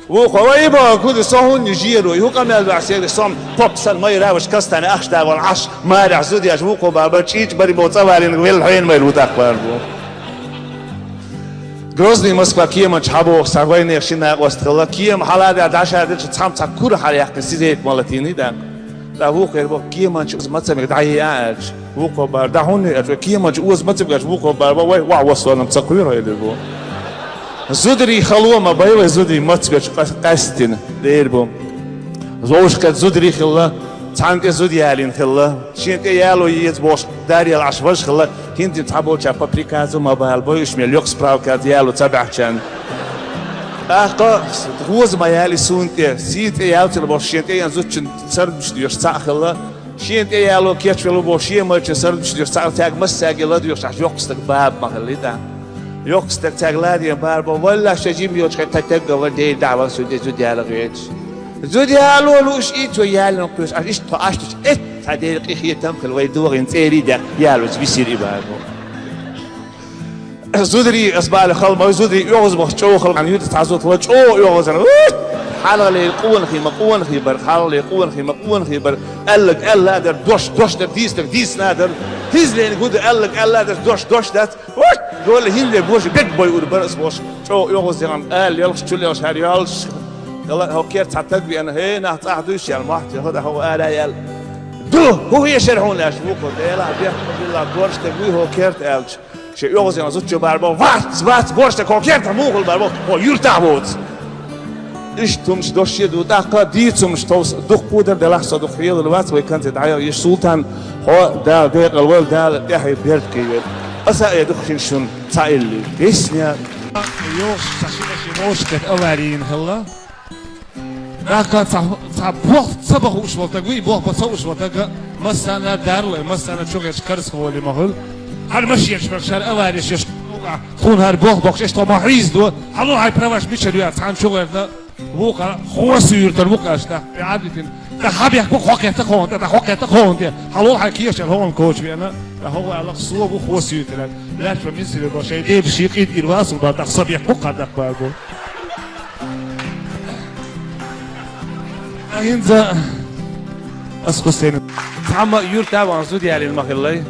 Вукхо: «Вай, и бага куди, со хӀунда жеро? ХӀу къамел ваьхьа сегри, сом поп сан майра ваш кастане ахча да ван Ӏаш, марехь зудеш», — вукхо баьрба, чӀичӀ бари бо цӀавалин велла хьен майра ву тӀаккха баьрбу. Грозный, Москва кеманча хьабоху цхьа вайнех ши накъост хилла. Кема хьалада дӀашадича цхьам цхьа кура хьалъяьккхина сизейка ма латийний даккха. ТӀаккха вукхо эр бо: «Кеманча оза мацамиг дӀае а», — аьлча, вукхо баьр: «ДӀахӀунна?» — аьлча, «Кеманча оза мацамиг», — аьлча, вукхо баьр бо: «Вай, вахь, вассалам, ца кхоьру хьо», — элир бо. Зударий хало ма бай вай, зударий мацбечу къа-, къаьстина, дер бу. Вовшахкхетта зударий хилла, цхьанна тӀе зуда ялийна хилла. Шен тӀе яло еза бохуш, дарьяла Ӏаш важа хилла, хӀинца цхьаболча по приказу ма бала бой, уьш мел йоккха справкаца яло ца баьхчарна. ТӀаккха хоза ма яли суна тӀе, сий тӀе ялцина бохуш, шен тӀе ян зудчун сардуш доьш цхьаъ хилла. Шена тӀе яло кечвелла бохуш, шен майрачун сардуш доьш цхьаъ, цаьрга массаьрга ладоьгӀуш Ӏаш йоккха стаг баба ма хилла тӀаккха. Йоккха стаг цаьрга ладийна баьр бо: «Валлахь, ша жима йоцуш хье тхан тагга ван, Дела дӀа ван, суьде зуда ялар вецаш. Зуда яло лууш и цо ялина кхуьйсу Ӏаш, иштта тхо Ӏаш дича, эт цхьа Дела къи хетам хила, вай догӀина цӀерий дехка ялоца висира и баьр бо». Зударий, ас бала хала ма вай, зударий оьгӀаз бахча чӀогӀа хала, юьта цхьа зуда хала чӀогӀа оьгӀазна. Хьалхале къонахий ма къонахий бар, хьалхале къонахий ма къонахий бар, аьллаг аьлла а дар, дош дош дар, дийцдаг дийцна а дар. Хизлен гуда аьллаг аьлла а дар, дош дош дац. Вуьт! Дола хӀинле боша бег бой ур бар ас боша. ЧӀогӀа оьгӀаз яхана, ала лелхаш, чу лелхаш, хьар йоаллаш. Хала хӀо керта цхьа таг веана, хӀей, нах цӀахь дуьйш ял, махьтин хӀо да хӀо ара ял. Ду, хӀу хешар хьуна аьлча, вукхо, Дела, бехк билла, борш таг вуй хӀо керта аьлча. Шен оьгӀазен зудчо баьр бо: «Вац, вац, борш таг хӀо керта мухал баьр бо, хӀо юьртахь воц». Иштта хӀумаш дош ду тӀаккха, дийца хӀумаш товса дуккху дар, делахь со дукха хьелар вац, вай концерт дӀаяхьа еш, Султан, хьо Дала декъал вал, Дала тӀаьхье беркате вел. Аса а э дукха хин шун цхьа илли. Песня. Йолуш цхьа шина ши вовшахкхетта авари йина хилла. ТӀаккха цхьа, цхьа болх ца бан хууш волу таг вуй, болх бан ца хууш волу таг, массарна а дарла, массарна а чугӀерчу карзахволий ма хуьлу. ХӀара машенаш бара шара авареш еш, тхуна хӀара болх боккхуш, иштта тхо ма хьийзадо, хьало хьайн праваш мичара ю аьлла, цхьаьна чугӀерна, вукхо хӀо суьйртара ву кхаьчна, тӀе Ӏадитина. ТӀаккха хьан бехк бу хьо кхетта кховна тӀе, тӀаккха хьо кхетта кховна тӀе. Хьало хьайн кешара хӀовна коча веана, тӀаккха хӀо аьлла, со ву хӀо суьйртара. Лаьтташ ма мин сире бо, шайн дебаший къийда ира васал бан, тӀаккха со бехк бу кхардаккха бу. ХӀинца ас Хусейн. Цхьамма юьрта ван зуда ялийна ма хиллай.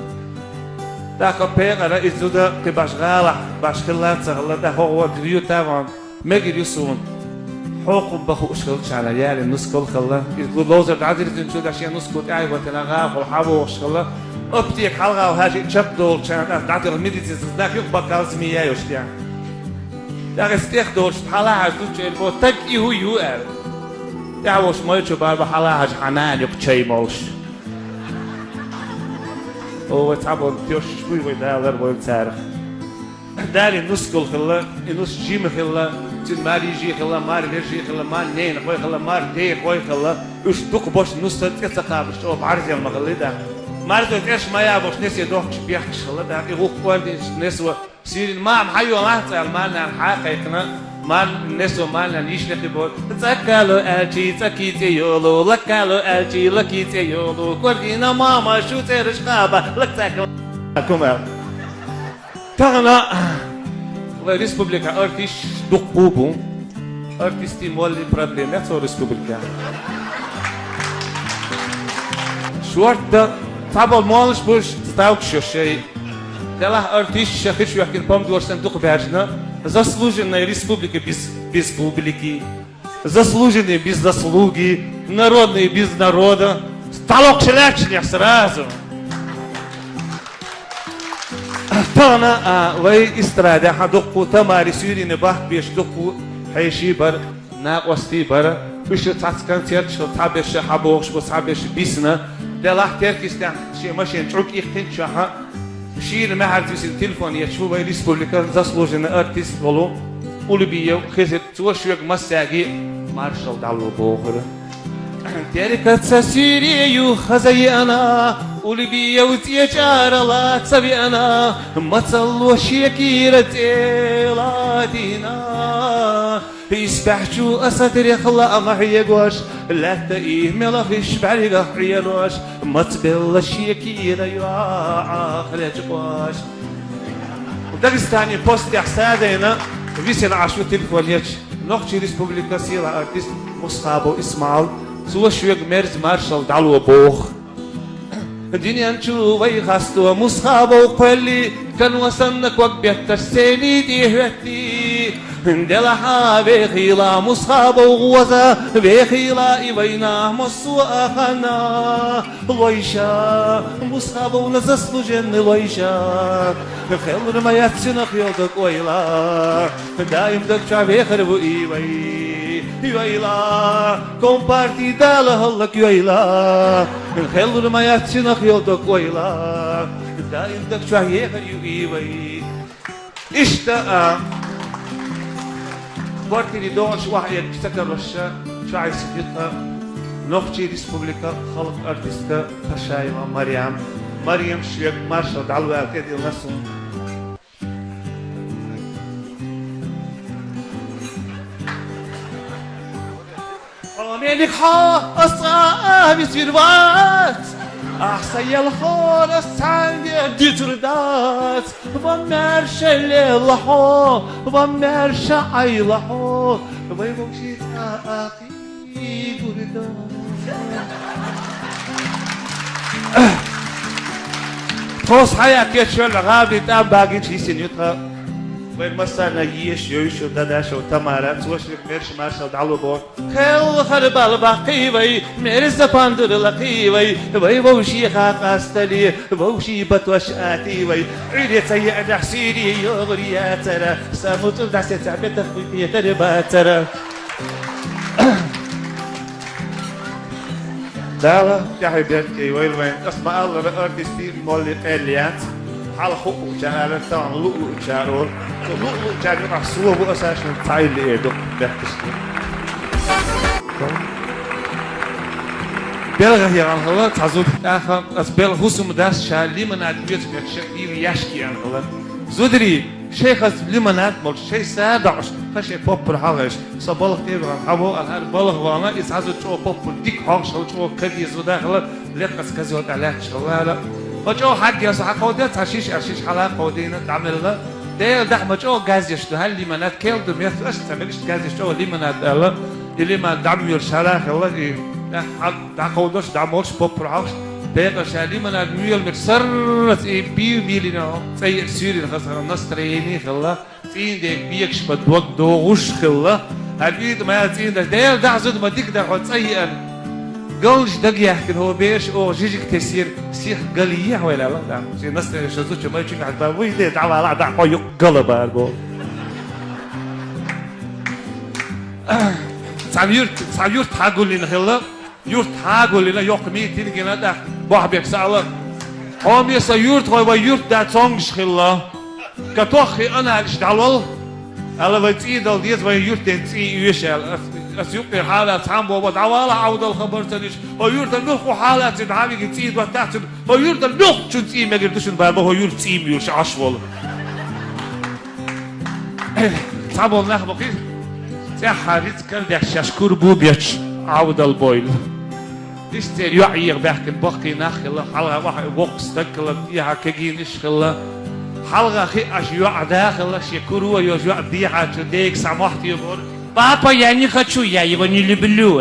ТӀаккха пекъара и зуда кхин баш гӀалахь, баш хилла а ца хилла, тӀаккха хӀо юьрта ван мегар ю суна. Хьокхун бан хууш хилчарна ялийна нускал хилла. Иза ловзар дӀадирзинчул тӀаьхьа шен нускал тӀаьхьа ватина гӀахула хьавогӀуш хилла. Аптека хьалха хьажа чекхдолучарна ас дӀателла медицинский знак юкъа баккхал змея йолуш тӀехь. ТӀаккха иза тӀехдолуш хьалахьажа зудчо эр бо: «Таг и хӀу ю?» — аьлла. ТӀаьхьа волуш майрачо баьр бо: «Хьалахьажа хьан нана юкъа чай молуш». О, вай цхьаболу тешаш буй вай далар вай царах. Дали нускал хилла, и нус жима хилла, цуьнан мара йижий хилла, мара вежарий хилла, мара ненахой хилла, мара дехой хилла. Уьш дукха баш нус цӀе ца кхабаш чӀогӀа бӀарзел ма хилла и даккха. Марзо тӀерш ма ябуш несе дохкуш бехкаш хилла даккха, и гӀуллакх ординаш несо. Сийрина мама хьайолахь цӀа аьлла, марнана хьа а кхайкхина, марн-, несо марнана йиш лехи бо: «ЦӀа кало аьлчий, цӀа кий цӀе йолу, лак кало аьлчий, лакий цӀе йолу, кӀордина мама шу цӀераш кхаба, лак цӀа кала». Тахана вай республика артисташ дуккху бу. Артистийн моллин проблема яц вай республика. Шортта цхьаболу моллаш буш ставкаш йо шай. Делахь артисташ ша хиш вехкина помидор санна дукха баьржина, заслуженная республика без, без публики, заслуженные без заслуги, народные без народа. Столок шелячных сразу. Тахана, а, вай эстрадехь дуккху тамари суьйрина бахка беш дуккху хьеший бара, накъостий бара. Уьш цхьацца концерташ хилла, цхьаберш хьабогӀуш бу, цхьаберш бисна. Делахь Теркйистехь шен машен чӀуг иккхинчохьа, шийна маьхьарца висина телефон ечу ву вай республикан заслуженный артист волу Улубиев Хизир. Цо шуьга массаьрга маршалла дӀало бохура. Теркаца суьйре ю хаза еана, Улубиев цӀе чӀарала ца веана, мацалло шекира цӀе ладийна. Исбаьхьчу аса тирих лаама хьегош, лаьтта и мелахиш бӀаргах Ӏенош, маца белла шекира йоӀах лечкъош. Дагестане постехь садайна висина Ӏаш ву телефонечу Нохчийн Республика сийлахь артист Мусхабов Исмаил, цо шуьга мерза маршалла дӀало боху. Динен чу вай хасто Мусхабов кхоьллий, кано санна ког бетташ сцени тӀе хӀоьттий. Делахьа вехийла Мусхабов гӀоза, вехийла и вайна массо а ханна. Лойша, Мусхабовна заслуженный лойша, хеллар ма яц цунах йолу дог ойла. Даим даг чохь вехар ву и вай. Йойла, компарти Дала хӀаллак йойла. Хеллар ма яц цунах йолу дог ойла. Даим даг чохь ехар ю и вай. Иштта, а, квартире догӀуш охьаэгча ца карош чохь йисина ю тхан Нохчийн Республика халкъан артистка Пашаева Марем. Марем, шуьга маршалла дӀалвала тӀедиллина суна. Хьо мелик хьо, ас цкъа а висвир вац. Ахь сан елхор, ас цхьаьнгге дуьтур дац. Ва маьрша лела хьо, ва маьрша Ӏайла хьо. Вай вовшийн цкъа а кхийгур дац. Тхо схьаяьккхича шуьга гӀабин тӀам багийча йисина ю тхан. Вайн массарна а езаш, йовзаш йолу Дадашева Тамара, цо шуьга мерза маршалла дӀало боху. Хелхар бала баккхий вай, мерза пандур лакхий вай, вай вовшех къастале, вовшийн батош атий вай. Ӏуьйре ца еанехь суьйре йогӀур яцара, сан муцӀа дӀасецахь бетах вуй петар бацара. Дала тӀаьхье беркате йойла вайн. Ас ма-аллара, артистийн моллин къелла яц. Хьалха хӀуъа луучара алара, тахана луъ луучара олу. Цу луъ луучарна юкъахь со ву, аса шуна цхьа илли эр ду бехкаш. Белгах яхана хилла цхьа зуда, тӀаккха ас белхан хӀусам дас ша лимонад оьцу бетташ шайн дийла яьшка еана хилла. Зударий, шайн хаза лимонад молуш, шайн садоӀуш, тхан шайн поппар хьалхайша, со балха тӀе а вахана, хьан вогӀу аьлла, хӀара балха вахана, иза хьан зуда чӀогӀа поппар дика хьоьхуш хилла, чӀогӀа кагий зуда хилла, лекха аса казота лаьтташ хилла аьлла. Ма чӀогӀа хьаггера со хьакховдийра, цхьа шиша аьлла, шиша хьала а кховдийна, дӀа а мелла. Делан дуьхьа ма чӀогӀа газ еш ду хьан лимонад, кел ду, метташ ца мегаш газ еш чӀогӀа лимонад аьлла. И лимонад дӀа а воьлуш хьала а хилла, и тӀаккха хьан дӀа а кховдош, дӀа а молуш, поппар хьоьхуш, декъаза ша лимонад воьлу меттиг сарралц и бийр мийлина, цӀа еана суьйрина хаза настроение хилла. ЦӀийнан дега бегаш бан дог догӀуш хилла. ХӀара уьйтӀа ма яра цӀийнан даш. Делан дуьхьа, зуда, ма дика дара хьо цӀа еана. Галнаш дага яхкина хӀо бераш оха жижиг тесира, сиха гал ехьа вай лала. Шен настроение шо зудчун май чуьнгахь бан вуй де, дӀавала, дӀа хьо юкъа гала бара боху. Цхьана юрт, цхьа юрт хьагуллина хилла. Юрт хьагуллина, йоккха митинг йина тӀаккха Бохьбека саала. Хьоме сан юртахой, вай юртда цомгуш хилла. Катоххий аналиш дӀалол. Ала вай цӀий дала деза, вайн юртден цӀий оьшу аьлла. Ас, ас юккъера хьала цхьаммо ван дӀавала Ӏовдал хабар ца деш. Хьо юртан муьлххо хьала ца дӀавиги цӀий доттахь цуьнан. Хьо юртан муьлххачун цӀий мегар ду шуна бара, ма хьо юрт цӀий муьйлуш Ӏаш волу. Цхьаболу нах бакъий, цӀеххьа рицкъ карадеш шаьш кура бу бечу Ӏовдал бойла. Иштта церан йоӀ еха баьхкина баккхий нах хилла, хьалха ваха воккха стаг хилла, дехьа кегийнаш хилла. Хьалха хиъаш йоӀ да хилла, шен куро йолчу йоӀ дехьа чу дега схьа мохь тӀебора. «Папа, я не хочу, я его не люблю».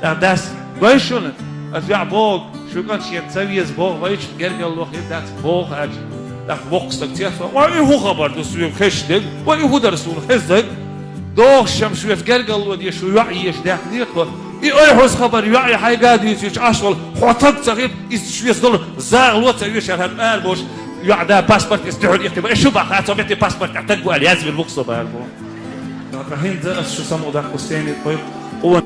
ТӀаккха дас: «Гой шуна, аса йоӀ боху, шу кӀант шена ца веза боху, вайчу гергарло хир дац боху», — аьлча. ТӀаккха воккха стаг цецваьлла: «Вай, и хӀун хабар ду соьга хезаш дерг? Вай, и хӀун дара суна хезнарг? ДогӀуш-м шуьца гергарло деш шу йоӀ езаш даьхни тхо. И ойхьуз хабар йоӀе хьайга дуьйцуьйтуш Ӏаш волу, хьо таг ца хилча, иза шуьца долу загӀало ца оьшу аьлла, хӀара ара болуш йоӀа да паспорт иза дуьхьал ихтима. И шу баха, цо метте паспорт тӀехь таг ву аьлла язвина ву-кх со бара боху». ТӀаккха хӀинца ас шу самукъадаккха сцени тхойкху къона.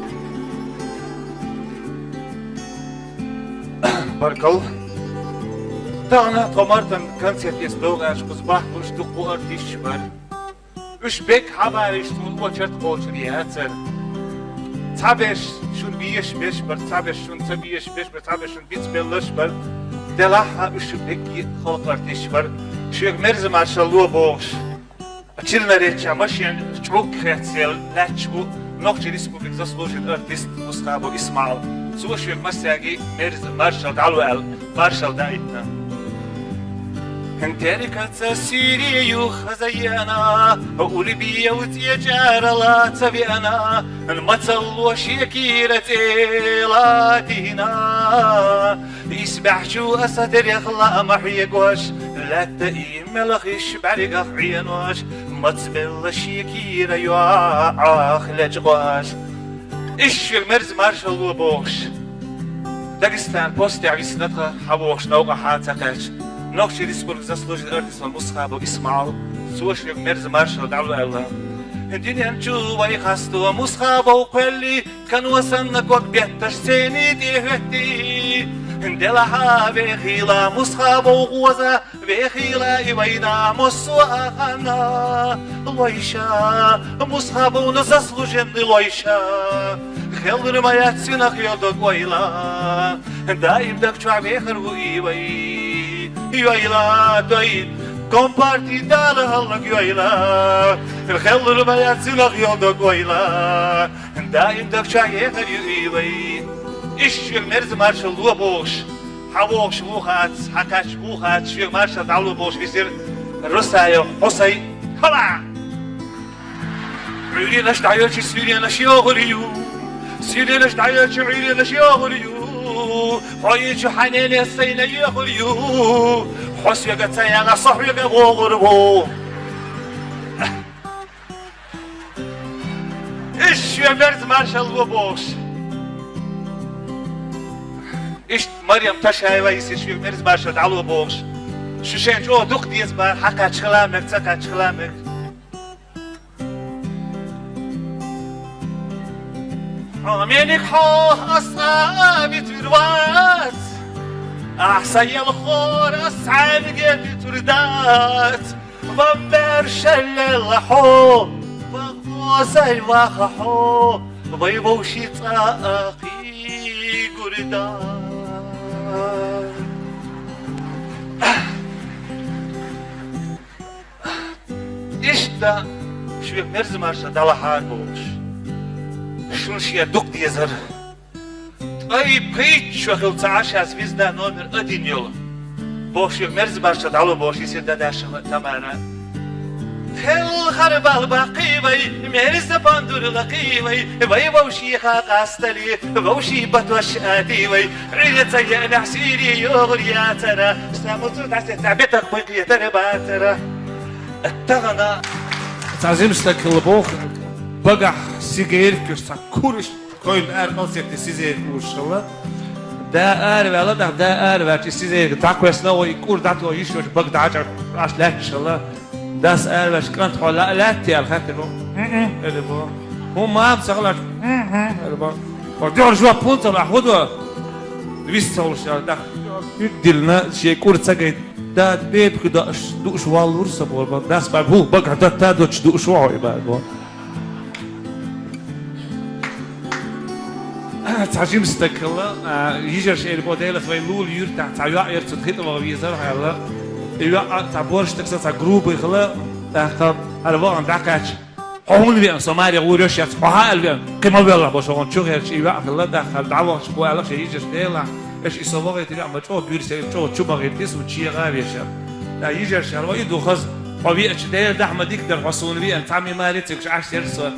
Баркалла. Тахана тхо мартан концерт эца догӀу аьлча, кхуза бахкуш дуккха артисташ бара. Уьш бегга хьабарийша тхуна очерт кхочур яцара. Цхьаберш шуна везаш берш бара, цхьаберш шуна ца везаш берш бара, цхьаберш шуна бицбелларш бара. Делахь а уьш бегга халкъан артисташ бара. Шуьга мерза маршалла ло бохуш. Черноречья машен чӀуг хецъелла лаьтташ ву нохчий республикан заслуженный артист Мусхабов ИсмаӀал. Цо шуьга массаьрга мерза маршалла дӀалу аьлла, маршалла даийтина. Теркаца Сири юха хаза еана, уллубе цӀечӀарала ца веана, мацалло шекера цӀе ладийна. Исбаьхьчу асадарех лаам хьегош, лаьтта и мелхаш бӀаргех Ӏенош, мацбелла шекера йоӀах лечкъош. Иштта шуьга мерза маршалла ло бохуш, Дагестан постехь висина тхан хьавогӀуш новкъахьа ца кхаьчна нохчий республикан заслуженный артист Мусхабов ИсмаӀал. Цо шуьга мерза маршалла дӀалу аьлла. Дуьнен чу вай хасто Мусхабов кхоьллий, кано санна ког бетташ цӀенна тӀе хӀоьттий. Делахьа вехийла Мусхабов гӀоза, вехийла и вайна массо а ханна. Лойша, Мусхабовна заслуженный лойша, хеллур ма яц цунах йо дог ойла. Даим даг чохь вехар ву и вай. Йойла, дой, компартий Дала хӀаллак йойла. Хеллур ма яц цунах йо дог ойла. Даим даг чохь вехар ю и вай. Иштта шуьга мерза маршалла ло бохуш, хьавогӀуш вухац, хьакхаьчча вухац, шуьга маршалла дӀалу бохуш висира Русаев Хьусай. Хала! Ӏуьйренаш дӀайоьлча суьйренаш йохур ю, суьйренаш дӀайоьлча Ӏуьйренаш йохур ю. Хьо йинчу хьанене сайна йохур ю. Хьо соьга ца яхь, со хьоьга вогӀур ву. Иштта шуьга мерза маршалла ло бохуш. Иштта Марем Ташаева йисира шуьга мерза маршалла дӀало бохуш. Шу шайна чӀогӀа дукха деза бара, хьакхаьчча хила мега, ца кхаьчча хила мега. Хьо мелик хьо, ас а витур вац. Ахь сан елхор, ас цхьаьнгге витур дац. Ван бер шеллелла хьо, ван кхозай ваха хьо, вай вовши цӀа а кхийгур дац. Иштта шуьга мерза маршалла дӀалахьара бохуш. Шуна шен дукха дезара. Ткъе пхийтта шо хилла ца Ӏаш, ас визда номер один йолу. Бохуш шуьга мерза маршалла дӀало бохуш йисира Дадашева Тамара. Хелхар бал баккхий вай, мерза бандур лакхий вай, вай вовшиха къасталий, вовший батош атий вай, Ӏуьйре ца еанехь суьйре йогӀур яцара, самуцу дӀасецахь бетах бакъетара бацара. Тахана цхьа жима стаг хилла боху, багахь сигаьрка куьш цхьа куриш койла ара къалсетте сизерга уьш хилла. Да араваьлла, да араваьлча и сизерга дӀакхоьссина, вай и кӀур дӀатоха йиш йолчу бага дӀачӀар Ӏаш лаьтташ хилла. Дас араваьлча, кӀант, хьо ла-, лаьттий аьлла хаьттира. ХӀун-хӀун, элира боху. ХӀун мама ца хилча, хӀун-хӀун, элира боху. Хьо дуьхьал жоп хӀунда ца ло, хӀун до? Вист ца хуьлуш аьлла, тӀаккха диллина, шен кӀур ца гайта. Да бепиг дууш, дууш валлура со боху. Дас бан хӀух багахь датта а доцуш дууш ву хьо и бан боху. Цхьа жима стаг хилла, а, йижарша элира боху, Делах вайн Лула юьртахь цхьа йоӀ яра, цунна хи тӀе ваха везара аьлла. И йоӀ а цхьа борша стаг, цхьа грубый хилла, тӀаккха хӀара вахана дӀакхаьчча, хьо хӀунда веана, со маре гӀур йо шеца, хьо хьан аьлла веана, кхин ма веллахь боху, хӀун чу гӀерташ и йоӀ хилла, тӀаккха хӀара дӀавахча кхо аьлла шен йижарша, Делахь, аша и со вахийтина йоӀ ма чӀогӀа буьрса яра, чӀогӀа чу бахийтина, цунна чегӀа а вешара. ТӀаккха йижарша аьлла, вай и ду хаза, хьо веача Дела дахьа ма дика дара, хьо суна веана, цхьа ма маре ца гуш Ӏаш яра со.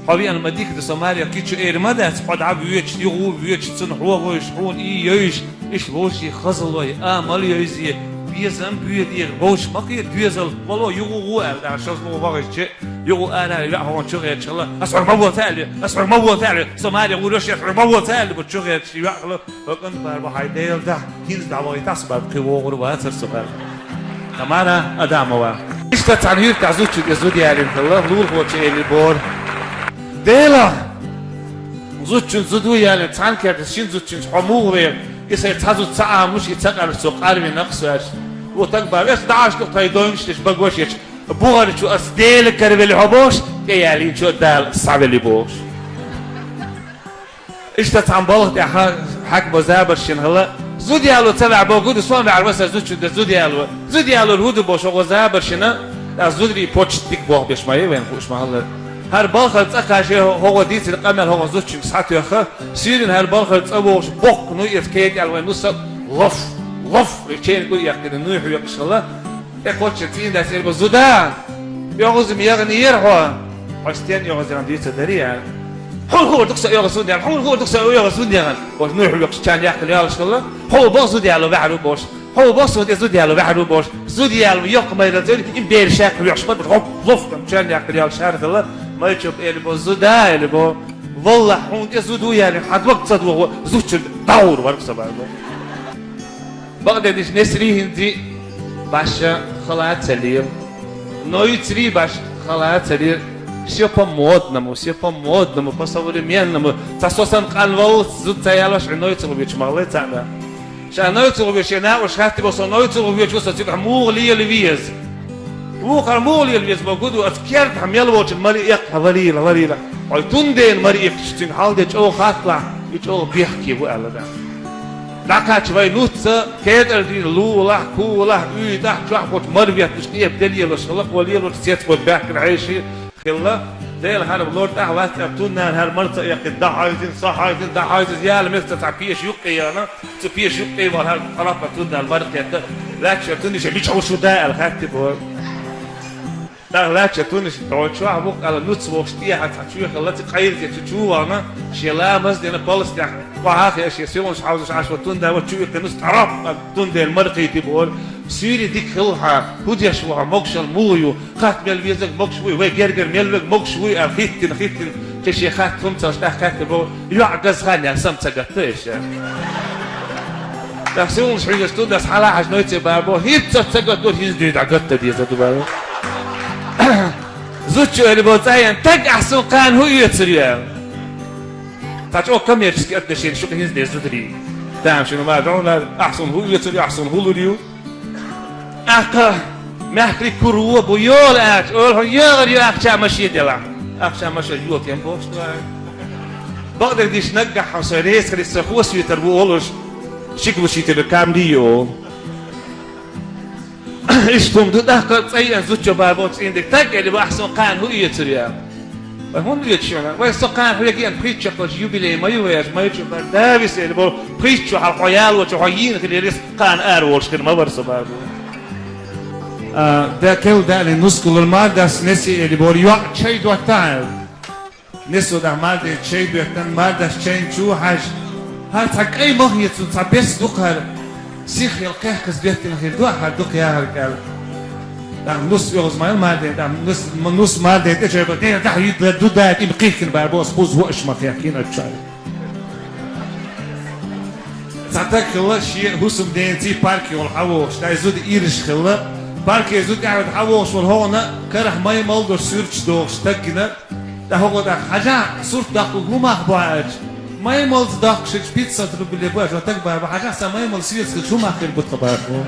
Хьо веана ма дика ду, со маре кхин чу эр ма дац, хьо дӀа воьдуш, юха воьдуш, цунна хьо вовшаш, хьуна и йовш, иштта вовшийн хазалой, амал йовзе, безам боьде, вовшах ма кхета доьзал, вало юха гӀо аьлла, тӀаккха шозлагӀа вахийтича, юха ара веа хьуна чу гӀерташ хилла, ас хьоьга ма воца аьлла, ас хьоьга ма воца аьлла, со маре гӀур йо шеца, ас хьоьга ма воца аьлла, бу чу гӀерташ и веа хилла. Ва кӀант, бара бу хьайн Дела дахьа, хӀинца дӀавахийта ас бара кхин вогӀур вацара со бара. Тамара Адамова. Иштта цхьана юьртахь зудчуьнга зуда ялийна хилла, лулахочо элира боху. Дела! Зудчуьнца зуда ялийна, цхьана керта шина зудчуьнца хьо муха веара? И сайн цхьа зуда ца Ӏамош, и ца къарвеш со къарвина-кх со аьлла. Ву таг бара, ас дӀа Ӏаш ду тхайн дойнаш деш, багош ечу. БухӀар чу ас Дела каравелли хьо бохуш, тӀеялийначо Дала схьавелли бохуш. Иштта цхьана балха тӀехь хьаькамо забарш йина хилла, зуда яло ца ваьхьа боху ду, сон ваьхьар ва сан зудчун тӀе зуда яло. Зуда ялор хӀун ду боху шуна забарш йина, Аз зударий почти дика болх беш ма яй вайна, хууш ма хиллара. ХӀара балхара цӀа кхача хӀогӀа дийцар къамаьл хӀогӀа зудчуьнга схьатоьхна, суьйранна хӀара балхара цӀа вогӀуш боккха нуй эца кхетӀел вай нус а лоф, лоф, чейна гу яьккхина нуй хьоькхуш хилла. ТӀаккха цӀийндас аьлла бо: «Зуда, оьгӀаз-м ягӀнера хьо». «Хьо стенна оьгӀаз ягӀна дийца дарий?» — аьлла. «Хьуна хуур ду-кх со оьгӀаз хӀунда ягӀна, хьуна хуур ду-кх со оьгӀаз хӀунда ягӀна», — бохуш, нуй хьоькхуш чан яьккхина йолуш хилла. «Хьо боху зуда яло ваьхьар ву», — бохуш. «Хьо боху зуда, зуда яло ваьхьар ву», — бохуш. Зуда яло йоккха майрал цӀерий, им бер шаьрта вехаш бара, лоф, лоф, чан яьккхина йолуш хӀара хилла. Майчуба аьлла бо: «Зуда, — аьлла бо, — валлахӀи, хьуна тӀе зуда ву яле, хьан дог ца дохо, зудчун дӀагӀур вара со», — боху. Бакъдерг дийцича, Несарий хӀинца башха хала ца лела. Нойцарий башха хала ца лела. Всё по-модному, всё по-модному, по-современному. Цхьа со санна къанваллалц зуда ца ялош, Ӏи Нойцалгӏа веча ма хиллай цхьанна. Ша Нойцалгӏа веча, шен накъоша хаьттар бо, со Нойцалгӏа веча ву, со цига муха лела веза. Вукхара муха лела веза боху ду, аса керда хьан мел волчун маре эккха валийла, валийла. Хьой тун дена маре эккхача цуьнга хьалде чӀогӀа хатталахь, и чӀогӀа бехке ву аьлла да. ДӀакхача вай нуц а, кетӀар дийна лулахь, кулахь, уьйтӀахь, чохь боцу мара ветташ, къепа де лелаш хилла, кхо лелочу цецбоцу баьхкина хьеший хилла. Дела хьарам лор тӀехь вац тӀехь туннана хьара марца а эккхина, дӀахьаьвзина, со хьаьвзина, дӀахьаьвзина, яла меца цхьа пеша юккъе яна, цу пеша юккъе вала хьара къарапа туннана мара кхетта, лаьтташ тунниша мичахь ву шу да аьлла хаьттира боху. ТӀаккха лаьтташ тунниша тхьо чохь бу-кх аьлла, нуц вохуш тӀехьа цхьа чоь хилла, цу къайрзе цу чу вахана, шен ламаз а дина, палас тӀехь къохьа а хиъна, шен сийланаш хьовзуш Ӏаш ван тун да, ван чу иккхина, нуц тӀарапа тун дена мара кхийти бохура. Суьйре дика хилла хьан, хӀун деш ву хьо, могушалла муха ю, хатта мел везарг могуш вуй, вай гергара мел верг могуш вуй аьлла, хӀиттина, хӀиттина, цу шен хатта хӀума ца луш тӀаккха хаьттира боху, йоӀ газа хан яьлла сама ца гатта аша. ТӀаккха сийланаш хьуьйгаш тун дас хьала хьажа Нойце бара боху, хӀинца ца гатта ду, хӀинца дуьйна дӀа гатта деза ду бара боху. Зудчо аьлла боху цӀа яьнна, таг ахь суна кхана хӀун оьцур ю аьлла. Цхьа чӀогӀа коммерческий отношени шу-кх хӀинца деза зударий. Тамашийна ма догӀна, ахь суна хӀун оьцур ю, ахь суна хӀун лур ю. Ахка, мехкарий кур ву, бу йола аьлча, ойла хьуна йогӀур ю ахча машен делахь. Ахча машен йола тем бохуш ду аьлла. Бакъдерг дийцича, наггахь хьан со реза хилийта со хосуьйтур ву олуш, ши кило шийтина камри йо. Иштта хӀума ду, тӀаккха цӀа яьнна зудчо бара боху цӀийнда, таг аьлла боху, ахь суна кхана хӀун оьцур ю аьлла. Вай хӀунда оьцу шуна? Вай со кхана хьоьга еана пхийтта чохь йолчу юбилей ма ю вай аша, майчу бар да висели боху, пхийтта чохь хьо ялочу, хьо йийна хилийла, кхана ара волуш хир ма вара со бара боху. А, да кел даьлла нускалал мардас Несе аьлла боху, йоӀ чай дотта аьлла. Несо дахь марден чай доьттан, мардас чайна чу хьажа. ХӀара цхьа кӀай мах яцун цхьа бес ду-кх хӀара. Сихъел кхехказа беттина хир ду ахь хӀара дукха яхарг аьлла. ТӀаккха нус оьгӀаз ма ял марден, тӀаккха нус, нус марден тӀе чайба, дера дахь йидла ду даьтӀа, им кхихкина бара боху, ас кхуза воаш ма хехкина а чай. Цхьа таг хилла, шен хӀусамденций парке волу хьан вохуш, дай зуда ираш хилла. Парке зуда тӀаьхьа хьан вохуш волу хӀокхуна карахь май мал долуш суьрташ дохуш таг гина. ТӀаккха хӀокхо тӀаккха хьажахь, сурт даккхалг хӀун мах бу аьлча, маймалца доккхуш хилча пятьсот рублей бу аьлча, таг бара бу, хьажахь, сан маймал светских хӀун мах хир бу тхан бара бу.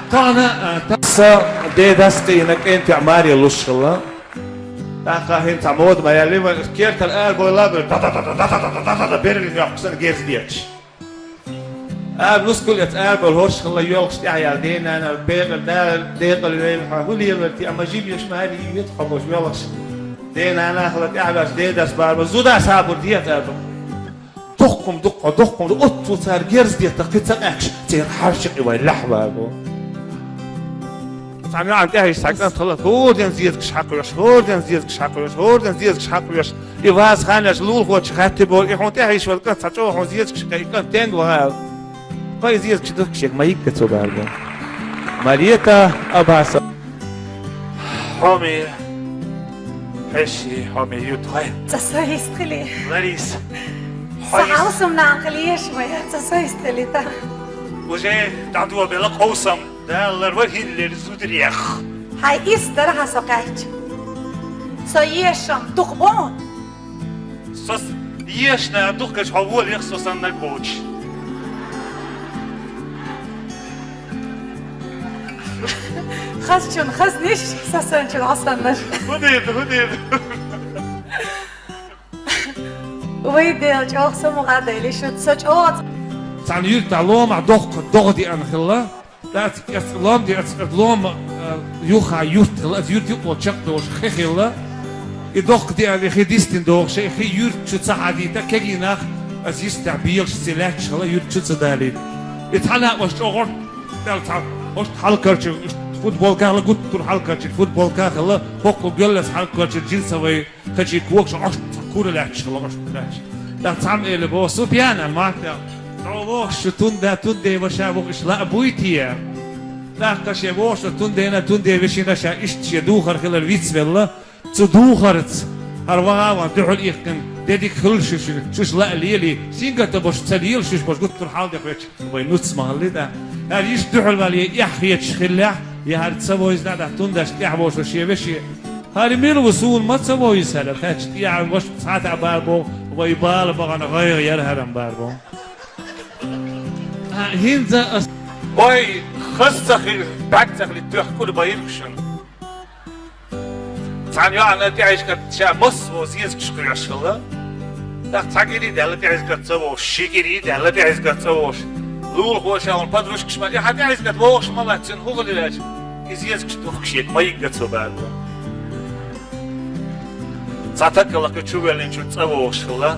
Тахана, а, та- Сан дедас кхийна кӀентехь маре луш хилла. ТӀаккха хӀинца мода ма яьлли, вайн кертара ара бойла а бер, да-да-да, Берлин йоккху санна герз беташ. Ара нускал эца ара болу хӀорш хилла йоьлхуш тӀаьхьа яьлла ден-нана, бекъала дала декъала вейла хьан, хӀун лелар те, ма жимеш ма хьаьли, и вета хьо бохуш йоьлхуш. Ден-нана хилла тӀаьхьа ваьлча, дедас бара бо, зуда схьабур дехьа ара бо. Доккхум ду-кх хьо, доккхум ду, оццул цара герз детта кхин ца къаьхкаш, церан хьарча кхин вай лаьхьа бара бо. Цхьана йоӀана тӀаьхьа йиш цхьа кӀант хилла, хӀора ден зезагаш хьакхоьш, хӀора ден зезагаш хьакхоьш, хӀора ден зезагаш хьакхоьш. И ваза хан яьлча лулахочо хаьттира боху, и хьуна тӀаьхьа йиш вара кӀант цхьа чӀогӀа хьуна зезагаш кхин, и кӀант тенга ван аьлла. Кхо и зезагаш духкаш ма йигга цо бара бо. Марета Абаса. Хьоме, хьеший, хьоме, ю тхой. Цкъа со йист хили. Лариса. Сан хьеший. Хьовсам нана хили еш ма яц, цкъа со йист хили та. Уже дӀадо бела къовсам. Дала лар вара хӀинна лер зударех. Хьай ис дара хьан со кхаьчча. Со ешам дукха бу? Со с-, ешна дукха гаш хьо волех со санна наг воцуш. Хазчун хазниш, са санчун хьо саннаш. ХӀун дийр ду, хӀун дийр ду? Вай Дела, чӀогӀа со мукъа а дели, шу со чӀогӀа. Цхьана юьртахь ломахь доккха догӀа деана хилла. ТӀаккха цкъа лом де, цкъа лома, а, Юха юрт хилла, аз юрт юкъо чакхдохуш хи хилла. И дохка диъ хи дистина дохуш, и хи юрт чу ца хьадийта, кегий нах аз йистехь белашца лаьтташ хилла, юрт чу ца далийта. И цхьана а ош чӀогӀа Дала цхьа, ош хьалкарчу футболка хилла, гуттар хьалкарчу футболка хилла, хӀокху гоьллас хьалкарчу джинсовый кхечи когаш ош цхьа кура лаьтташ хилла, ош лаьтташ. ТӀаккха цхьамма элира боху, Супьян, аьлла, Мартел, хьо вохуш шу тунда, тунде ваша вохуш лаа буй те? ТӀаккха шен вохуш шу тундена, тунде вешина ша иштта шен духар хилар вицвелла, цу духарца хӀара ваха а ван дуьхьал иккхина, де дика хуьлу шуьша, шуьша лаа лелий, сингаттам беш ца лела шуьша беш гуттар хьал де хьоьчу. Вай нуц ма хилли тӀаккха. ХӀара иштта дуьхьал вале, эхь хеташ хиллехь, я хӀара ца войза дӀа, тхуна даш тӀехь вошо шен веши. ХӀара мила ву суна ма ца войза хӀара, кхаьчча тӀехь ваша цхьа а бара боху, вай бала бахана гӀайгӀа яра хӀара бара боху. А, хӀинца ас. Вай хаза ца хили, бӀаьг ца хили, тоьхкур байраш шуна. Цхьана йоӀана тӀехьашкара ша массо а зезагаш кхоьссина хилла. ТӀаккха цхьа гири даьлла тӀехьашкара ца вогӀуш, ши гири даьлла тӀехьашкара ца вогӀуш. Лулахо ша ван подружкаш ма, и хьан тӀехьашкара вогӀуш ма лаьцна, хӀун хилира аьлча, и зезагаш духкаш ма йигга ца бара боху. Цхьа таккалакха чувоьллинчуьра цӀа вогӀуш хилла.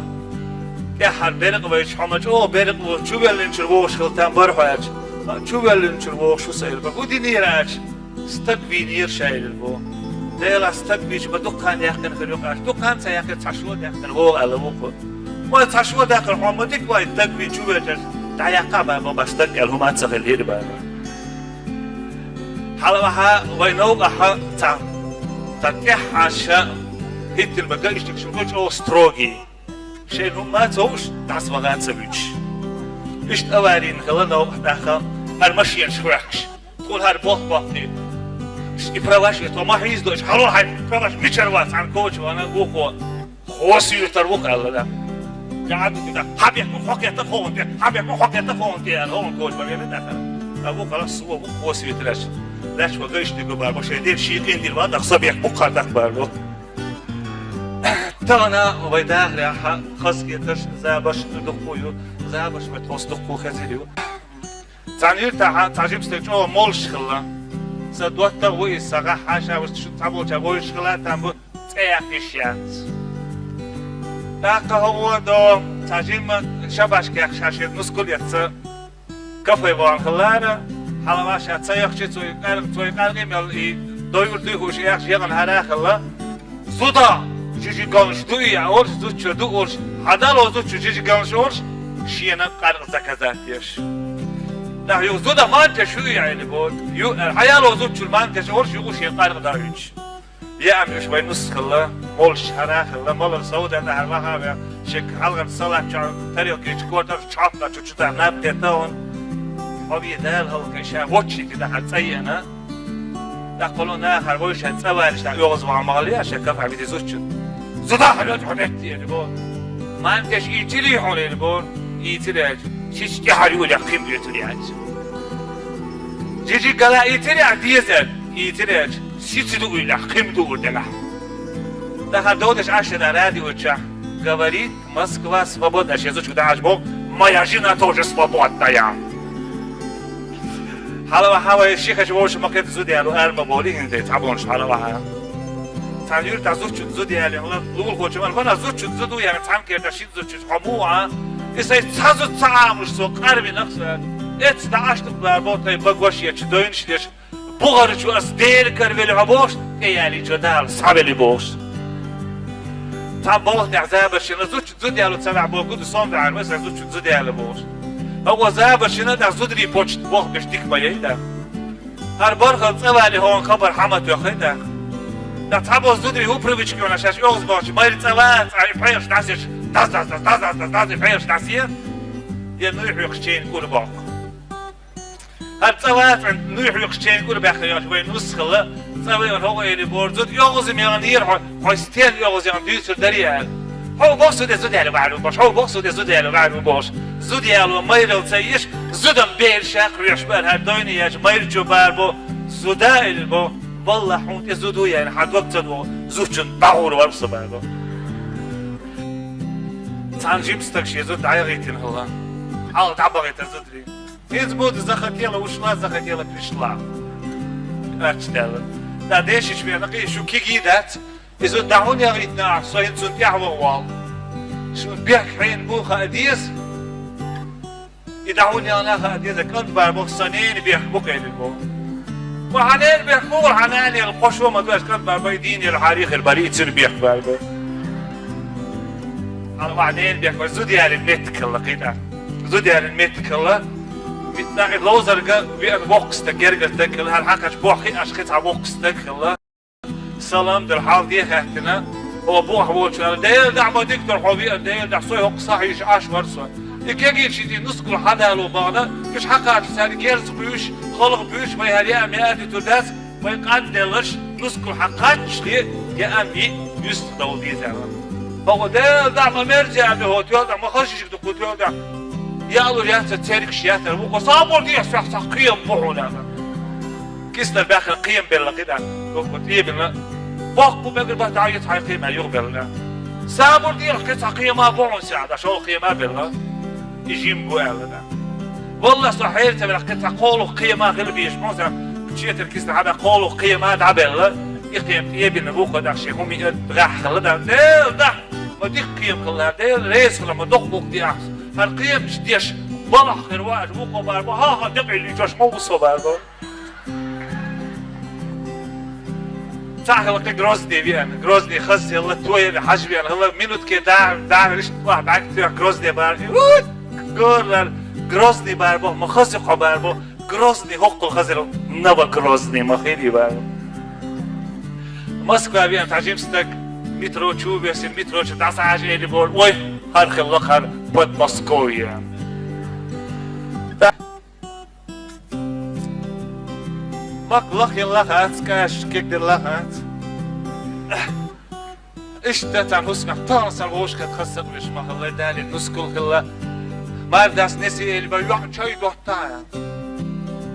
ТӀаьххьара беркъа вайча хьо ма чӀогӀа беркъа ву, чувоьллинчуьра вогӀуш хилла там бара хьо аьлча. Чувоьллинчуьра вогӀуш ву сан, хӀун динера аьлча. Стаг вийнера ша, элира боху. Делахь стаг вийча ма дукха хан яьккхина хир ю-кх аьлча, дукха хан ца яьккхира, цхьа шо даьккхина вогӀу аьлла ву-кх. Вай цхьа шо даьккхира, хьо ма дика вай, стаг вийна чу веача, дӀаяккха а бан бан стаг аьлла хӀума ца хилла хӀира бан. Хьала ваха вай новкъахь цхьа, цхьа тӀаьххьа ша хӀиттина бан гаиштиг шу чӀогӀа строгий. Шайн хӀума ца хууш, дӀасаваха ца вуьтуш. Иштта аварийна хилла новкъахь тӀаккха, хӀара машенаш хоьхкуш. Тхуна хӀара бохк-бохкий. И праваш, и тхо ма хьийзадо, хьало хьайн праваш мичара вац, цхьана коча вана вухо. Хо суьйтар ву-кх аьлла, да. Яа ду, да. Хьан бехк бу хьо кхетта хован тӀе, хьан бехк бу хьо кхетта хован тӀе, аьлла, хован коча ма вена тӀаккха. А ву кхалас су ву хо суьйтараш. Лаьш ва гайш дигу бар, бо шайн ден ший къин дир ва, дах са бехк бу кхар дах бар, бо. Тахана вай дахарехь хазахетарш, забарш дуккху ю, забарш вай тхоьца дуккху хезар ю. Цхьана юьртахь цхьа жима стаг чӀогӀа молуш хилла. Сан доттагӀа ву иза, сан гӀахь хьаша ву, шу цхьаболча вовзаш хилла, там бу цӀе яккха йиш яц. ТӀаккха хӀокхо до цхьа жимма шабашка яьккхаш, хьан шен нускал эцна, кафе вахана хилара, хьала ваша ца яхчи, цуьнан къаьркъа, цуьнан къаьркъа мел и дойур дуьйхуш яхаш яхана хӀара а хилла. Зуда, жижигалнаш ду и, олуш, зудчуьра ду олуш, хьан дало зудчуьра жижигалнаш олуш, шена къаьркъа заказать деш. Нах ю зуда мантеш ю и, аьлла боху. Ю, хьан яло зудчуьра мантеш олуш, юкъа шена къаьркъа даьхьуьйтуш. Яа муьш вай нус хилла, молуш хӀара а хилла, малар совдан ахьар ваха а веха, шек хьалган салат чу, тарелка чу кортар чохка чу чу тӀа наб тетта ван. Хьо ве Дала хӀаллакай ша воччи ти дахьар цӀа еана. ТӀаккха хӀума нахара вовшашца цӀа вариш дӀа оьгӀаз ван ма гӀалла, ша кафа види зудчун. Зуда хьалот хьо метта, элира бо. Мантеш ийцирий хьуна, элира бо. Ийцира аьлча, шича тӀаьхьара юурехь кхин буьйцур яьлча. Жижиг гала ийцира а дезар, ийцира аьлча, шица ду уьйлахь, кхин дуур делахь. Дахар додаш Ӏаш шена радиочохь, говорит, Москва свободна, шен зудчуьнга дахьаш боху, моя жена тоже свободная. Хьала ваха вай ши хача вовшах ма кхета зуда яло ара ма бовлий хӀинца, цхьаболуш хьала ваха. Цхьана юьртахь зудчун зуда ялийна хилла, лулахочун ван, вана зудчун зуда ву яхна цхьана кертахь шина зудчуьнца хьо муха а? И сайн цхьа зуда ца Ӏамуш со къарвинарх сан. Эцца дӀа Ӏаш ду бара бо тхайн багош ечу дойнаш деш. БухӀарчу ас Дела каравелли хьо бохуш, тӀеялийчо Дала схьавелли бохуш. Цхьа болх тӀехь забаршина зудчун зуда яло ца ваьхьа боху, гуду сом ваьхьар вай сан зудчун зуда яло бохуш. ХӀокхо забаршина тӀехь зударий почта бохбеш дика ма яй тӀаккха. ХӀара бархӀалла цӀа вале хӀокхунна хабар хьан ма тоьххай тӀаккха. ТӀаккха цхьаболу зударий хӀу привычка йолу шаьш оьгӀаз бохучу майра цӀа вац, цӀа и пхьераш дӀасеш, даз, даз, даз, даз, даз, даз, даз, и пхьераш дӀасаер, я нуй хьоькхуш чейна кӀур бохку. ХӀара цӀа вацахь, нуй хьоькхуш чейна кӀур баьккхина йолчу вайн нус хилла, цӀа вайна хӀокхо элира боху, зуда оьгӀаз ма яханера хьо, хьо стенна оьгӀаз яхана дуьйцур дарий аьлла. Хьо боху, зуда зуда яло ваьхьар ву бохуш, хьо боху, зуда зуда яло ваьхьар ву бохуш. Зуда яло майралла ца еш, зудам бер ша кхоьш бара, хӀара дойна яьлча майрачо бара бо, зуда элира бо, валлахь, хьуна тӀе зуда ву яйна, хьан дог ца догӀу, зудчун дӀагӀур вара со бара бо. Цхьана жима стаг шен зуда дӀаяхийтина хилла. Хьала дӀабахийтар зударий. Из буду захотела ушла, захотела пришла. Ач даьлла. Да дешич вена кхи шу киги дац. Иза дӀахьун яхийтина ахь, со хӀинца цунна тӀаьхьа ваха вал. Шун бехк хьена бу хаа деза. И дӀахьун яхана хаа деза, кӀант бар боху, со нена бехк бу кхелина боху. Ва хьан нена бехк бу, хьан нана яла кхо шо ма дош кӀант бар бай, дийна яла хьарий хир бара, и цуьнан бехк бар бу. Хьан ва хьан нена бехк бар, зуда ялин меттиг хилла кхидӀа. Зуда ялин меттиг хилла. Митта и ловзарга веана воккха стаг, гергара стаг хилла, хьан хьакхача боххи аш кхин цхьа воккха стаг хилла. Салам дара, хьал де хаьттина, хьо бохьа волчара, Дела дахьа ма диктар хьо веана, Дела дахьа, сой хӀокху сахьийша Ӏаш вара со. И кегийчи тӀе нускал хьадало бахана, уьш хьакхача царна герз кхуьйш, халха буьйш, вай хӀара яа меа а дитур дац, вай къанделларш нускал хьакхаччале, яа ми юьстах довла деза аьлла. Бакъо Дела дахьа ма мерза яа ми хӀо, тоьлдахь ма хаза шишка ду кху тоьлдахь. Яалур яц ца церигаш яцара, вукхо сабур дехьа сох ца кхем бу хьуна аьлла. Киснар баьхкина кхема белла кхидӀа. Дуккха тӀебина. Боккха бу мегар бац дӀа а йиц хьайн кхема юхабелла. Сабур дехьа кхин цхьа кхема бу хьуна сехьа, дӀа шолгӀа кхема белла. И жим бу аьлла да. Валла, со хьерца велахь кхин цхьа кхолух кхема хила бийш хьуна сехьа. Четар кисна хьада кхолух кхема дӀабелла. И кхема тӀебина вукхо дӀа шен хӀума и гӀахь хилла да. Дела дахьа! Ма дика кхема хилла, Дела реза хила, ма доккха букъ диахьа. ХӀара кхемаш деш балахь хир вааш вукхо бар бу, хьан-хьан декъий лийчош ма ву со бар бу. Цхьа хилла кхин Грозный веана, Грозный хаззелла, тояна хьажа веана хилла, минутке да, да, иштта охьа бӀаьрг тоьхна Грозный бара. Ут! Горлар Грозный бар бу, ма хаза кхо бар бу, Грозный хӀоккхул хазар, Новогрозный ма хили бар. Москва веана цхьа жима стаг метро чу весина, метро чу дӀасахьажа эли бора, ой, хӀара хилла хӀара Подмосковье. Мак лахъелла хац, каш кегделла хац. Иштта цхьана хӀусамехь тахана сан вовшахкхетта хаза сакъвеш ма хилла, далийна нускал хилла. Мардас неси эли бара, йоӀ чай доттахьа.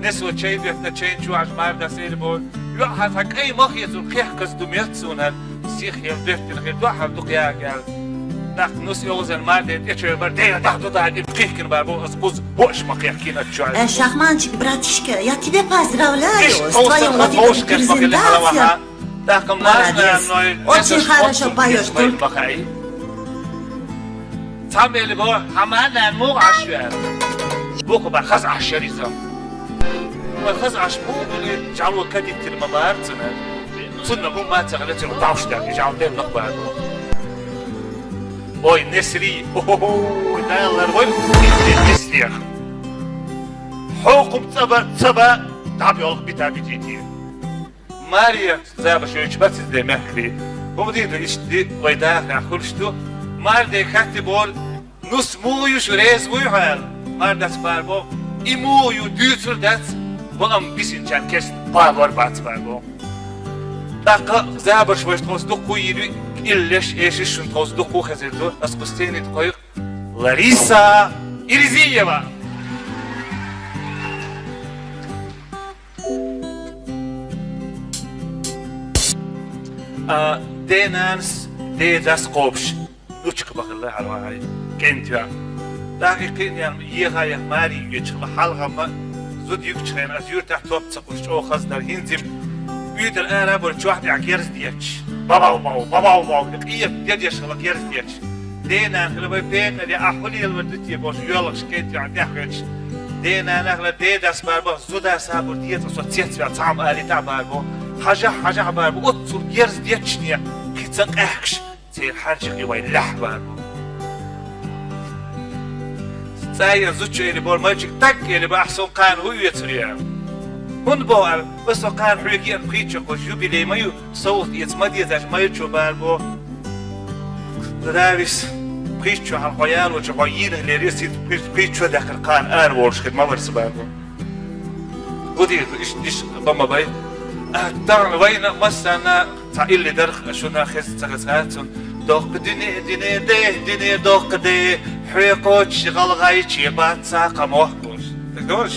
Несо чай доьттина, чайна чу ваьхьаш Мардас эли бора, йоӀ, хьан цхьа кӀай ма хецур, кхехказа ду меттаца хӀара. Сих хила доьттина хир ду хьан дукха яга аьлла. ТӀаккха нус йовзан Марден тӀечоьр бара, Дела дахьа ду дагӀа, и кхихкина бар бу, ас кхуза боаш ма кхехкина чоьр. Э, шахманчик, братишка, я тебя поздравляю с твоим вот этим презентацией. ТӀаккха Марна ной, очень хорошо поёшь, только. Цхьамма эли бо, хьан марнана муха Ӏаш ю аьлла. Боху бара хаза Ӏаш яр иза. Вай хаза Ӏаш бу, жало кадиттина ма бара цунна. Цунна бу ма ца хилла, цунна бавш даьлла, жал делла бара бу. Ой, Несри, о-хо-хо, даллар вай, Несрех. Хьо кхум цӀа ба, ца ба, дӀабоьлху бита битийти. Мария, забаш йойтуш бац иза де мехкарий. ХӀума дийр ду, иштта ди, вай дахарехь хуьлуш ду. Марде хатти бора, нус муха ю шу, реза вуй хьо аьлла. Мардаца бара бо, и муха ю, дуьйцур дац, бо амма бисинчарна кест балор бац бара бо. ТӀаккха забарш вайша тховса дуккху йийр ю, кӀиллеш, эшиш шуна тховса дуккху хезар ду, ас кху сцени тхойкху Лариса Ирзиева. А, ден-нанас, ден-дас кхобуш, нучка бахилла хьалвахьай, кӀентвехь. ТӀаккха и кхин ян ехай-еха маре йоьдуш хилла хьалха-м, зуда юьгучу хенахь ас юьртахь топ ца кхуьуш чӀогӀа хаза дара, хӀинца-м уьйтар ара а бара чохь тӀехь герз детташ. Бабав-бав, бабав-бав, къепе дедеш хилла герз детташ. Ден-нана хилла вай пекъале, ахь хӀун лелавар ду те бохуш, йоьлхуш кӀентвехь тӀехь хӀоьттуш. Ден-нана хилла, ден-дас бара боху, зуда сабур деза, со цецваьлла цхьа хӀума алийтахь бара боху. Хьажахь, хьажахь бара боху, оццул герз детташне, кхин ца къаьхкаш, церан хьарча кхин вай лаьхьа бара боху. ЦӀа зудчо эли бора, мальчик, так эли бора, ахь сон кхана хӀун оьцур яра? ХӀунда боху аьлла, аса со кхана хьоьга еана пхийтта шо кхочу юбилей ма ю, совгӀат эца ма дезаш, майрачо бара боху. Давис, пхийтта шо хьалха хьо ялочу хьо йийна лерира, сица пхийтта шо даьккхира кхана ара волуш хир ма вара сан бара боху. ХӀун дийр ду, иштта диш бан ма бай. А, тахана вайна массарна цхьа илли дарх шуна хеза ца хеза цунна. Доккха дуьне, дуьне, де, дуьне, доккха де, хьоь кхочуш гӀалгӀайче бац цхьа кхо мохк бохуш. Даг довлуш?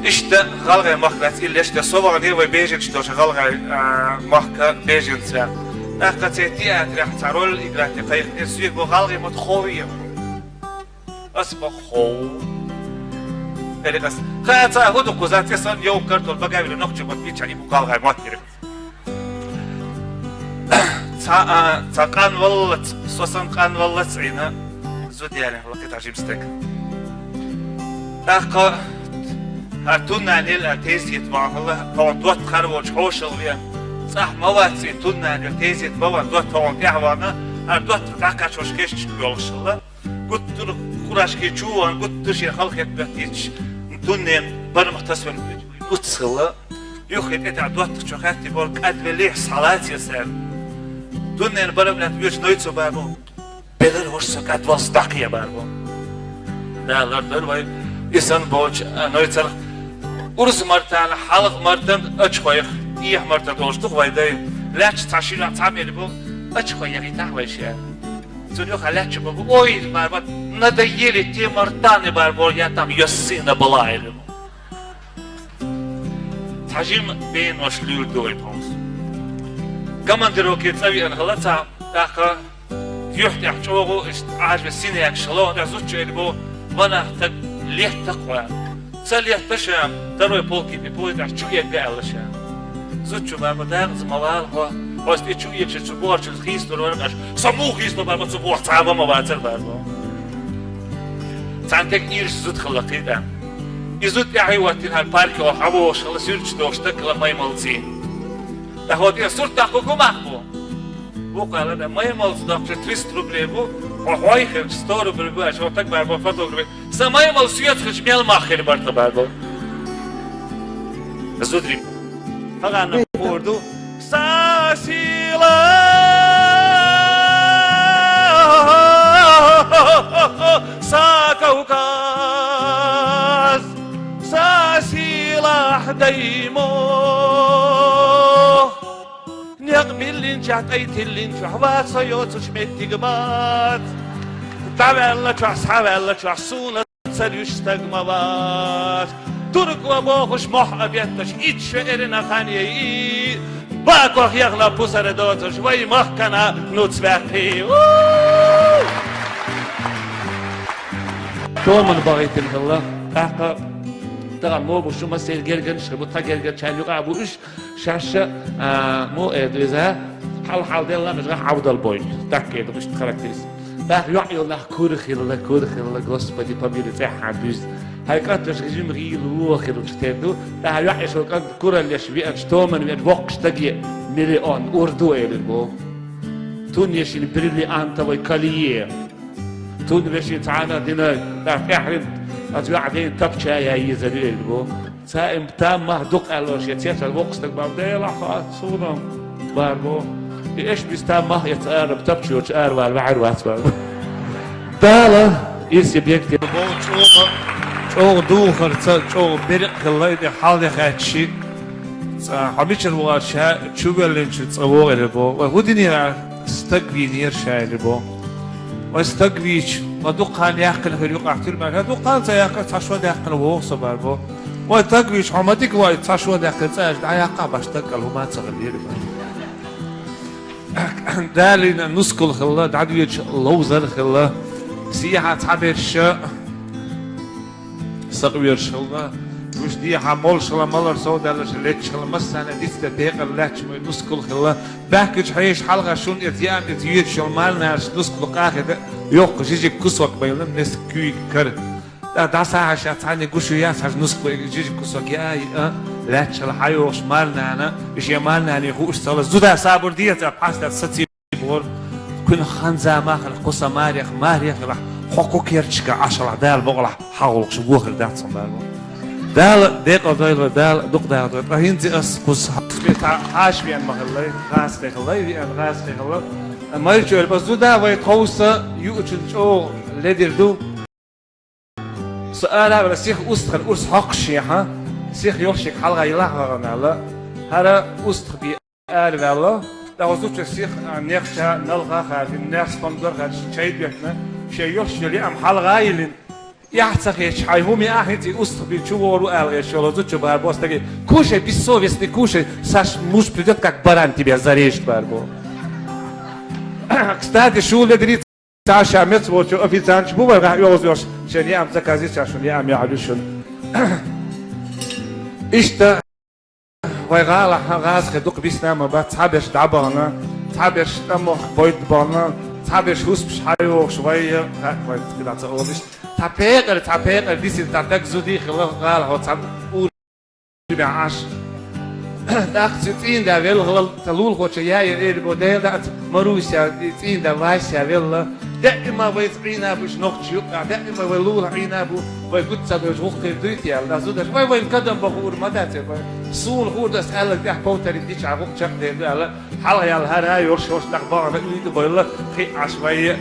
Иштта гӀалгӀай махкаца иллеш тӀе со вахана вай беженаш долуш гӀалгӀай, а, махка беженца. ТӀаккха церан театрехь цхьа роль играть кхайкхинера, соьга бо гӀалгӀай мотт хов ве. Ас бо хов. Ха, цхьа хӀу ду кхуза, цӀе сан йовкар тол багавила нохчи бат бича и букал гай маттири. Цхьа, а, цхьа къан валлац, со сан къан валлац Ӏина, зуд ялин лакхи тӀа жимстек. ТӀаккха гьар туннанил а тезет вахала, хьо дот харвоч хьошал вен. ЦӀахь ма вац и туннанил тезет баван дот хьон тӀехвана, гьар дот даккачош кешч йолшала. Гуттур хурашки чуван, гуттур ши халхет бетич, туннен бармах тасван уцхала. Юхи тӀетӀа доттагӀчо хатти бор кӀадвелихь салациясар. Туннен барабнат вирч нойцу барбу. Белар гьош со кӀадвал стакъия барбу. Да, лардар вай, исан боч, а, нойцар урс мартан, халх мартан, ачхойх, иех мартан долштух вай дай. Лач цашира цамир бу, ачхой ягитах вай шия. Цуню халачу бу, ой, барбат, надоели те мартаны барбор, я там ёссина была или. Цхьа жим бенош луьйр дугӀи тховс. Командировке цӀа виъна хала ца, тӀаккха юьхь тӀехь чӀогӀу иштта Ӏажа синек шало, тӀа зудчу эр бу, ванах таг летта кхоя. Ца летта ша, второй полки тӀе пулитӀа чу эгга аьлла ша. Зудчу баба дагӀа ца ма вала хьо, хьоста и чу эгча цу борчу хийстур вара къаш, со мух хийстур баба цу бор цхьа ва ма вацар баба. Цхьан тек ирш зуд хала кхийтӀа. И зуд тӀехьа ваттин хьан парке ва хьавошала, сюрч дохуш даккала маймалци. ТӀаккха тӀе сурт даккху гумах бу. Бу къала да маймалц даккху триста рублей бу, хьо хьой хир сто рублей бу, аш хьо так бар бу фотограф. Са маймал суьяц хиш мел мах хир барта бар бу. Зудри. Хагана хурду. Са сила, са Кавказ, са сила даймо. Некъ биллинчохь, тӀай тиллинчохь, вац со йоцуш меттиг бац. ДӀаваьллачохь, схьаваьллачохь, суна ца луьш стаг ма вац. Туркла бохуш мохь а бетташ, итт шо эрина хан яй. Бакох яхна пусара доцуш, вай махкана нуц ваьккхи. У! Томан багӀийтина хилла, тӀаккха тагӀа могуш шу масел герганаш хир бу, тха гергарчарна юкъа а бу уьш. Шаьша, а, мо, э, дуьза, хьал-хьал делла, межгах Ӏавдал бой. Так, э, ду, иштта характерист. ТӀаккха йоӀ йолу нах кура хилла, кура хилла, Господи, помилуй, цӀеххьана дуьзна. Хьайн кӀанташ жима гӀийла вуо хилча тера ду. ТӀаккха йоӀ еш волу кӀант кураллеш веанчу, томан веанчу, воккхаш стаге миллион урду элира боху. Тун ешин бриллиантовый колье. Тун вешин цхьана а дина, тӀаккха тӀаьхьарна, аса йоӀ ден тапча ян езар ю элира боху. Цаим там мах дукха аьлло шен цецал воккха стаг бан, Делахь хац суна, бара боху. И эш бис там мах эца ара, тапчочу ара вала ваьхьар вац бара. Дала ирсе бегте. Бо чӀогӀа, чӀогӀа духарца, чӀогӀа беркъа хилла, и тӀе хьал де хаьттичи. Цкъа хьо мичара вахар ша чувеллинчу цкъа вогӀира бо. Вай хӀу динера? Стаг вийнера ша ира бо. Вай стаг вийча, ма дуккха хан яьккхина хир юкъахь тюрьмара, дуккха хан ца яьккхина, цхьа шо даьккхина вогӀу со бара бо. Вай стаг вийча, хьо ма дика вай, цхьа шо даьккхина цӀа аьлча, дӀаяккха баш стаг кӀал хӀума ца хилла ира бара. Далийна нускал хилла, дӀадоьдуш ловзар хилла, сехьа цхьаберш сакъоьруш хилла, уьш дехьа молуш хилла, малар сов даьлларш летташ хилла, массарна дицде декъал лаьтташ ма нускал хилла, баьхкачу хьешан хьалха шуна иза яам, иза йоьдуш йолу марнараш нускал къахида, йоккха жижиг кусок байлан, неск куьйга кара. ТӀа дӀасахьаша цхьаьнниг гуш ю яц хьажа нускал жижиг кусок яа, йиъа, лаьтташ хилла хьайогӀуш марнана, и шен марнане хууш цала, зуда сабур деза, пхьастар саций. Бохура, кхуьнан хан-зама хилахь, кху сан марех, маре хилахь, хьо кху керташка Ӏаш хилахь, Дала бакъалахь хьагӀуллакхаш вохар дац хьуна бара боху. Дала декъал дойла, Дала дукха дакъа дойла. Ткъа хӀинца ас кхуза хьан хьаша веана ма хилла, гӀазкхи хилла, веана гӀазкхи хилла. Майрачу элпа зуда вай тховса юучун чӀогӀа ледир ду. Со ара а вала, сиха устагӀан урс хьокхуш шехьа, сиха йолу шега хьалха йилахь гӀагӀана аьлла, хӀара устагӀ бен ара ваьлла, тӀаккха зудчо сиха, а, нехча, налха а хадийна, нерс помидор а хадийна, чай доьттина, шен йолуш йолу яам хьалха а йиллина, эхь ца хеташ, хьайн хӀума яа хӀинца и устагӀ бен чу вогӀур ву ала гӀерташ йолу зудчо бара боху стаге, кушай, бессовестный, кушай, Саш, муж придёт, как баран тебя зарежет, бара боху. Кстати, шу ледри Ша меца волчу официанташ бу вай гӀа оьгӀаз йолуш, шен яам заказ йича шуна яам яхьа ю шуна. Иштта вай гӀалахь гӀазкхи дукха биснама бац, цхьаберш дӀабахана, цхьаберш тӀамах бойд бахана, цхьаберш хӀусбаш хьайохуш вай, ха, вай кхидӀа ца олуш. Цхьа пекъар, цхьа пекъар дисина, цхьа даг зудий хила гӀалахьо цхьа ур бехьаш. ТӀаккха цу цӀийнда велла, ца лулахочо яйа эр бо, Дела дац, Маруся, цӀийнда Вася велла. Даима вай цӀийна буш нохча юкъа, даима вай лула Ӏийна бу, вай гуц ца дойш гӀуллакхе дуйта яьлла. Зудаш, вай вайн кадам бахуур ма дац, вай. Суна хуур дас аьлла, тӀехь повторить дича гӀуллакх чекхдер ду аьлла. Хьалха ял хӀара йорш, йорш дах бахана уьйда бойла, хи Ӏаш вай.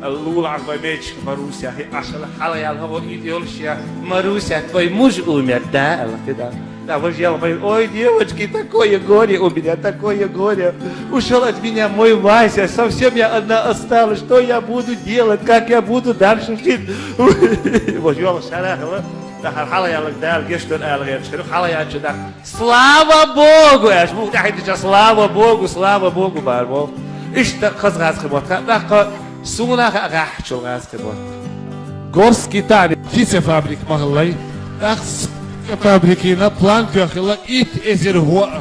Лула Ӏаш вай мечка Маруся, хи Ӏаш аьлла, хьалха ял хӀаво уьйда йолуш я, Маруся, твой муж умер, да, аьлла, хи да. Да, вож ял вай, ой, девочки, такое горе у меня, такое горе. Ушел от меня мой Вася, совсем я одна осталась, что я буду делать, как я буду дальше жить? Вож ял шарахала, да, хьалха ял дал гештор аьлла герчхир, хьалха ял чу да. Слава Богу! Аьш, муха тӀаьхьа дича, слава Богу, слава Богу, бар бо. Иштта хаза гӀазкхи мотт ха, тӀаккха суна ха гӀахьчул гӀазкхи мотт. Горский тани птицефабрик ма хиллай. ТӀаккха птицефабрикина план тоьххила итт эзар хӀоа.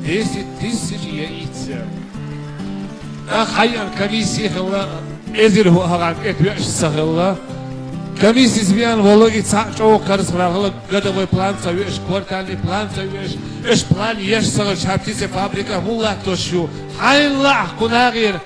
Десять тысяч яиц. ТӀаккха хьайан комиссия хилла, эзар хӀу хьалха тӀе тоьаш ца хилла. Комиссис веана волу и цхьаъ чӀогӀа карзахвар хилла, годовой план ца веш, квартальный план ца веш, эш план еш ца хилча, хьан птицефабрика хӀун латтош ю? Хьайна лаахь кху нахера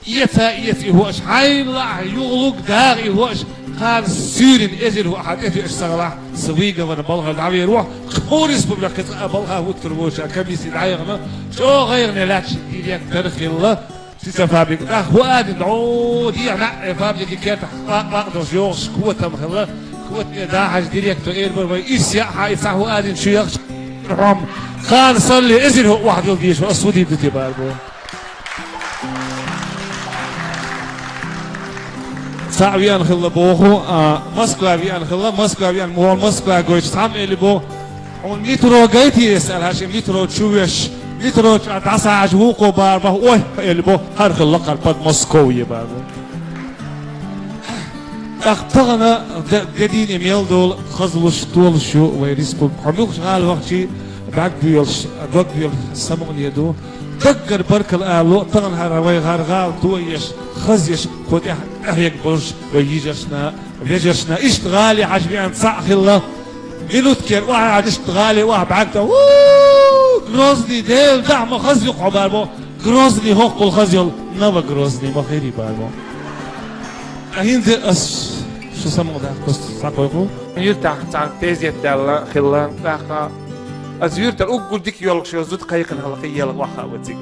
эца а эца и хӀоаш, хьайна лаахь юхалуг дагӀа и хӀоаш, кхана суьйрина эзар хӀу хьан тӀе тоьаш ца хилахь, ца вийга вара балхара дӀавер ву, кху республика кхин цкъа а балха хӀуттур ву ша комиссия дӀаяхана, чӀогӀа гӀайгӀане лаьтташ директор хилла. Птицефабрика тӀаккха хӀу а дина, дӀо дехьа наӀе фабрики кертахь къакъ-къакъ долуш йогӀуш котам хилла. Котаме дахьаш директор эр бара вай, исс яа хьан и цхьа хӀу а дина шу яхча хьом. Кхана санна эзар хӀу охьадилла дезаш, ас хӀу дийр ду те бар бо. Цхьаъ веана хилла боху, а, Москва веана хилла, Москва веана, муха Москва гойтуш цхьамма элли бо. Хьуна метро гайти эс аьлла, хьан шен метро чу веш, метро чу дӀасахьажа вукхо бар баха, ой, элли бо, хӀара хилла кхара подмосковье бар бо. ТӀаккха тахана де, де дийне мел долу хазлуш, толуш ю вай республика. Хьо муьлххачу гӀала вахчий бӀаьрг боьлуш, дог боьлуш самукъане ду. Даггара баркалла ало, тахана хӀара вай хӀара гӀала тоеш, хазъеш, кху тӀехь тӀаьхьег болуш вай йижаршна. Вежаршна иштта гӀали хьажа веана цхьаъ хилла. Минуткера охьа хьажа иштта гӀали охьа бӀаьргта. Ву! Грозный, Дела, дахьа ма хаза юкъа хьо бар бо. Грозный хӀоккхул хаза йолу, Новогрозный ма хири бар бо. Ткъа хӀинца ас шу самукъадаккха схьакхойкху. Юьртахь цхьа тезет даьлла хилла, тӀаккха ас юьртара уггар дика йолуш йолу зуда кхайкхина хилла, кхин елха охьа а вациг.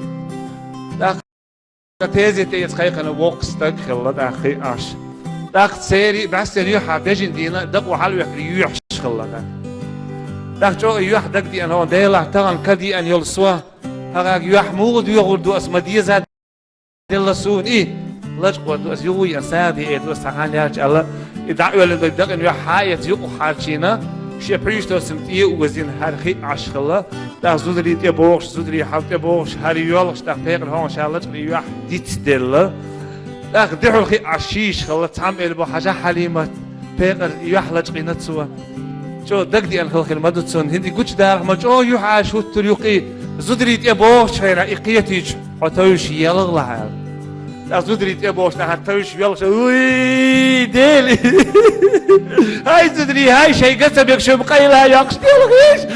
ТӀаккха Тезет тӀе эца кхайкхина воккха стаг хилла тӀаккха хи Ӏаш. ТӀаккха церий бӀаьстина юьхьа бежина дийна дакъо хьалавехкира юьхьаш хилла тӀаккха. ТӀаккха чӀогӀа юьхь дагадеана хьуна, Делахь тахана ка деана йолу со, хӀагӀаг юьхь муха доьгӀур ду ас ма деза делла суна и, лачкъор ду ас юхуй ан сагӀа де эр ду ас цхьа хан яьлча аьлла, и дӀаоьллина дай дакъина юьхь хьа эца юкъа хьарчийна, шен пхьуьйшатоцам тӀе а озийна хӀара хи Ӏаш хилла. ТӀаккха зударий тӀе бохуш, зударий хьал тӀе бохуш, хӀара йоьлхуш, тӀаккха пекъар хьуна ша лачкъаре юьхь диц делла. ТӀаккха дуьхьал хи Ӏаш шийша хилла, цхьамма элли бо хьажа Хьалимат, пекъар юьхь лачкъийна цо. ЧӀо дагадеана хила хир ма ду цунна, хӀинца гучудалахь ма чӀо юьхь Ӏаш хӀуттур юкъий, зударий тӀе бохучу хенахь и кхетийча, хьо товш елгӀалахь аьлла. ТӀаккха зударий тӀе бохуш, тӀаккха товш йоьлхуш, уй, Дели! ХӀай, зударий, хӀай, шайн гаца бегаш шу къайла йоккхуш делхийша!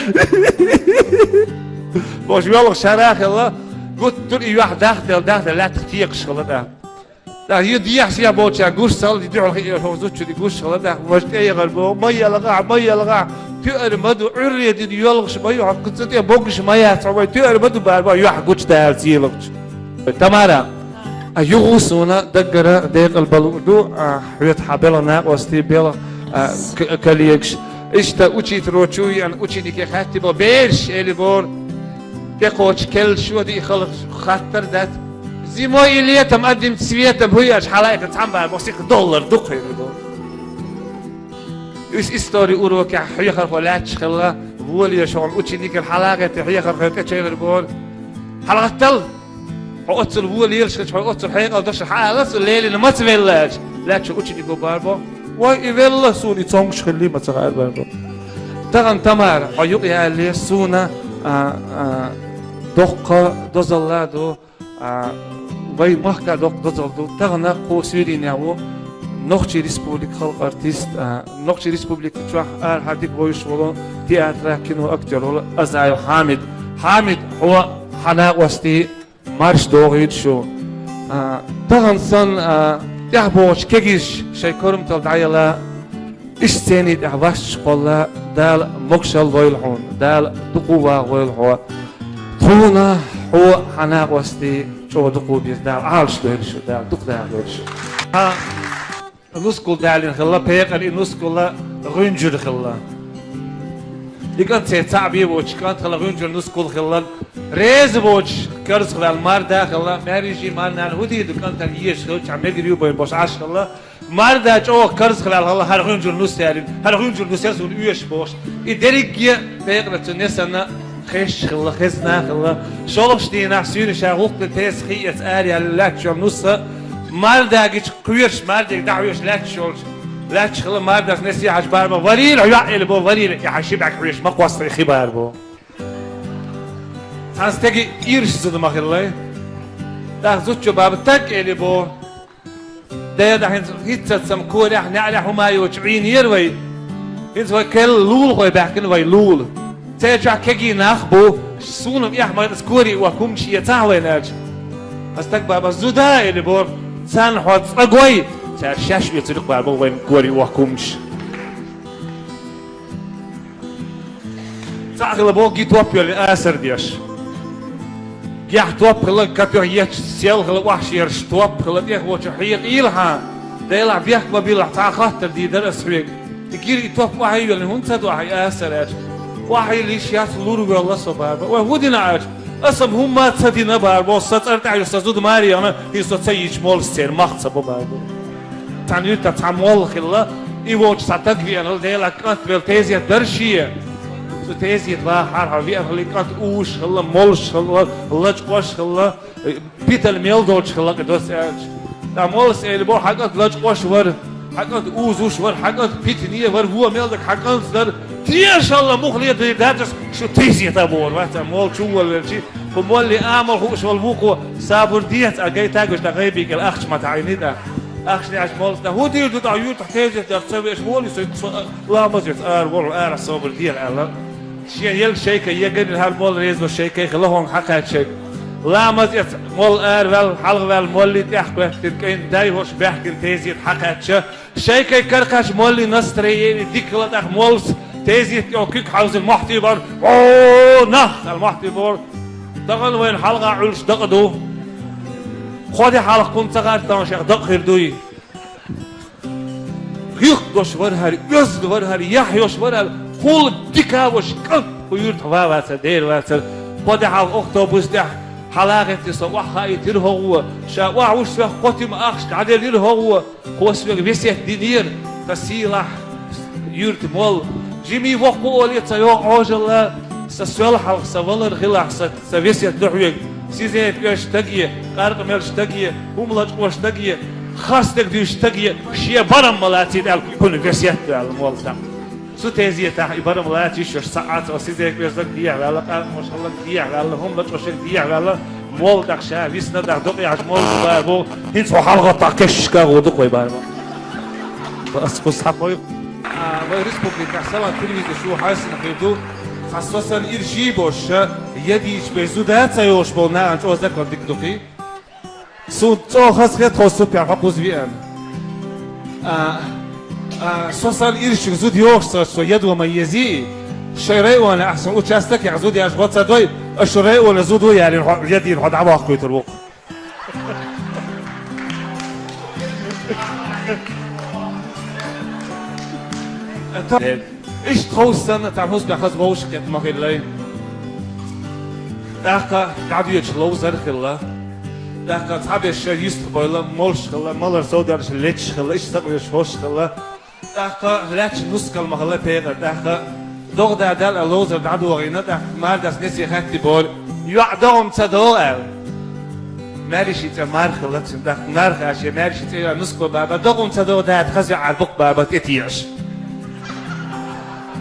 Бохуш, йоьлхуш шара а хилла, гуттар а и юьхь дахделла, дахделла лаьттах текхаш хилла тӀаккха. ТӀаккха ю дехьа сехьа болчара гуш ца хилла, и дуьхьал хи Ӏаш хӀокху зудчуьнга гуш хилла тӀаккха, важа тӀе яхар боху, ма елгӀахь, ма елгӀахь, туьар ма ду, Ӏуьрре дина йоьлхуш ма ю, хьо кху цу тӀе богуш ма яц хьо, вай туьар ма ду бара, юьхь гучудала цӀийлахча. Тамара, а, юха суна даггара декъал балур ду, а, хьоьца хьан белхан накъостий, белхан, а, к-, коллегаш. Иштта учитель чу веана ученике хаьттий бо, бераш, элли бора, тӀекхочу келла шо диъ хала хаттар дац. Зимой и летом одним цветом хӀу еш хьалаайкхина цхьамма бара бо, сиха доллар дукха хир ду. Иза истори урокехь хьехархо лаьтташ хилла, воле шуна ученикера хьалагӀетта хьехархо тӀечевир бора. ХьалагӀаттал! Хьо оццул воле лелаш хилча, хьо оццул хьекъал дошур хьаала, цу лелина маца велла аьлча, лаьтташ ученико бара бо. Вай, и велла суна, и цомгуш хилли ма ца хаьара бара бо. Тахан, Тамара, хьо юкъе ялале, суна, а, а, доккха дозалла ду, а, вай махка доккха дозалла ду. Тахан кхо суьйренехь ву Нохчийн Республикан халкъан артист, а, Нохчийн Республика чохь арахьара дика вевзаш волу театр, кино актер волу Азаев Хьамид. Хьамид, хьо хьан накъостий, марша догӀийла шу. А, тахан санна, а, тӀаьхьабогӀучу кегийша шайн корматалла дӀаяла, иштта сцени тӀехь васт кхолла, Дала могушалла лойла хьуна, Дала дукха ваха войла хьо. Тхуна хьо хьан накъостий чӀогӀа дукха беза, Дала Ӏалаш дойла шу, Дала дукха даха дойла шу. Хьан нускал далийна хилла, пекъар и нускал гӀуьнжур хилла. И кӀант цхьа цхьаъ бен воцуш кӀант хилла, гӀуьнжур нускал хилла. Реза воцуш карзахваьлла марда хилла, маьрша марнана хӀун дийр ду, кӀантана езаш хилча, мегар ю бен бохуш Ӏаш хилла. Марда чӀогӀа карзахваьлла хилла, хӀара гӀуьнжур нус ялийна, хӀара гӀуьнжур нус яра суна оьшуш бохуш. И дерриге а пекъарца несана хезаш хилла, хезна хилла. ШолгӀачу дийнахь суьйре ша гӀуллакх тесна хи эца ара яьлла лаьтташ йолу нус а, марда гича кхоьруш, мардега дӀахьоьжуш лаьтташ йолчу, лаьтташ хилла, мардас несехьаш бара боху: «Варийла хьо, йоӀ», — элира боху, «варийла, и хьан ши бӀаьрг хьоьжуш ма кхоссале хи», — бара боху. Цхьана стеган ирс зуда ма хиллай. ТӀаккха зудчо бара боху: «Таг», — элира боху. Дера, хӀинца хӀинццалц корехь, неӀарехь хӀума йоцуш Ӏийнера вай. ХӀинца вай керла лулахой баьхкина, вай лула. Церан чохь кегий нах а бу, суна-м эхь ма ду, аса корийн охьа хӀуманаш эцахьа вайна аьлча. Аса стаг бара боху: «Зуда», — элира боху, — «царна хьо цкъа гой, цара шаьш оьцур ю-кх», — бара боху, — «вайна корийн охьа хӀуманаш». Цхьаъ хилла боху ги топ йоьллина асар деш. Гехь топ хилла, капех етташ сел хилла, охьашераш топ хилла, тӀехволчо хьекъийла хьан. Делахь бехк ма биллахь, цхьа а хаттар дийр дара аса хьоьга. И гира и топ охьа а йоьллина, хӀунда ца до ахьа и асар аьлча? Охьайилла йиш яц, лур воьлла со, бара боху. Вай, хӀун дина аьлча? Аса-м хӀумма а ца дина, бара боху, сан цӀарна тӀехь ю сан зуда маре яхана, хӀинца со ца йийцича моллас церан мах ца бо, бара боху. Цхьана юьртахь цхьа молла хилла, и волчу цхьа стаг веана хилла, Делан кӀант велла, тезет дара шен. Цу тезета вахахьара веана хилла, и кӀант уьш хилла, моллаш хилла, лачкъош хилла, питана мел долчу хилла кхин доцца аьлча. Ткъа моллас элира боху: «Хьан кӀант лачкъош вара, хьан кӀант узуш вара, хьан кӀант питане вара, вон мел дара, хьан кӀант дара, тешалла муххале дийр дац аса, шу тезета бохур вац», — аьлла, молла чуволавелча, кху моллин амал хууш волу вукхо: «Сабур деха, аса гайта гуш, тӀаккха гӀайби кӀел ахча ма таӀийна тӀаккха». Ахча неӀча моллас: «ХӀун дийр ду тӀаккха, юьртахь тезет деш ца веаш, волий со, со ламаз эца ара волу, ара сабур деха», — аьлла. Шен елла шайка егар хӀара молла реза вац, шайка хилла хӀокхунна хьакхаьчча. Ламаз эца молла араваьлла, хьалхаваьлла, моллий тӀехь кхоьттина, кӀайн дай хӀорш баьхкина тезета хьакхаьчча. Шайка каракхаьчча моллин настроени дика хилла, тӀаккха моллас тезета тӀехь куьг хьовзина мохь тийбар: «О, нах!» — аьлла мохь тийбар. Тахана вайна хьалха Ӏуьллуш дакъа ду. Кхо де хьалха кхунна ца гӀарта шех дакъа хир дуй? Гуьхкуш вара хӀара, оьзда вара хӀара, яхь йолуш вара хӀара, хӀума дика а волуш кӀант кху юьртахь ван вацара, дера вацара. Кхо де хьалха автобус тӀехь хьалагӀеттина со охьахаийтира хӀокхо, ша охьавуьжуш соьх кхо тима ахча дӀаделира хӀокхо, кхо соьга весет динера, сан сийлахь юьртан молла. Жимий воккха олий ца йогӀу Ӏожалла, сан сол хьалха, сан валар хилахь, сан Сан весет ду хьоьга, сизет оьшу стаге, къаркъа меллачу стаге, хӀума лачкъош стаге, харц дерг дуьйцуш стаге, шен барам ма лацийта аьлла, кхуьнан весет ду аьлла моллас. Цу тезетахь и барам лаца йиш йолуш ца Ӏа ца, сизет оьшу стаг дехьаваьлла, къаркъа меллачу стаг дехьаваьлла, хӀума лачкъош стаг дехьаваьлла, молла тӀаккха ша висна тӀаккха докъехьа молла бара боху, хӀинца хьо хьалхатта кешнашка гӀо ду-кх вай бара боху. Ас кху схьа бой. А, вай республикехь Салам телевизорехь шу хьаьрсина хир ду, цхьа со санна ирчий боша, я дийча бен зуда ца йолуш болу нахана чӀогӀа закон дика ду-кх. Суна чӀогӀа хазахета тхо супер хьо кхуза веана. А, а, со санна ирчуьнга зуда йогӀуш ца со ядо ма езий, шайн районехь сан участок яхь зуда яш гӀо ца дой, аша шу районехь зуда ву ялийна хьо, ядийна хьо дӀаваккхуьйтур ву-кх. Иштта ховса санна, цхьа хӀусамехь хаза вовшахкхетта ма хиллай. ТӀаккха дӀадоьдуш ловзар а хилла. ТӀаккха цхьаберш шайн йистах бойла, молуш хилла, малар совдаьлларш леташ хилла, иштта сакъоьруш хӀорш хилла. ТӀаккха лаьтташ нускал ма хилла пекъар, тӀаккха догӀа да даьлла ловзар дӀадохийна, тӀаккха мардас несе хаттий боху: «ЙоӀ, догӀа-м ца догӀу?» — аьлла. Маьршин цӀе Марха хилла цуьнан, тӀаккха Марха аьлла шен маьршин цӀе йоӀ нускал баба: «ДогӀа-м ца догӀу, дада хаза йоӀ бу-кх, баба, тӀетеӀаш».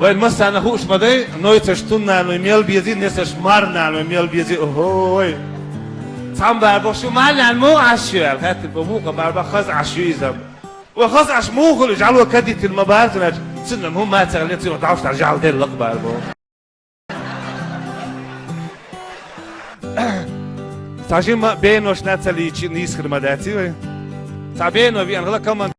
Вайн массанена хууш ма дай, нойцаш туннан вай мел безий, несаш марнан вай мел безий, охой. Цхьан бара боху: «Шу марнан муха Ӏаш ю?» аьлла хаьттира боху, вукхо бара боху: «Хаза Ӏаш ю иза». Вай хаза Ӏаш муха хуьлу, жӀало кадийтина ма бара цуьнан, цуьнан хӀумма а ца хилла, цуьнан дӀовш дӀа жӀаьла делла лакха бара боху. Цхьа жимма бенош нацаллийчи нийсхир ма дац вай. Цхьа бено веана хила команда.